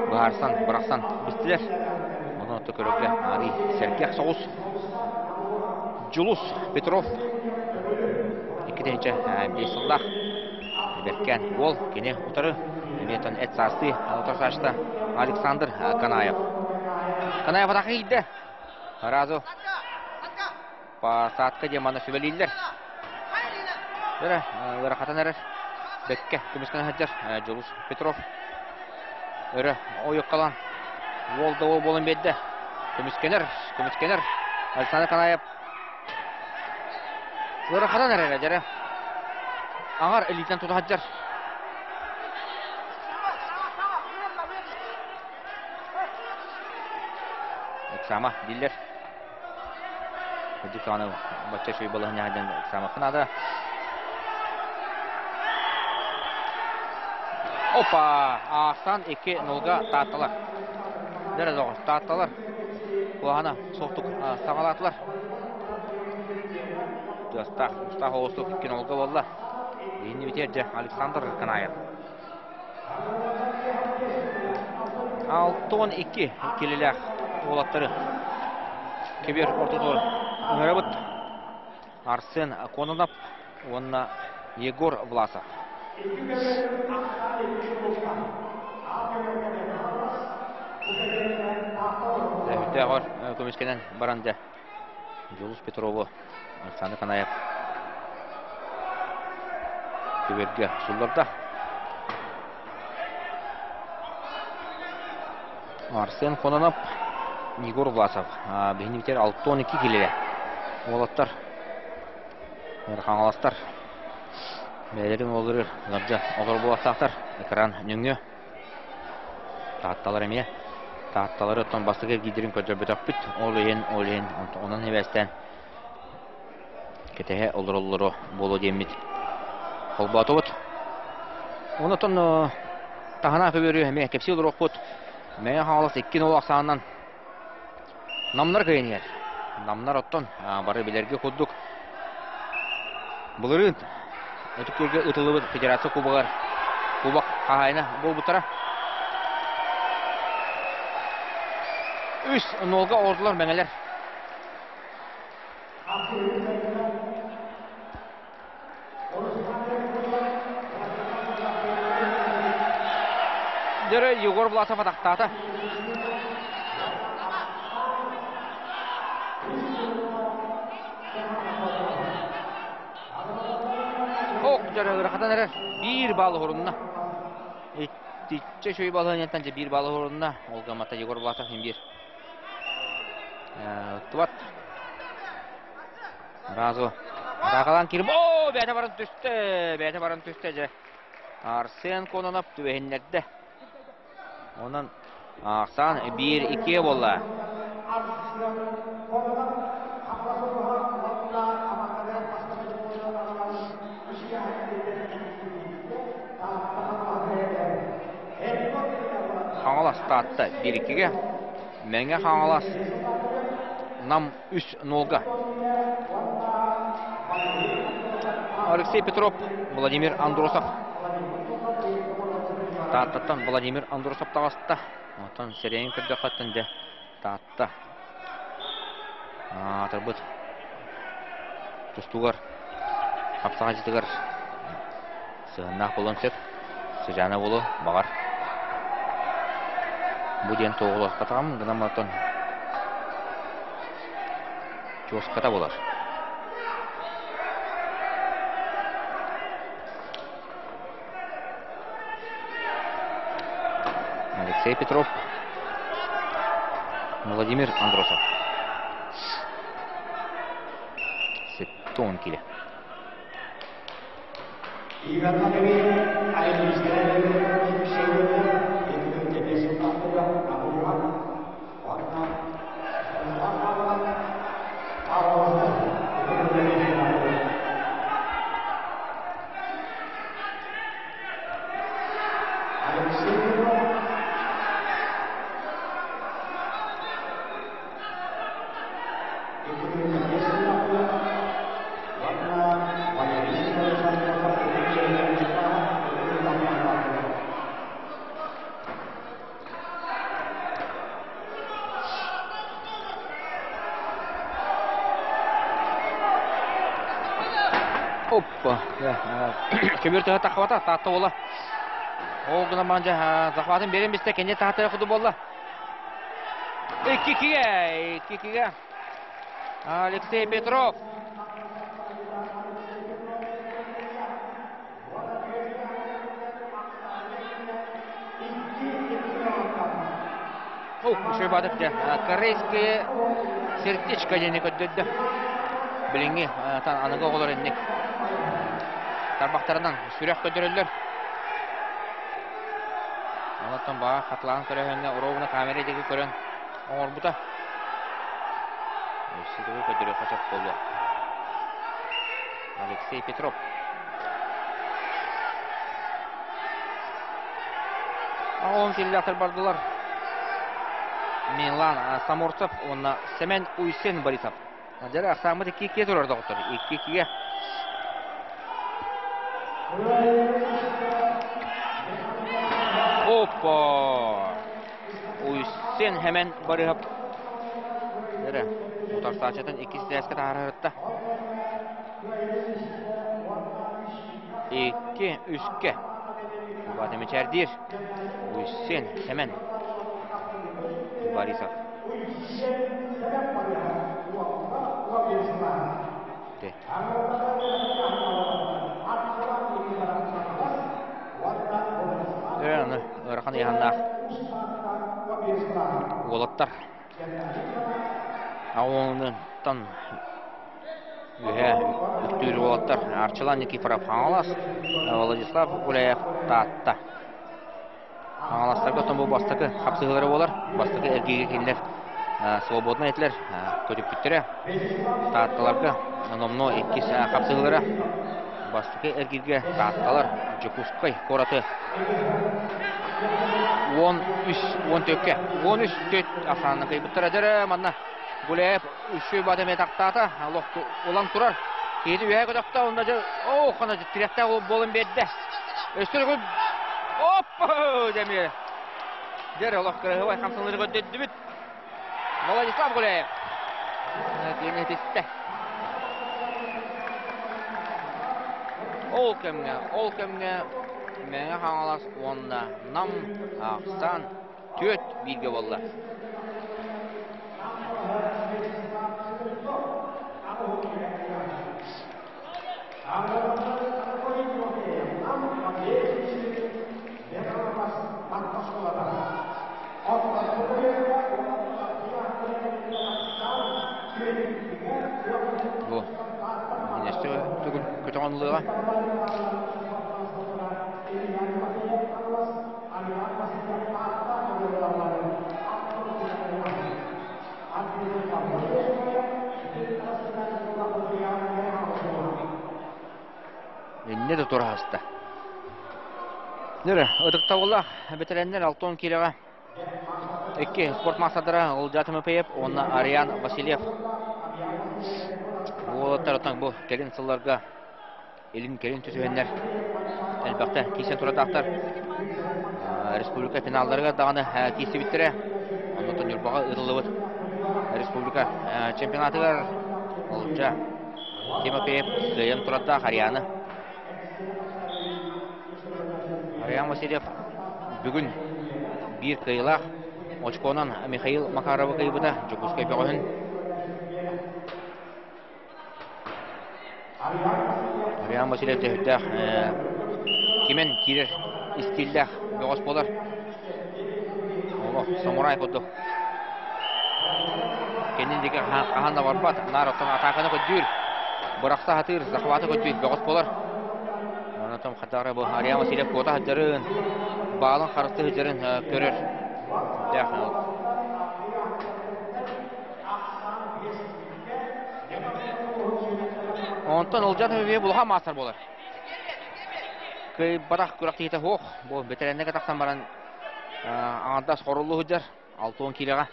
быһаарсан, бырахсан бистилэр. Онон отто көрөргө арый сэргэх соҕус. Дьулус Петров 2 5 сыллаах Бэркээн уол кини утары эмиэтэн эт саастыы утарсааччыта Александр Канаев. Канаев атака киирдэ. Сразу посадка диэн манна сүбэлииллэр. Өрө ыарахатан эрэр. Бэккэ көмүскэнэ сылдьар Дьулус Петров. Өрө ойуккалаан уол да уол буолан биэрдэ. Көмүскэнэр, көмүскэнэр. Александр Канаев Ыараханан эрэрэ дьэрэ. Аҥар илиитинэн тута сылдьар. Ыксаама дииллэр. Кырдьык даҕаны бачча үчүгэй балаһыанньаҕа диэн ыксаамахха наада. Опа! Аахсан 2-0-га таатталар. Дэрэ доҕор, таатталар. Куһаҕана суохтук саҕалаатылар. Тыастаах, устаах оҕустук кинолга буолла. Биһини битиэрдэ Александр Канаев. 62 килилээх уолаттары кэбиэр ортотугар ыҥырабыт. Арсен Кононов уонна Егор Власов. Өйдөөҕөр көмүскэнэн баран дьэ Дьулус Петрову Александр Канаев көбүөргэ сулларда. Арсен Кононов, Егор Власов. Биһиниктер 6-12 килиле. Уолаттар, Хаҥаластар бэйэлэрин уоллары лабдьа олор буолуохтаахтар. Экран нөҥүө Таатталар эмиэ. Таатталары оттон бастакы эргиирдэрин көрдөрбөтөхпүт. Ол иһин, ол иһин онон сибээстээн кэтэһэ олороллоро буолуо диэммит холбоотубут. Онтон таһына көбүөрү эмиэ кэпсии олоруохпут. Мэҥэ Хаҥалас 2-0 ахсаанынан Намнар кыайан иһэр. Намнар оттон бары билэргэ курдук былырыын Ытык Күөлгэ ытыллыбыт Федерация Кубогар кубок хаһаайына буолбуттара. 3-0-га оҕордулар мэҥэлэр. Дөрө Егор Власов атахтаата. Ох, дьөрө ырахатан эрэр. Биир балл уһурунна. Итиччэ үчүгэй балаһыанньаттан дьэ биир балл уһурунна. Ол гаммата Егор Власов иһин биир. Туат. Разу. Атаакалаан киирим. Оо, бэйэтэ баран түстэ. Бэйэтэ баран түстэ дьэ. Арсен Кононов түбэһиннэрдэ. Онон ахсаан 1-2 буолла. Хаҥалас Таатта 1-2-ге. Мэҥэ Хаҥалас Нам 3-0-га. Алексей Петров, Владимир Андросов. Тааттаттан Владимир Андросов таҕыста. Оттон сирэйин көрдөххөттөн дьэ Таатта аатырбыт тустуугар хапсаҕайдьытыгар сыһыаннаах буолуон сөп. Сыдьаана буолуо, баҕар. Бу диэн туоҕуласпатаҕым гынан оттон чуоската буолар. Алексей Петров, Владимир Андросов. Сеттон киле. Оппа. Көбүөр төһө таххабата, таатта буола. Ол гынан баран дьэ захватын биэрэн бистэ, кэннэ таатта куду буолла. 2-2-ге, 2-2-ге. Алексей Петров. О, үчүгэй баатык дьэ. Корейское сердечко диэни көрдөрдө. Билиҥҥи аныгы оҕолор инник тарбахтарынан сүрэх көрдөрөллөр. Онтон баҕа хатылаан көрөһөҥҥө ровно камера диэки көрөн оҥорбута. Өссө төгүл көрдөрүөххэ сөп буолуо. Алексей Петров. Оҕолон киллэхтэр бардылар. Милан Саморцев уонна Семен Уйсен Борисов. Дьэ, ахсааммыт 2-2 турар доҕоттор. 2-2-ге. Опа! Уйсен Хемен Барыһап. Эрэ, утарсааччытын иккис ситээскэ таһаарарытта. Икки, үскэ. Убата мичээрдиир. Уйсен Семен Борисов. Аны ыарахан ыйаһаннаах. Уолаттар Аонтан үөһэ үктүүр уолаттар Арчылан Никифоров Хаҥалас, Владислав Гуляев Таатта. Хаҥаластарга оттон бу бастакы хапсыһыылара буолар. Бастакы эргиигэ кинилэр свободнай этилэр, көтүппүттэрэ. Таатталарга номнуо иккис хапсыһыылара. Бастакы эргииргэ Таатталар Дьокуускай куораты 13-14-кэ 13-4 ахсаанынан кыайбыттара. Дьэ манна Гуляев үчүгэй баат эмиэ тахтаата. Олох улан турар. Киһити үөһэ көтөхтө. Онно дьэ оо хана тирэхтээх буолан биэрдэ. Өстөр Оппа! Дэмиэ. Дьэ олох кыраһыбай хамсанары көрдөрдүбүт. Владислав Гуляев. Киһини этистэ. Ол кэмҥэ, ол кэмҥэ Мэҥэ Хаҥалас уонна Нам ахсаан түөрт бииргэ буолла. Бу Инесте төгүл көтөҕөн ылыаҕа. Иннэ да тураһаста. Нөрө, ытыктабыллаах бэтэрээннэр Алтон Кирэҕэ икки спорт маастардара Ылдьаа Тимофеев уонна Ариан Васильев. Уолаттар оттон бу кэлин сылларга илин-кэлин түсүһэннэр элбэхтэ киирсэн туратаахтар. Республика финалларыгар даҕаны киирсибиттэрэ. Оннуттан Ньурбаҕа ыытыллыбыт республика чемпионатыгар Ылдьаа Тимофеев кыайан турардаах Арианы. Ариан Васильев бүгүн биир кыайыылаах очконан Михаил Макаровы кыайбыта Дьокуускай бөҕөһүн. Ариан Васильев төһүттээх кимэн киирэр истииллээх бөҕөс буолар. Олох самурай курдук. Кэннин диэки хаһан да барбат. Наар оттон атааканы көрдүүр. Бырахса сатыыр, захваты көрдүүр бөҕөс буолар. Онон хатаары бу Ариан Васильев куота сылдьарын, баалын харыстыы сылдьарын көрөр. Онтон Ылдьан Өбүө булаха маастар буолар. Кыайбатах күрэхтэһиитэ суох. Бу бэтэрээннэргэ тахсан баран аҥардас хоруллу сылдьар 60 киилэҕэ.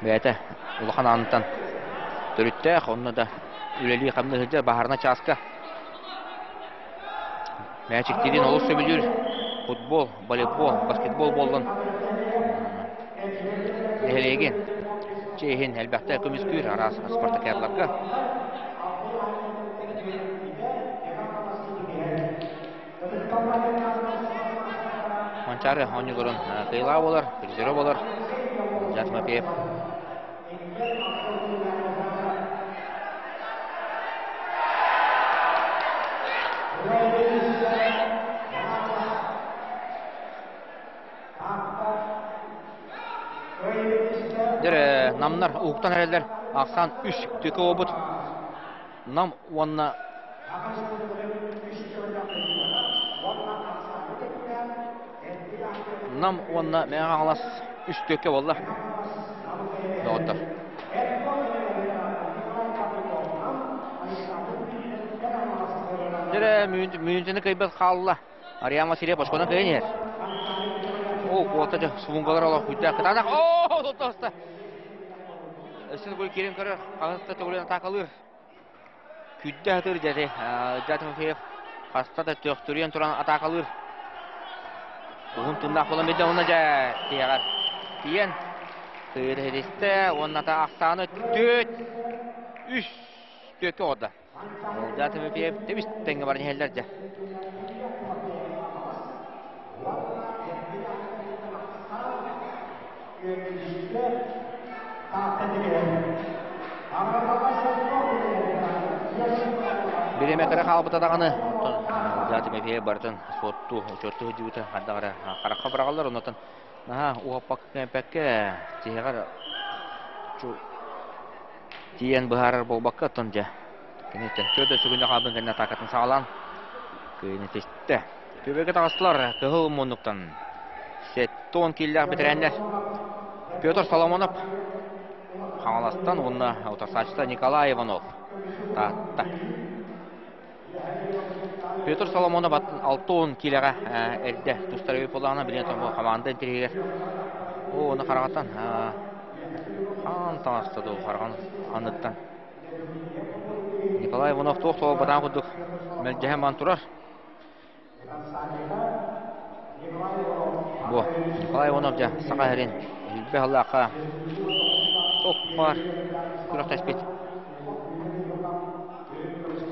Бэйэтэ улахан аанытан төрүттээх, онно да үлэлии-хамныы сылдьар баһаарына чааска Мээчиктиирин олус сөбүлүүр футбол, волейбол, баскетбол буоллун нэһилиэгин чиэһин элбэхтэ көмүскүүр араас спартакиадаларга. Манчаары оонньууларын кыайыылаах буолар, призера буолар Тимофеев. Дьэ, намнар уһуктан эрэллэр. Ахсаан үс түкэ уобут. Нам уонна Нам уонна Мэҥэ Хаҥалас үс түөккэ буолла. Доҕоттор. Дьэ, мүнүүтэни кыайбат хаалла. Ариан Васильев бочконан кыайан иһэр. О, куота дьэ, сумунгалар олох күүттээх кытаанах. Оо, тоста. Өссө төгүл киирэн көрөр, хаһыс да төгүлүн атаакалыыр. Күүттэ сатыыр дьэ Дьа Тимофеев хаста да төхтүрүйэн туран атаакалыыр. Уһун тыннаах буолан биэрдэ уонна дьэ тиһэҕэр тиийэн кыырыһыристэ уонна та ахсааны түөрт үс түөккэ оҕордо. Дьа Тимофеев тэбис тэҥҥэ баран иһэллэр дьэ. Бириэмэ кыра хаалбыта даҕаны, оттон Ылдьаа Тимофеев барытын суоттуу, учуоттуу сылдьыбыта хайдах эрэ харахха быраҕаллар, оннуттан наһаа уһаппакка-кэмпэккэ тиһэҕэр тиийэн быһаарар буолбакка, оттон дьэ киниттэн 4 секунда хаалбын кэннэ атаакатын саҕалаан кыайыыны тистэ. Күбэгэ таҕыстылар кыһыл муннуктан 70 кииллээх бэтэрээннэр Петр Соломонов Хаҥаластан уонна утарсааччыта Николай Иванов Таатта. Петр Соломонов 60 киилэҕэ эрдэ тустар өй буоллаҕына билигин хамаанда интириэһигэр оо ону хараҕаттан хаан таҥаста дуу хараҕын анныттан Николай Иванов туох туолбатаҕын курдук мэлдьэһэн баран турар. Бу Николай Иванов дьэ Саха сирин элбэх сыллаахха тохпар күрэхтэспит.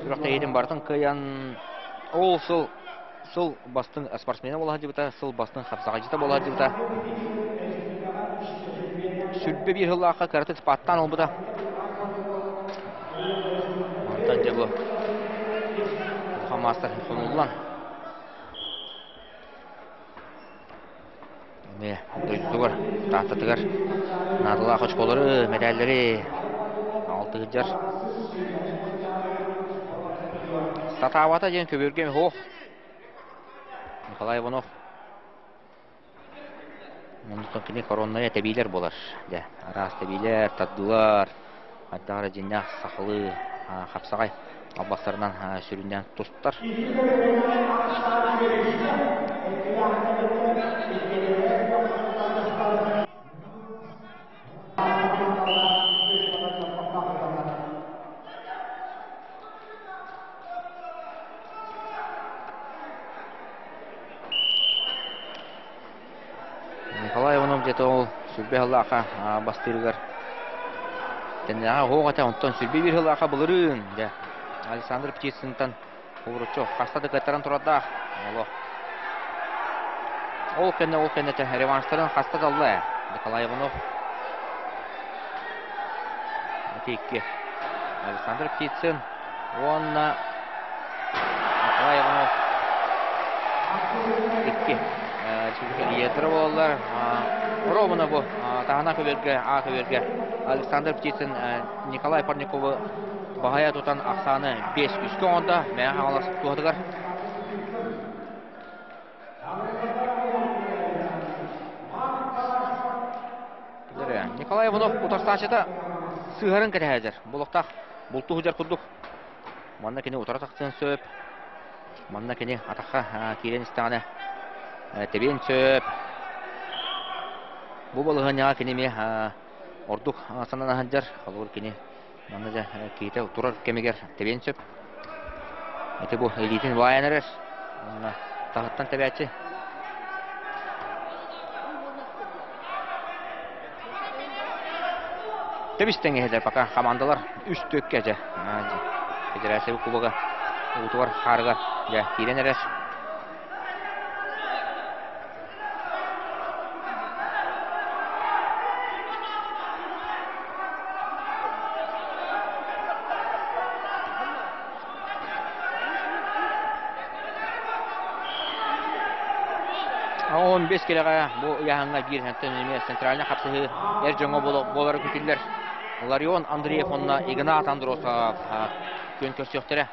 Күрэхтэһиитин барытын кыайан ол сыл сыл бастыҥ спортсмена буола сылдьыбыта, сыл бастыҥ хапсаҕайдьыта буола сылдьыбыта. 21 сыллаахха кыратык спаттаан ылбыта. Онтон дьэ бу улахан маастар хомуллан эмиэ дойдутугар, Тааттатыгар наадалаах очколары, мэтээллэри алтыһыдьар. Сатаабата диэн көбүөргэ суох. Николай Иванов Онтон кини короннай тэбиилэр буолар. Дьэ, араас тэбиилэр, тардыылар, хайдах эрэ дьиҥнээх сахалыы хапсаҕай албастарынан сүрүннээн тустар. Николай Иванов дьэ ол сүрбэ сыллаахха бастыырыгар тэннэҕэ оһох этэ, онтон сүрбэ биир сыллаахха былырыын дьэ Александр Птицынтан ууруччу хаста да кыаттаран турардаах олох. Ол кэннэ ол кэннэ реванштарын хаста да ылла ээ Николай Иванов. Ити икки Александр Птицын уонна Николай Иванов икки республика буолаллар. Ровно бу таһына көбүөргэ, А көбүөргэ Александр Птицын Николай Парниковы баһайа тутан ахсааны 5-3-кэ оҥордо. Мэҥэ Хаҥалас туһатыгар. Николай Иванов утарсааччыта сыһарын кэтэһээдэр. Булуктаах бултуу сылдьар курдук. Манна кини утара тахсыан сөп. Манна кини атахха киирэн истэҕинэ тэбиэн сөп. Бу балаһыанньаҕа кини эмиэ ордук санана сылдьар. Холобур кини манна дьэ киһитэ турар кэмигэр тэбиэн сөп. Ити бу илиитин баайан эрэр. Уонна таһыттан тэбээччи. Тэбис тэҥҥэһэлэр пока командалар үс төккэ дьэ Федерация кубога уутугар хаарыгар дьэ киирэн эрэр. 15 килэҕэ бу ыйааһыҥҥа биир эмиэ центральнай хапсыһыы эр дьоҥҥо буолара күүтүллэр. Ларион Андреев уонна Игнат Андросов күөн көрсүөхтэрэ.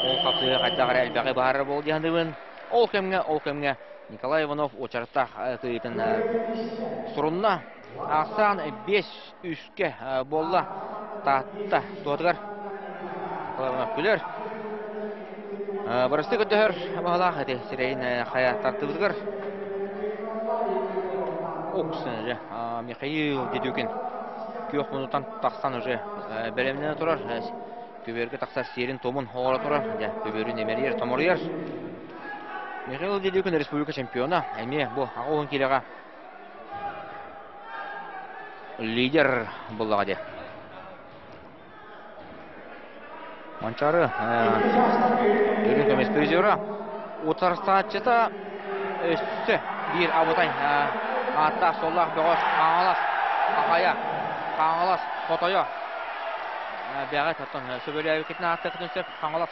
Ол хапсыһыы хайдах эрэ элбэҕи баһарар буол диэн Ол кэмҥэ, ол кэмҥэ Николай Иванов уочараттаах кыайыытын сурунна. Ахсаан 5-3-кэ буолла. Таатта туһатыгар Николай Иванов күлэр. Бырастыы көрдөһөр баһылаах эти сирэйин хайа тардыбытыгар. Оксен же Михаил Дедюкин күөх мунутан тахсан уже бэлэмнэнэ турар. Көбүөргэ тахсар сиэрин-туомун оҥоро турар. Дьэ, көбүөрүн эмэрийэр, томоруйар. Михаил Дедюкин республика чемпиона. Эмиэ бу 80 киилэҕэ лидер буллаҕа дии. Манчаары үрүҥ көмүс призера утарсааччыта өссө биир абытай ааттаах-суоллаах бөҕөс Хаҥалас Хахайа, Хаҥалас Хотойо. бэҕэт оттон сөбүлээбиккитин ааттыаххытын сөп. Хаҥалас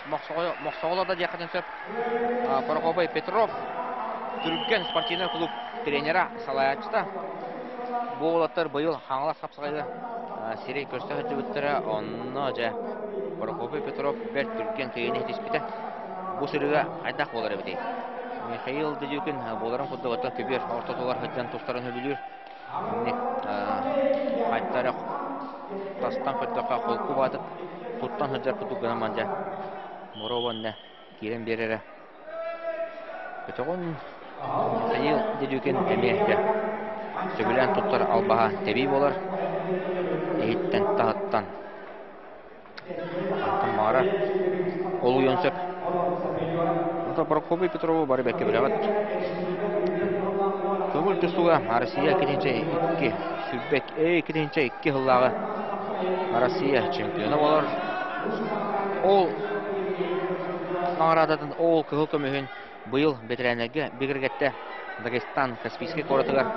Мохсоҕоло да диэххитин сөп. Прокопий Петров, Түргэн спортивнай клуб тренера, салайааччыта. Бу уолаттар быйыл Хаҥалас хапсаҕайга сирэй көрсө сылдьыбыттара. Онно дьэ Прокопий Петров бэрт түргэн кыайыыны ситиспитэ. Бу сырыыга хайдах буолар эбитий? Михаил Дедюкин буоларын курдук оттон көбүөр ортотугар сылдьан тустарын сөбүлүүр. Инник хайта эрэ тастан көрдөххө холку баатык туттан сылдьар курдук гынан мандьа Моровонна киирэн биэрэрэ. Көтөҕүн Михаил Дедюкин эмиэ дьэ сөбүлээн туттар албаһа тэбии буолар. Иһиттэн таһыттан Онтон маара олуйуон сөп. Онтон Прокопий Петрову бары бэккэ билэҕит. Көҥүл тустууга Россия 2-2 сүүрбэт 2-2 сыллааҕы Россия чемпиона буолар. Ол наҕараадатын ол кыһыл көмүһүн быйыл бэтэрээннэргэ бигэргэттэ Дагестан Каспийскай куоратыгар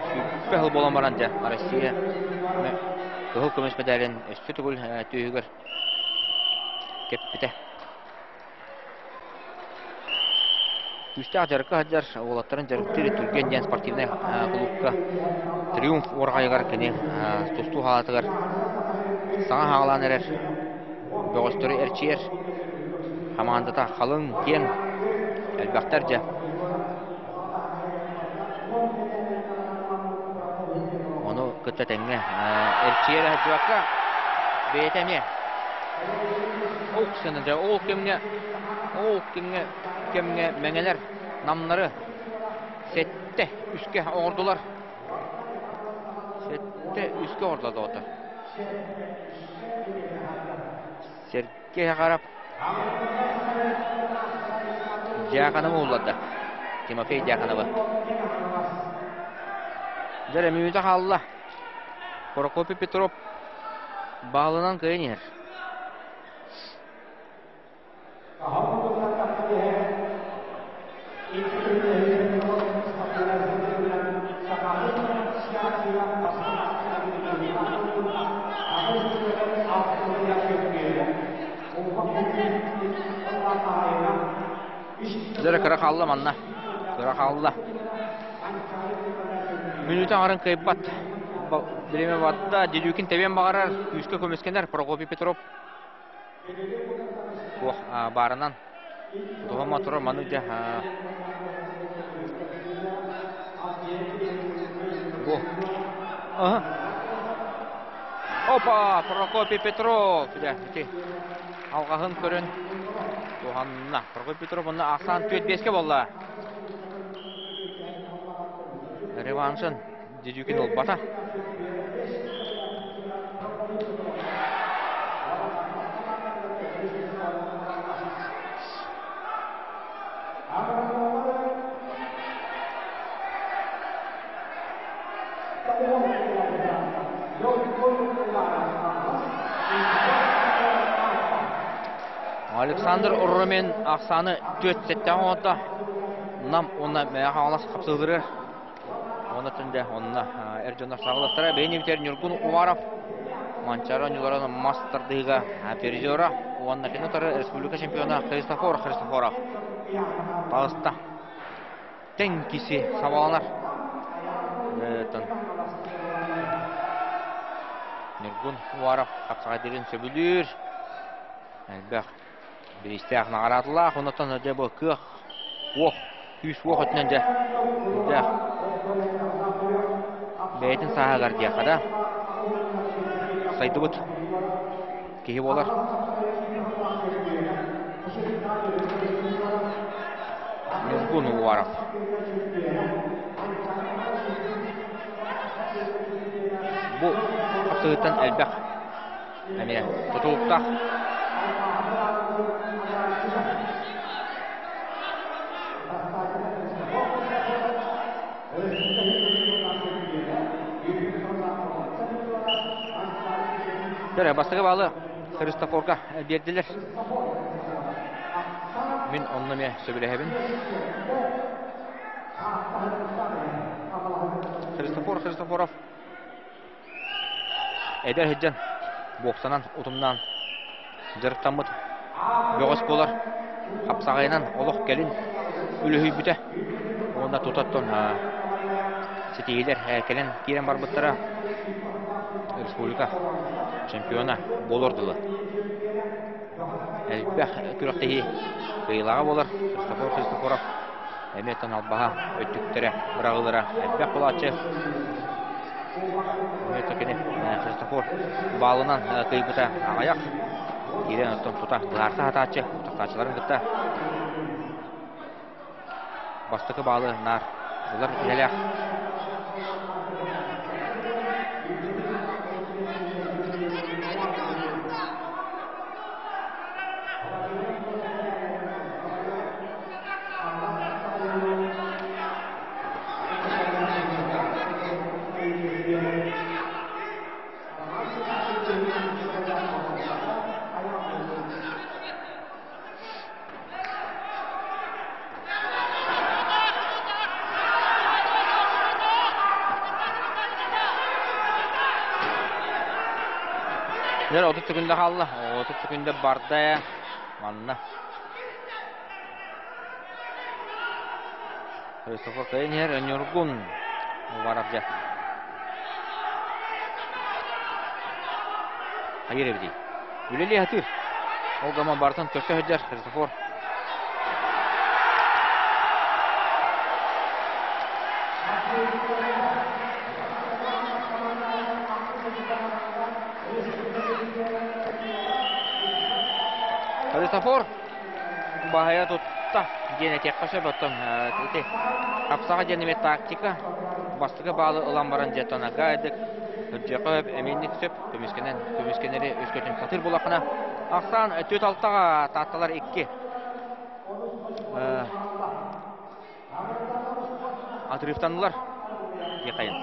сүүрбэ сыл буолан баран дьэ Россия кыһыл көмүс мэдээлин өссө төгүл түөһүгэр кэппитэ. Күүстээх дьарыкка сылдьар уолаттарын дьарыктыыр Түргэн диэн спортивнай кулуупка Триумф уорҕайыгар кини тустуу хаалатыгар саҥа хаалаан эрэр бөҕөстөрү эрчийэр хамаандата халыҥ, киэҥ, элбэхтэр дьэ. Ону кытта тэҥҥэ эрчийэр сылдьыбакка бэйэтэ эмиэ ол дьэ ол кэмҥэ ол кэмҥэ кэмҥэ мэҥэлэр намнары сэттэ үскэ оҥордулар. Сэттэ үскэ оҥордулар доҕоттор. Сергей Харап Дьяконова улларда. Тимофей Дьяконова. Дьэ, мүнүүтэ хаалла. Прокопий Петров баалынан кыайан иһэр. Дьэ кыра хаалла манна. Кыра хаалла. Мүнүүтэ аҥарын кыайбат. Бириэмэ батта. Дедюкин тэбиэн баҕарар. Күүскэ көмүскэнэр Прокопий Петров. Туох баарынан туһама турар маны дьэ бу Опа! Прокопий Петров! Дьэ, ити алҕаһын көрөн туһанна. Прокопий Петров онно ахсаан түөрт биэскэ буолла. Реваншын Дедюкин ылбата. Александр Румен ахсааны түөрт сэттэҕэ оҥордо. Нам уонна Мэҥэ Хаҥалас хапсыһыыларыгар Уонна түндэ онно эр дьоннор саҕалыахтара. Бэйни бүтэр Ньургун Уваров Манчаары оонньууларын мас тардыһыыга призера уонна кини утары республика чемпиона Христофор Христофоров таҕыста. Тэҥ киси сабаланар. Ньургун Уваров хапсаҕайдыырын сөбүлүүр. Элбэх бириистээх наҕараадалаах, онтон дьэ бу кыах, уох, күүс-уох өттүнэн дьэ сүрдээх бэйэтин сааһыгар диэххэ да сайдыбыт киһи буолар. Ньургун Уваров. Бу хапсыһыттан элбэх Эмиэ тутулуктаах. Дөрө, бастакы баалы Христофорга биэрдилэр. Мин онно эмиэ сөбүлэһэбин. Христофор Христофоров. Эдэр сылдьан боксанан утумнаан дьарыктаммыт бөҕөс буолар. Хапсаҕайынан олох кэлин үлүһүйбүтэ уонна тутаттан ситиһиилэр кэлэн киирэн барбыттара. Республика чемпиона буолуор дылы. Элбэх күрэхтэһии кыайыылааҕа буолар Христофор Христофоров эмиэ албаһа өттүктэрэ быраҕыылара элбэх буолааччы. Эмиэ кини Христофор баалынан кыайбыта аҕыйах. Киирэн оттон тута быһаарса сатааччы утахтааччыларын кытта бастакы баалы наар ылар идэлээх. Дьэ, 30 секунда хаалла. 30 секунда барда. Манна. Христофор Кайнер, Нюргун Уваров дьэ. Хайыр эбитий. Үлэлии сатыыр. Ол гынан барытын көрсө сылдьар Христофор. Христофор баһыйа тутта диэн этиэххэ сөп оттон ити хапсаҕа диэн эмиэ тактика бастакы баалы ылан баран дьэ тонагайдык Үрдүөхэ эмиэнник сөп көмүскэнэн көмүскэнэри өскөтүн сатыыр буоллаххына ахсаан 4-6-ҕа Таатталар 2 отрывтаннылар диэххэйин.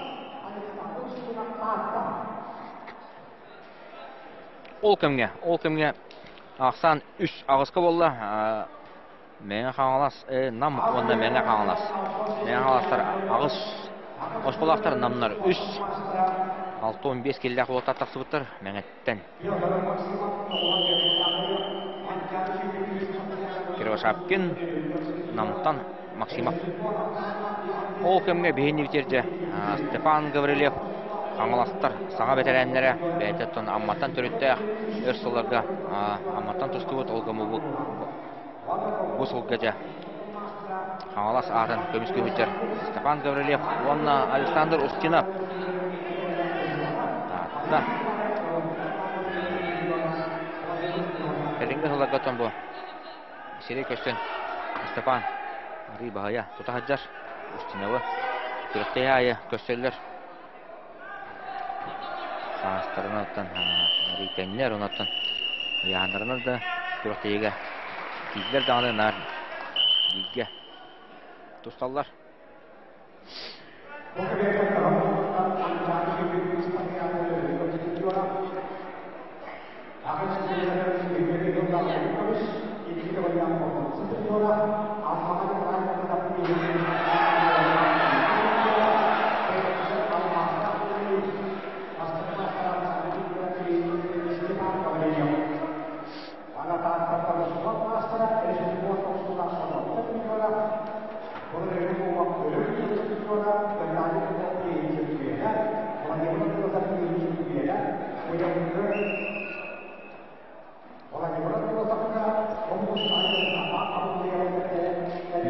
Ол кэмҥэ, ол кэмҥэ ахсаан үс аҕыска буолла. Мэҥэ Хаҥалас, Нам уонна Мэҥэ Хаҥалас. Мэҥэ Хаҥаластар аҕыс оскуолаахтар, Намнар үс. 65 киллээх уолаттар тахсыбыттар Мэҥэттэн. Кривошапкин, Намтан Максимов. Ол кэмҥэ биһиги бүтэрдэ Степан Гаврильев Хаҥаластар саҥа бэтэрээннэрэ бэйэтэ оттон Амматтан төрүттээх өр сылларга Амматтан тустубут ол гыммыт бу сылга дьэ Хаҥалас аатын көмүскүүһүттэр Степан Гаврильев уонна Александр Устинов. Таатта. Кэлиҥҥи сылларга оттон бу сирэй көстөн Степан арыы баһыйа тута сылдьар Устиновы күрэхтэһии аайы көрсөллөр. Саастарынан оттон арыы тэҥнэр, онон ыйааһыннарынан да күрэхтэһиигэ киирдилэр даҕаны наар бииргэ тусталлар.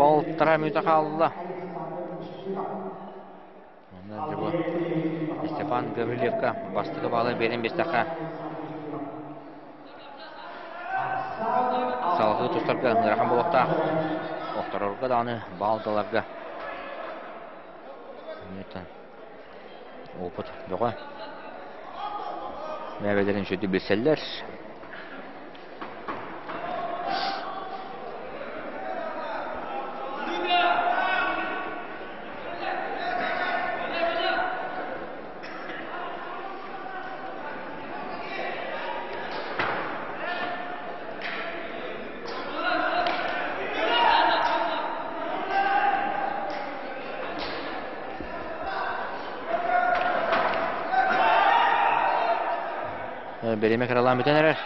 Балтара мүнүүтэ хаалла. Степан Гаврильевка бастакы баалы биэрэн биэрдэххэ салгыы тустарга ыарахан буолуохтаах. Охторорго даҕаны баалдаларга опыт бөҕө. Бэйэлэрин үчүгэйдик билсэллэр. Бэримэ кыралаан бүтэн эрэр.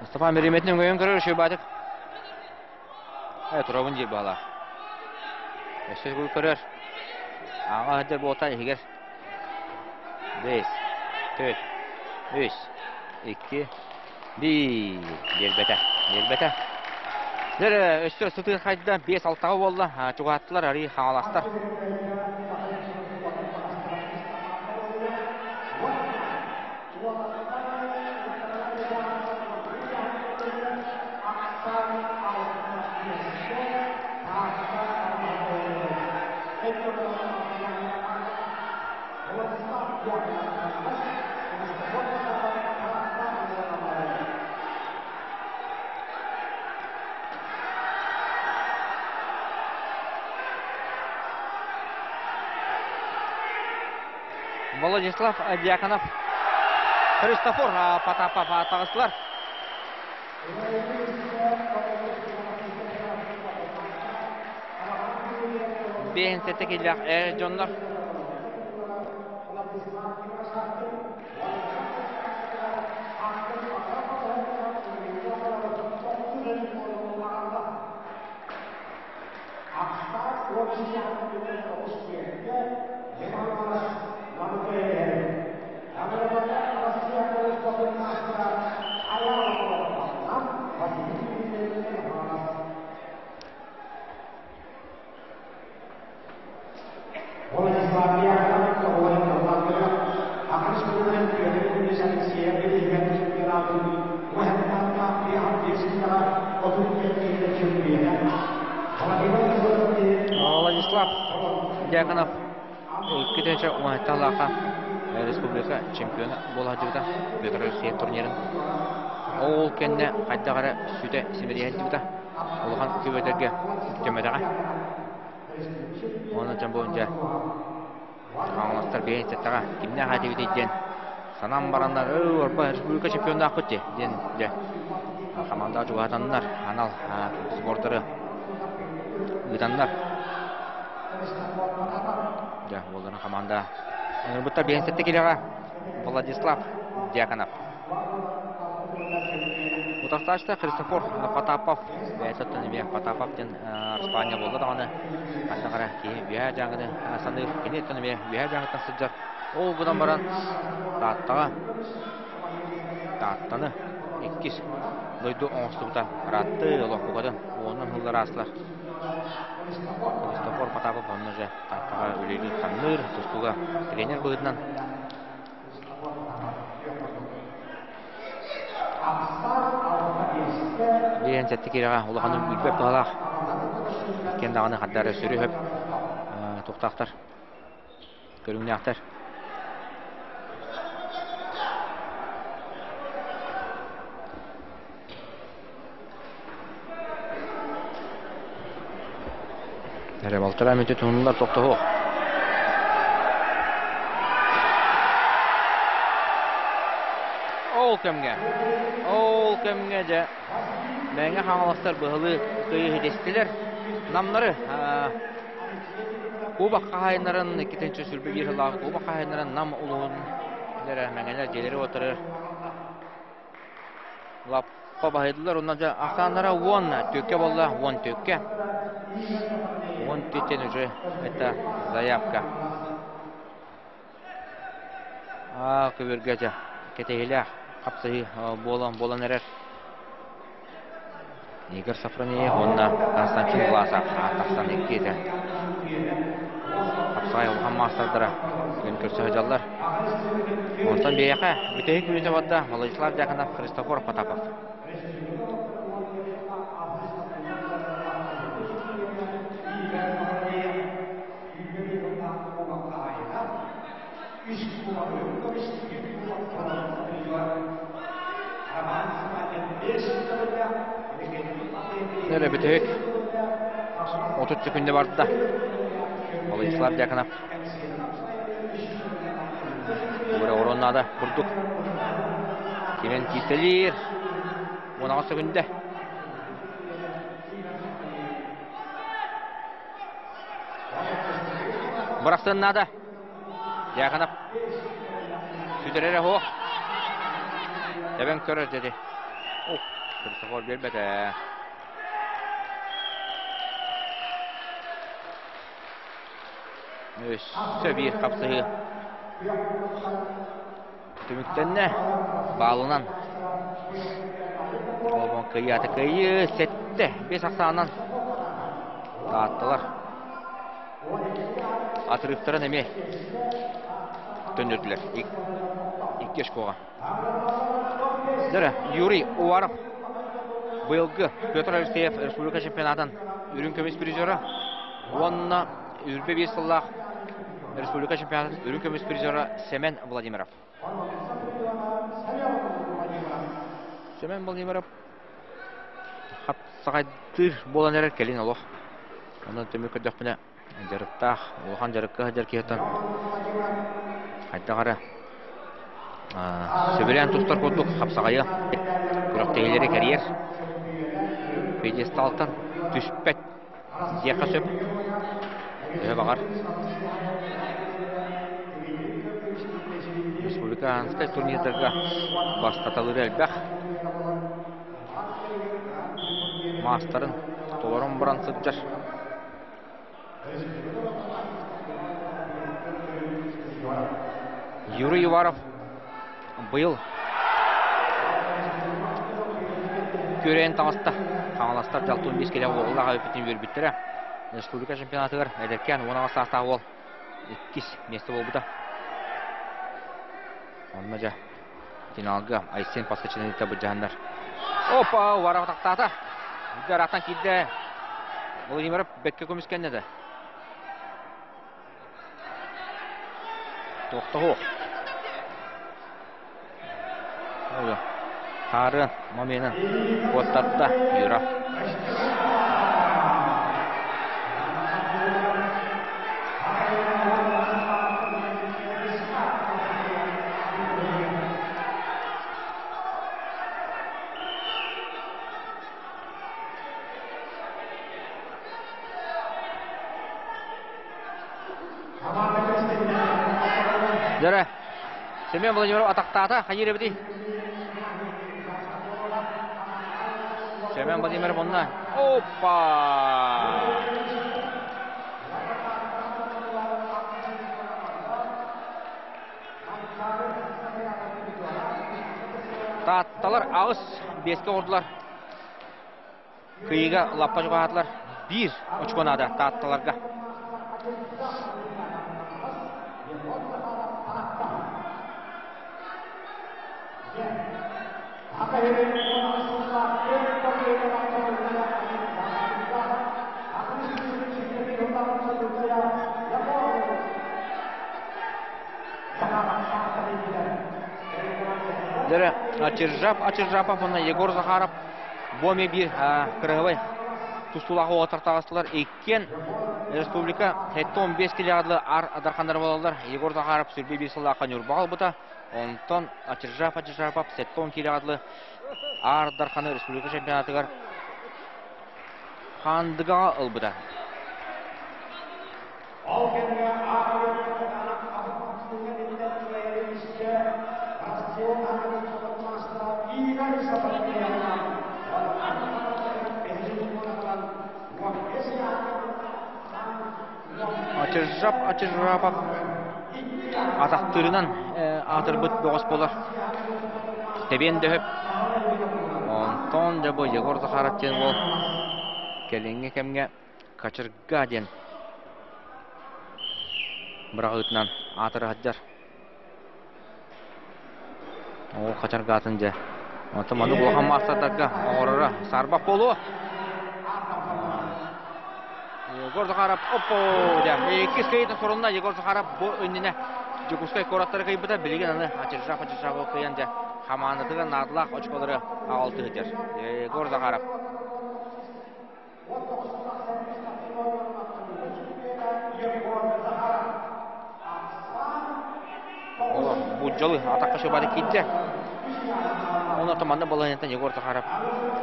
Мустафа Мереметин өҥөйөн көрөр Шөбатик. Э, турабын диир баалаах. Өссө көрөр. Аҕа сылдьар буолта иһигэр. Бэс, төрт, үс, икки, биир. Биэрбэтэ, биэрбэтэ. Дьэ, өссө сытыы хайда, 5-6-ҕа буолла. Чугаһаттылар, арыы хаҥаластар. Владислав Дьяконов, Христофор Потапов таҕыстылар. Биэнсэтэ киллэх эр дьоннор. Владислав Дьяконов икки уонталаха республика чемпиона буола сылдьыбыта Петр Алексеев турнирын. Ол кэннэ хайдах эрэ сүтэ симэлийэ сылдьыбыта. Улахан күбөтөргө үктэммэтэҕэ. Уонна дьон буолан дьэ Хаҥаластар биһиги кимнээх этибитий диэн санаан бараннар өө орпо республика чемпионнаахпыт дии диэн дьэ хамаандаҕа чугаһатаннар анал сбордары ыытаннар дьэ уолларын хамаанда ыҥырбыттар биһиги килэҕэ Владислав Дьяконов Утарсааччыта Христофор Потапов бэйэтэ оттон эмиэ Потапов диэн Испания буолла даҕаны хайдах эрэ киһи Үөһээ Дьааҥыны саныыр. Кини оттон эмиэ Үөһээ Дьааҥыттан сылдьар. Ол гынан баран Тааттаҕа Тааттаны иккис дойду оҥостубута ыраатты олоҥхобутун уонун сыллар аастылар. Христофор Потапов онно же Тааттаҕа үлэлиир-хамныыр, тустууга тренер быһыытынан. Биээн сэттэ киирэҕэ улаханнык билбэт быһалаах. Иккиэн даҕаны хардары сүрү хөп туохтаахтар, көрүҥнээхтэр. Эрэ балтараа мүнүүтэ туһуннулар тохтоһуох. Ол кэмҥэ, ол кэмҥэ дьэ Мэҥэ Хаҥаластар быһалыы кыайыы ситистилэр. Намнары Кубок хаһаайыннарын 221 сыллааҕы Кубок хаһаайыннарын Нам улууһун Мэҥэлэр дьиэлэри-уоттары Лаппа баһыйдылар уонна дьэ ахсааннара уон түөккэ буолла, уон түөккэ. Уон түөттэн уже это заявка. Аа, көбүргэ дьэ кэтэһиилээх хапсыһыы буолан буолан эрэр. Игорь Сафронеев уонна Константин Власов тахсан иккиэтэ. Хапсаҕай улахан маастардара күн көрсө сылдьаллар. Онтон биһиэхэ бүтэһик мүнүүтэ барда Владислав Дьяконов, Христофор Потапов. Эрэ бүтэһик 30 секунда барда. Владислав Дьяконов Тугура орон наада курдук. Кимэн кииртэлиир. 16 секунда. Бырахсын наада. Дьяконов сүтэрэрэ суох. Тэбэн көрөр дьэди. Христофор биэрбэтэ. Өссө биир хапсыһыы түмүктэннэ. Баалынан Холбон кыайаата кыайыы сэттэ биэс ахсаанынан тааттылар. Атырыктарын эмиэ төннөрдүлэр икки очкоҕа. Дөрө Юрий Уваров быйылгы Петр Алексеев республика чемпионатын үрүҥ көмүс призера уонна үрбэ биир сыллаах республика чемпионатын үрүҥ көмүс призера Семен Владимиров. Семен Владимиров хапсаҕайдыыр буолан эрэр кэлин олох. Онон түмүк көрдөхпүнэ дьарыктаах, улахан дьарыкка сылдьар киһиттэн хайдах эрэ сөбүлээн тустар курдук хапсаҕайы күрэхтэһиилэри кэрийэр. Пьедесталтан түспэт диэххэ сөп. Төһө баҕар. Республиканскай турнирдарга бастаталыыр элбэх. Маастарын толорон баран сылдьар. Юрий Уваров быйыл күрээн таҕыста. Хаҥаластар дьалтын биэс кэлэ уоллаах эбиппитин үөрбүттэрэ. Республика чемпионатыгар эдэркээн 18 саастаах уол иккис миэстэ буолбута. Онно дьэ финалга Айсен Паскачиныта былдьаһаннар. Опа, Уваров атахтаата. Ыраахтан киирдэ. Владимиров бэккэ көмүскэннэ да. Тохтоһуох. Хаарыан моменын куоттарда Юра. Дөрө. Семен Владимиров атахтаата. Хайыр эбитий? Семен Владимиров онно. Опа! Таатталар аҕыс биэскэ оҕурдулар. Кыйыга лаппа чугаһаатылар. Биир очко наада Таатталарга. Дөрө Ачыржап Ачыржапов уонна Егор Захаров бу эмиэ биир кырыһыбай тустуулаах уолаттар таҕыстылар. Иккиэн республика 75 килоҕа дылы ар адарханнар буолаллар. Егор Захаров сүрбэ биир сыллаахха Ньурбаҕа ылбыта. Онтон Ачыржап Ачыржапов 70 килоҕа дылы Аар Дарханы республика чемпионатыгар Хаандыгаҕа ылбыта. Ол кэмҥэ Аҕа атын кыайыы Россия маастара Игорь Сапаркеевна Ачыржап Ачыржапов атахтыырынан аатырбыт бөҕөс буолар. Тэбиэн дөһөп. Онтон дьэ бу Егор Захаров диэн уол кэлиҥҥи кэмҥэ Качырга диэн быраҕыытынан аатыра сылдьар. Ол хачаргаатын дьэ. Онтон маннык улахан маастардарга оҥороро саарбах буолуо. Егор Захаров оппо дьэ иккис кыайыытын сурунна Егор Захаров бу иннинэ Дьокуускай куораттары кыайбыта билигин аны Ачыржах Ачыржахов кыайан дьэ хамаандатыгар наадалаах очколары аҕалты сылдьар. Егор Захаров. буддьалы атахха шыбары киирдэ. Онон манна балаһыанньаттан Егор Захаров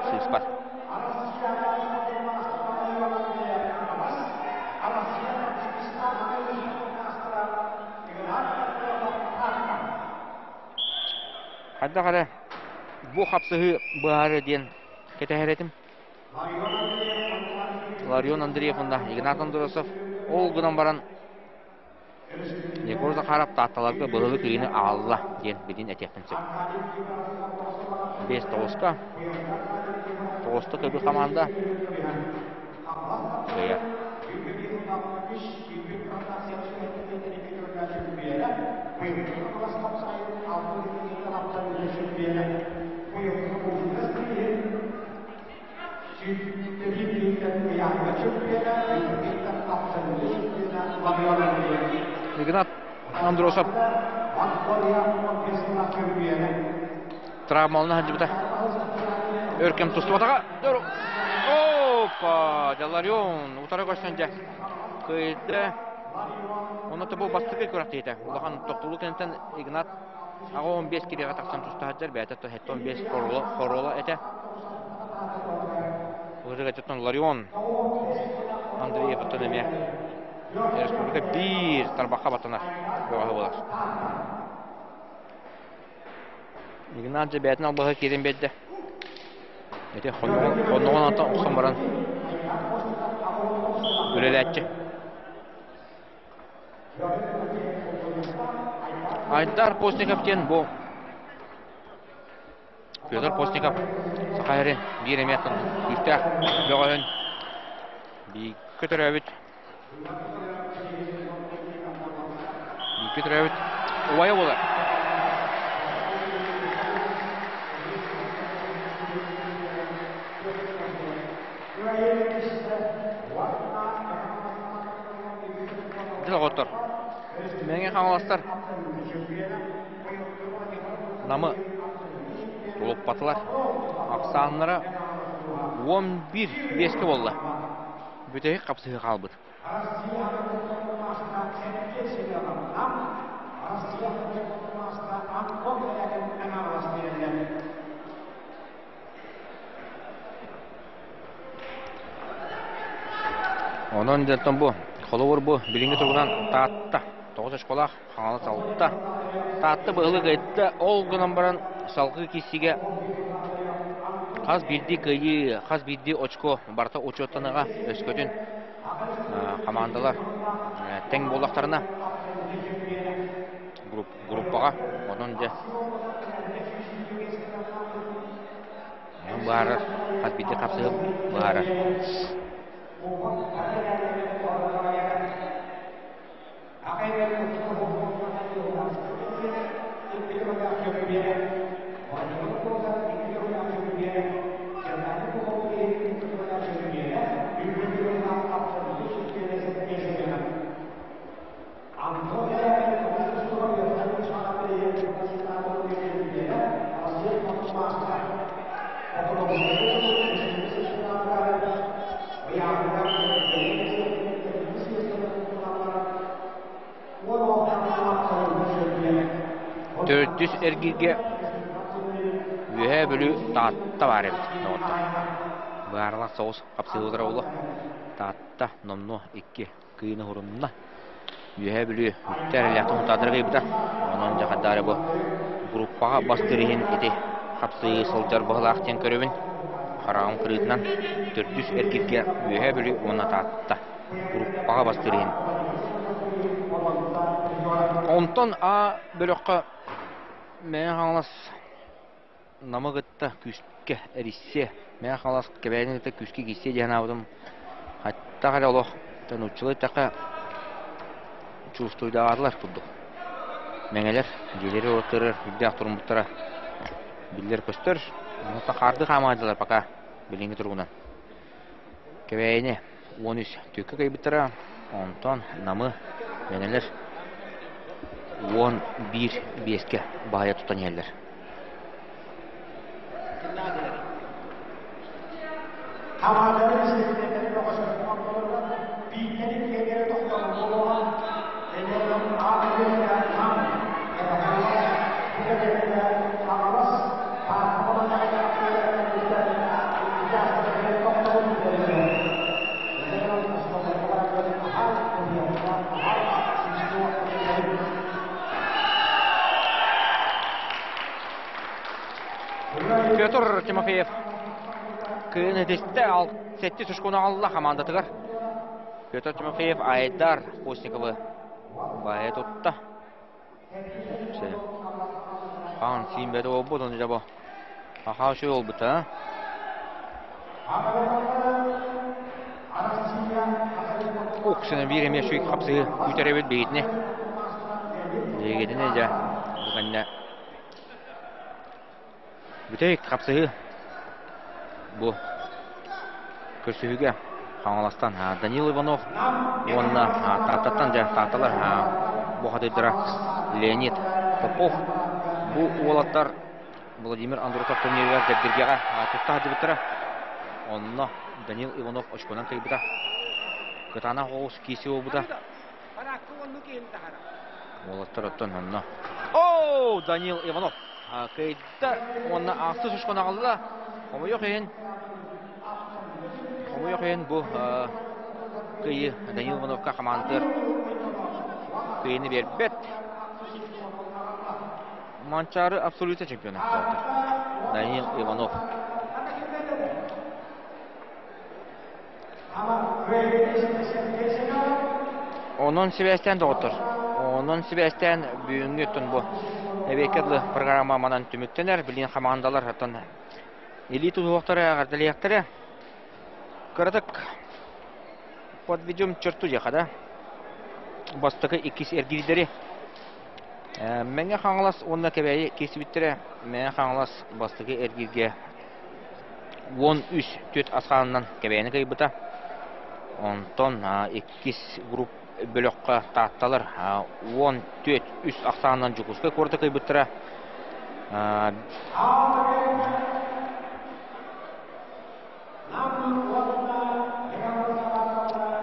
сыыспат. Хайдах эрэ бу хапсыһыы быһаарыа диэн кэтэһэр этим. Ларион Андреев уонна Игнат Андросов ол гынан баран Егор Захаров Таатталарга быһылы кыйыны аҕалла диэн билин этиэхпин сөп. Биэс тоҕуска. Тоҕуста көбү хамаанда кыайар. Игнат Андросов травмалана сылдьыбыта. Өр кэм тустубатаҕа. Опа! Деларион утары көрсөн дьэ кыайда. Онно бу бастакы күрэхтэһиитэ. Улахан тохтобул кэнниттэн Игнат Аҕа 15 кириэҕэ тахсан туста сылдьар, бэйэтэ 75 хоруола этэ. Ырыгачыттан Ларион Андреевтан эмиэ республика биир тарбахха баттанар бөҕөһө буолар. Игнат дьэ бэйэтин албаһа киирэн биэрдэ. Ити хонноҕун антан охсон баран үлэлээччи. Айдар Постников диэн бу Федор Постников Саха сирин биир эмиэ күүстээх бөҕөһүн бииргэ төрөөбүт бииргэ төрөөбүт убайа буолар. Доҕоттор, Мэҥэ Хаҥаластар Намы тулуппатылар. Ахсааннара 11 биэскэ буолла. Бүтэһик хапсыһыы хаалбыт. Онон дьонтон бу, холобур бу билиҥҥи туругунан Таатта тоҕус очколаах, Хаҥалас алта. Таатта быһылык ыйытта, ол гынан баран салгыы киирсиигэ хас биирдии кыайыы, хас биирдии очко барыта учуоттаныаҕа, өскөтүн хамаандалар тэҥ буоллахтарына группаҕа, онон дьэ быһаарар, хас биирдии хапсыһыы быһаарар. Төрдүс эргииргэ Үөһээ Бүлүү Таатта баар эбит доҕоттор. Быһаарылаах соҕус хапсыһыылара оло. Таатта номнуо икки кыйыны уһурунна. Үөһээ Бүлүү үктэ эрэллээхтик мутаатара кыйбыта. Онон дьэ хайдах эрэ бу группаҕа бастыыр иһин ити хапсыһыы сылдьар быһыылаах диэн көрөбүн. Хараҕым кырыытынан төрдүс эргииргэ Үөһээ Бүлүү уонна Таатта группаҕа бастыыр иһин. Онтон А бөлөххө Мэҥэ Хаҥалас Намы кытта күүскэ эрийсиэ, Мэҥэ Хаҥалас Кэбээйини кытта күүскэ киирсиэ диэн санаабытым. Хаттах эрэ олох нууччалыы эттэххэ чувствуйдаатылар курдук. Мэҥэлэр дьиэлэри уоттарыгар үрдээх туруммуттара биллэр-көстөр. Онтон хаардыы хаамаадылар пока билиҥҥи туругунан. Кэбээйини 13 түөккэ кыайбыттара, онтон Намы Мэҥэлэр 11 биэскэ баһыйа тутан иһэллэр. Петр Тимофеев кыын этистэ 7 очкону алла хамаандатыгар. Петр Тимофеев Айдар Постниковы баайа тутта. Хаан сиинбэти буолбут, оны дьэ бу. Аха үчүгэй буолбут, а? Уксана биир эмиэ үчүгэй хапсыһы күүтэр эбит биһигитини. Биһигитини дьэ бу кэннэ бүтэһик хапсыһыы бу көрсүһүүгэ Хаҥаластан Данил Иванов уонна Тааттаттан дьэ Таатталар бухатыырдара Леонид Попов бу уолаттар Владимир Андросов турнирыгар Дэбдиргэҕэ тутта сылдьыбыттара. Онно Данил Иванов очконан кыайбыта. Кытаанах оҕус киирсии буолбута. Уолаттар оттон онно. О, Данил Иванов кыайда уонна ахсыс очкону аҕалла. Хомойуох иһин, хомойуох иһин бу кыайыы Данил Ивановка хамаандатыгар кыайыыны биэрбэт. Манчаары абсолютно чемпиона Данил Иванов. Онон сибээстээн доҕоттор, онон сибээстээн бүгүҥҥү оттон бу эбиэккэ дылы программа манан түмүктэнэр. Билигин хамаандалар оттон илии тутуһуохтара, эҕэрдэлиэхтэрэ. Кыратык подведем черту диэхэ да. Бастакы иккис эргиирдэри Мэҥэ Хаҥалас уонна Кэбээйи киирсибиттэрэ. Мэҥэ Хаҥалас бастакы эргииргэ 13 түөрт асхаанынан Кэбээйини кыайбыта. Онтон иккис групп бөлөххө Таатталар 14 үс ахсаанынан Дьокуускай куораты кыайбыттара.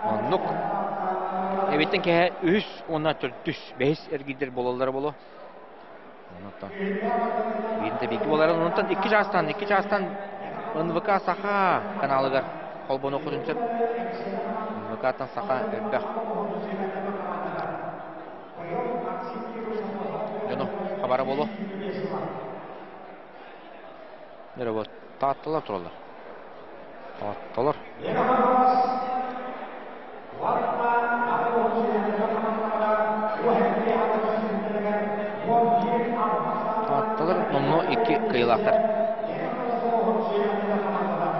Оннук. Эбиттэн кэһэ үһүс уонна төрдүс, бэһис эргиирдэр буолаллара буолуо. Онтон биирдэ бииргэ буоларын онтон 2 чаастан НВК Саха каналыгар холбонуоххутун сөп. НВК-тан Саха элбэх дьону хабара буолуо. Эрэ вот Таатталар тураллар. Таатталар. Таатталар номнуо икки кыайыылаахтар.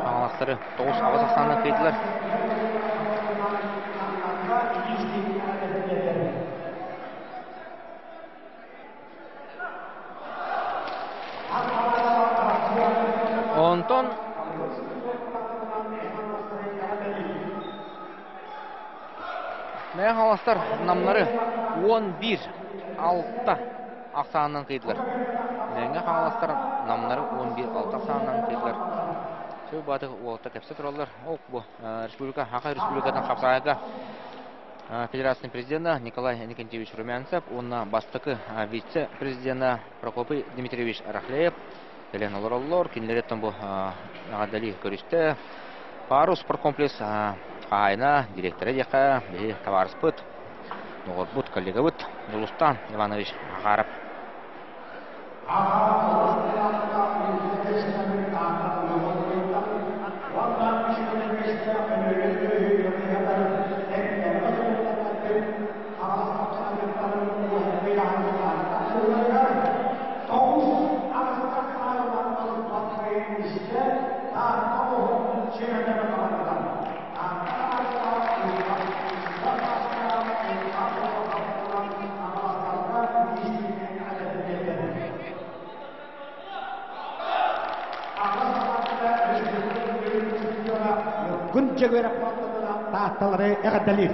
Хаҥаластары 9-8 ахсаанынан кыайдылар. Онтон Мэҥэ Хаҥаластар намнары 11 6 ахсаанынан кыйдылар. Мэҥэ Хаҥаластар намнары 11 6 ахсаанынан кыйдылар. Сөп баатык уолаттар кэпсэ тураллар. Ол бу республика Саха Республикатын хапсаайга Федерация президента Николай Никитич Румянцев уонна бастакы вице-президена Прокопий Дмитриевич Рахлеев кэлэн олороллор. Кинилэриттэн бу эҕэрдэлии көрүстэ. Парус спорткомплекс хаһаайына, директора диэххэ, биһи табаарыспыт, доҕорбут, коллегабыт Дулустан Иванович Ахаров. Күн Дьөгүөрэп Таатталары эҕэрдэлиир.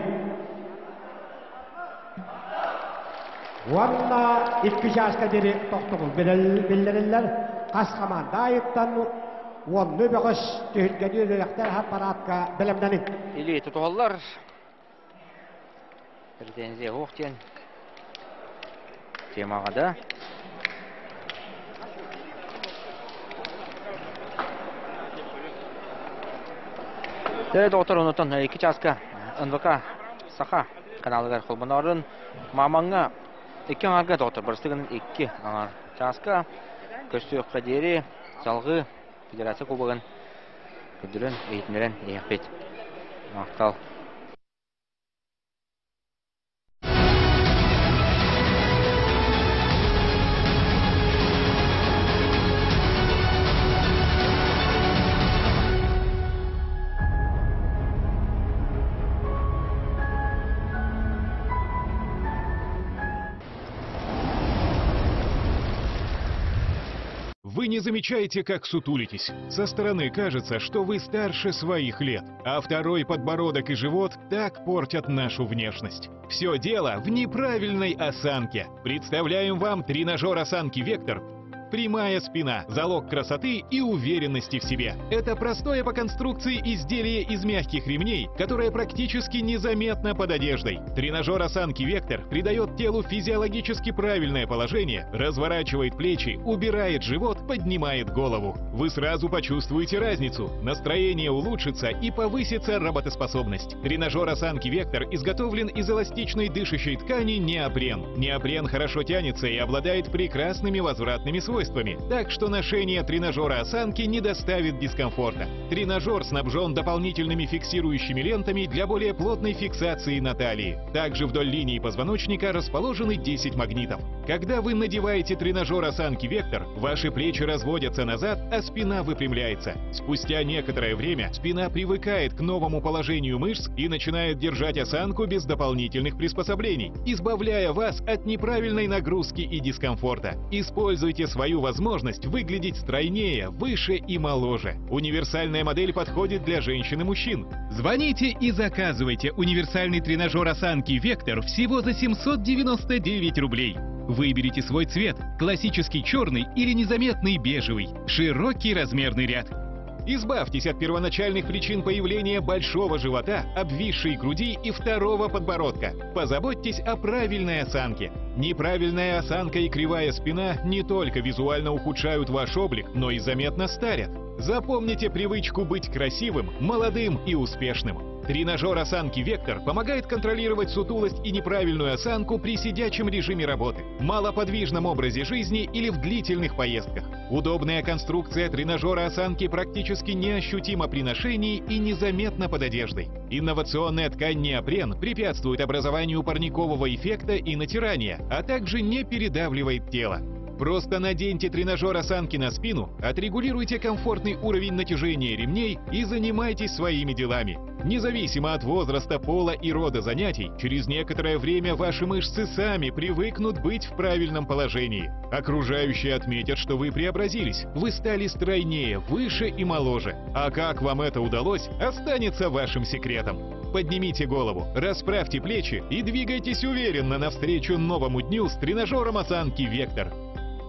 Уонна икки чааска диэри тохтобул биллэриллэр. Хас хамаанда айыттан уонну бөҕөс түһүлгэни үрэхтэр аппараатка бэлэмнэниҥ. Илии тутуһаллар. Претензия суох диэн темаҕа да. Дьэ, доҕоттор, онтон 2 чааска НВК Саха каналыгар холбонорун Мамаҥҥа 2 аҥарга доҕоттор, барыстыгын 2 аҥар чааска көрсүөххэ диэри. Салгыы Федерация Кубогын көрдөрөн, иһитиннэрэн иһиэхпит. Махтал. Вы не замечаете, как сутулитесь. Со стороны кажется, что вы старше своих лет, а второй подбородок и живот так портят нашу внешность. Все дело в неправильной осанке. Представляем вам тренажер осанки «Вектор» Прямая спина – залог красоты и уверенности в себе. Это простое по конструкции изделие из мягких ремней, которое практически незаметно под одеждой. Тренажер осанки «Вектор» придает телу физиологически правильное положение, разворачивает плечи, убирает живот, поднимает голову. Вы сразу почувствуете разницу. Настроение улучшится и повысится работоспособность. Тренажер осанки «Вектор» изготовлен из эластичной дышащей ткани неопрен. Неопрен хорошо тянется и обладает прекрасными возвратными свойствами, так что ношение тренажера осанки не доставит дискомфорта. Тренажер снабжен дополнительными фиксирующими лентами для более плотной фиксации на талии. Также вдоль линии позвоночника расположены 10 магнитов. Когда вы надеваете тренажер осанки «Вектор», ваши плечи разводятся назад, а спина выпрямляется. Спустя некоторое время спина привыкает к новому положению мышц и начинает держать осанку без дополнительных приспособлений, избавляя вас от неправильной нагрузки и дискомфорта. Используйте свою возможность выглядеть стройнее, выше и моложе. Универсальная модель подходит для женщин и мужчин. Звоните и заказывайте универсальный тренажер осанки «Вектор» всего за 799 рублей. Выберите свой цвет – классический черный или незаметный бежевый. Широкий размерный ряд. Избавьтесь от первоначальных причин появления большого живота, обвисшей груди и второго подбородка. Позаботьтесь о правильной осанке. Неправильная осанка и кривая спина не только визуально ухудшают ваш облик, но и заметно старят. Запомните привычку быть красивым, молодым и успешным. Тренажер осанки «Вектор» помогает контролировать сутулость и неправильную осанку при сидячем режиме работы, малоподвижном образе жизни или в длительных поездках. Удобная конструкция тренажера осанки практически неощутима при ношении и незаметна под одеждой. Инновационная ткань неопрен препятствует образованию парникового эффекта и натирания, а также не передавливает тело. Просто наденьте тренажер осанки на спину, отрегулируйте комфортный уровень натяжения ремней и занимайтесь своими делами. Независимо от возраста, пола и рода занятий, через некоторое время ваши мышцы сами привыкнут быть в правильном положении. Окружающие отметят, что вы преобразились, вы стали стройнее, выше и моложе. А как вам это удалось, останется вашим секретом. Поднимите голову, расправьте плечи и двигайтесь уверенно навстречу новому дню с тренажером осанки «Вектор».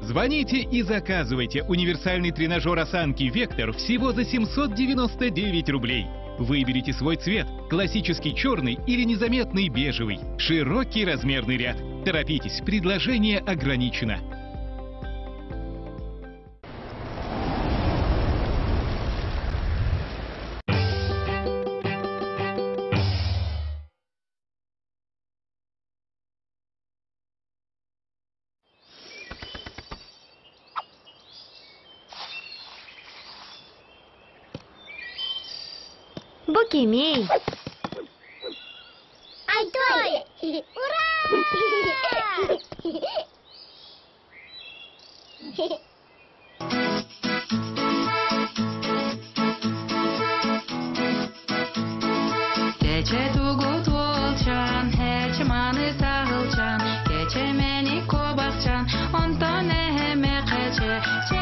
Звоните и заказывайте универсальный тренажер осанки «Вектор» всего за 799 рублей. Выберите свой цвет – классический черный или незаметный бежевый. Широкий размерный ряд. Торопитесь, предложение ограничено. Бу кимий? Айтой! Ура! Кече тугут волчан, хечманы сахылчан, кече мени кобахчан, онтон эхеме кече.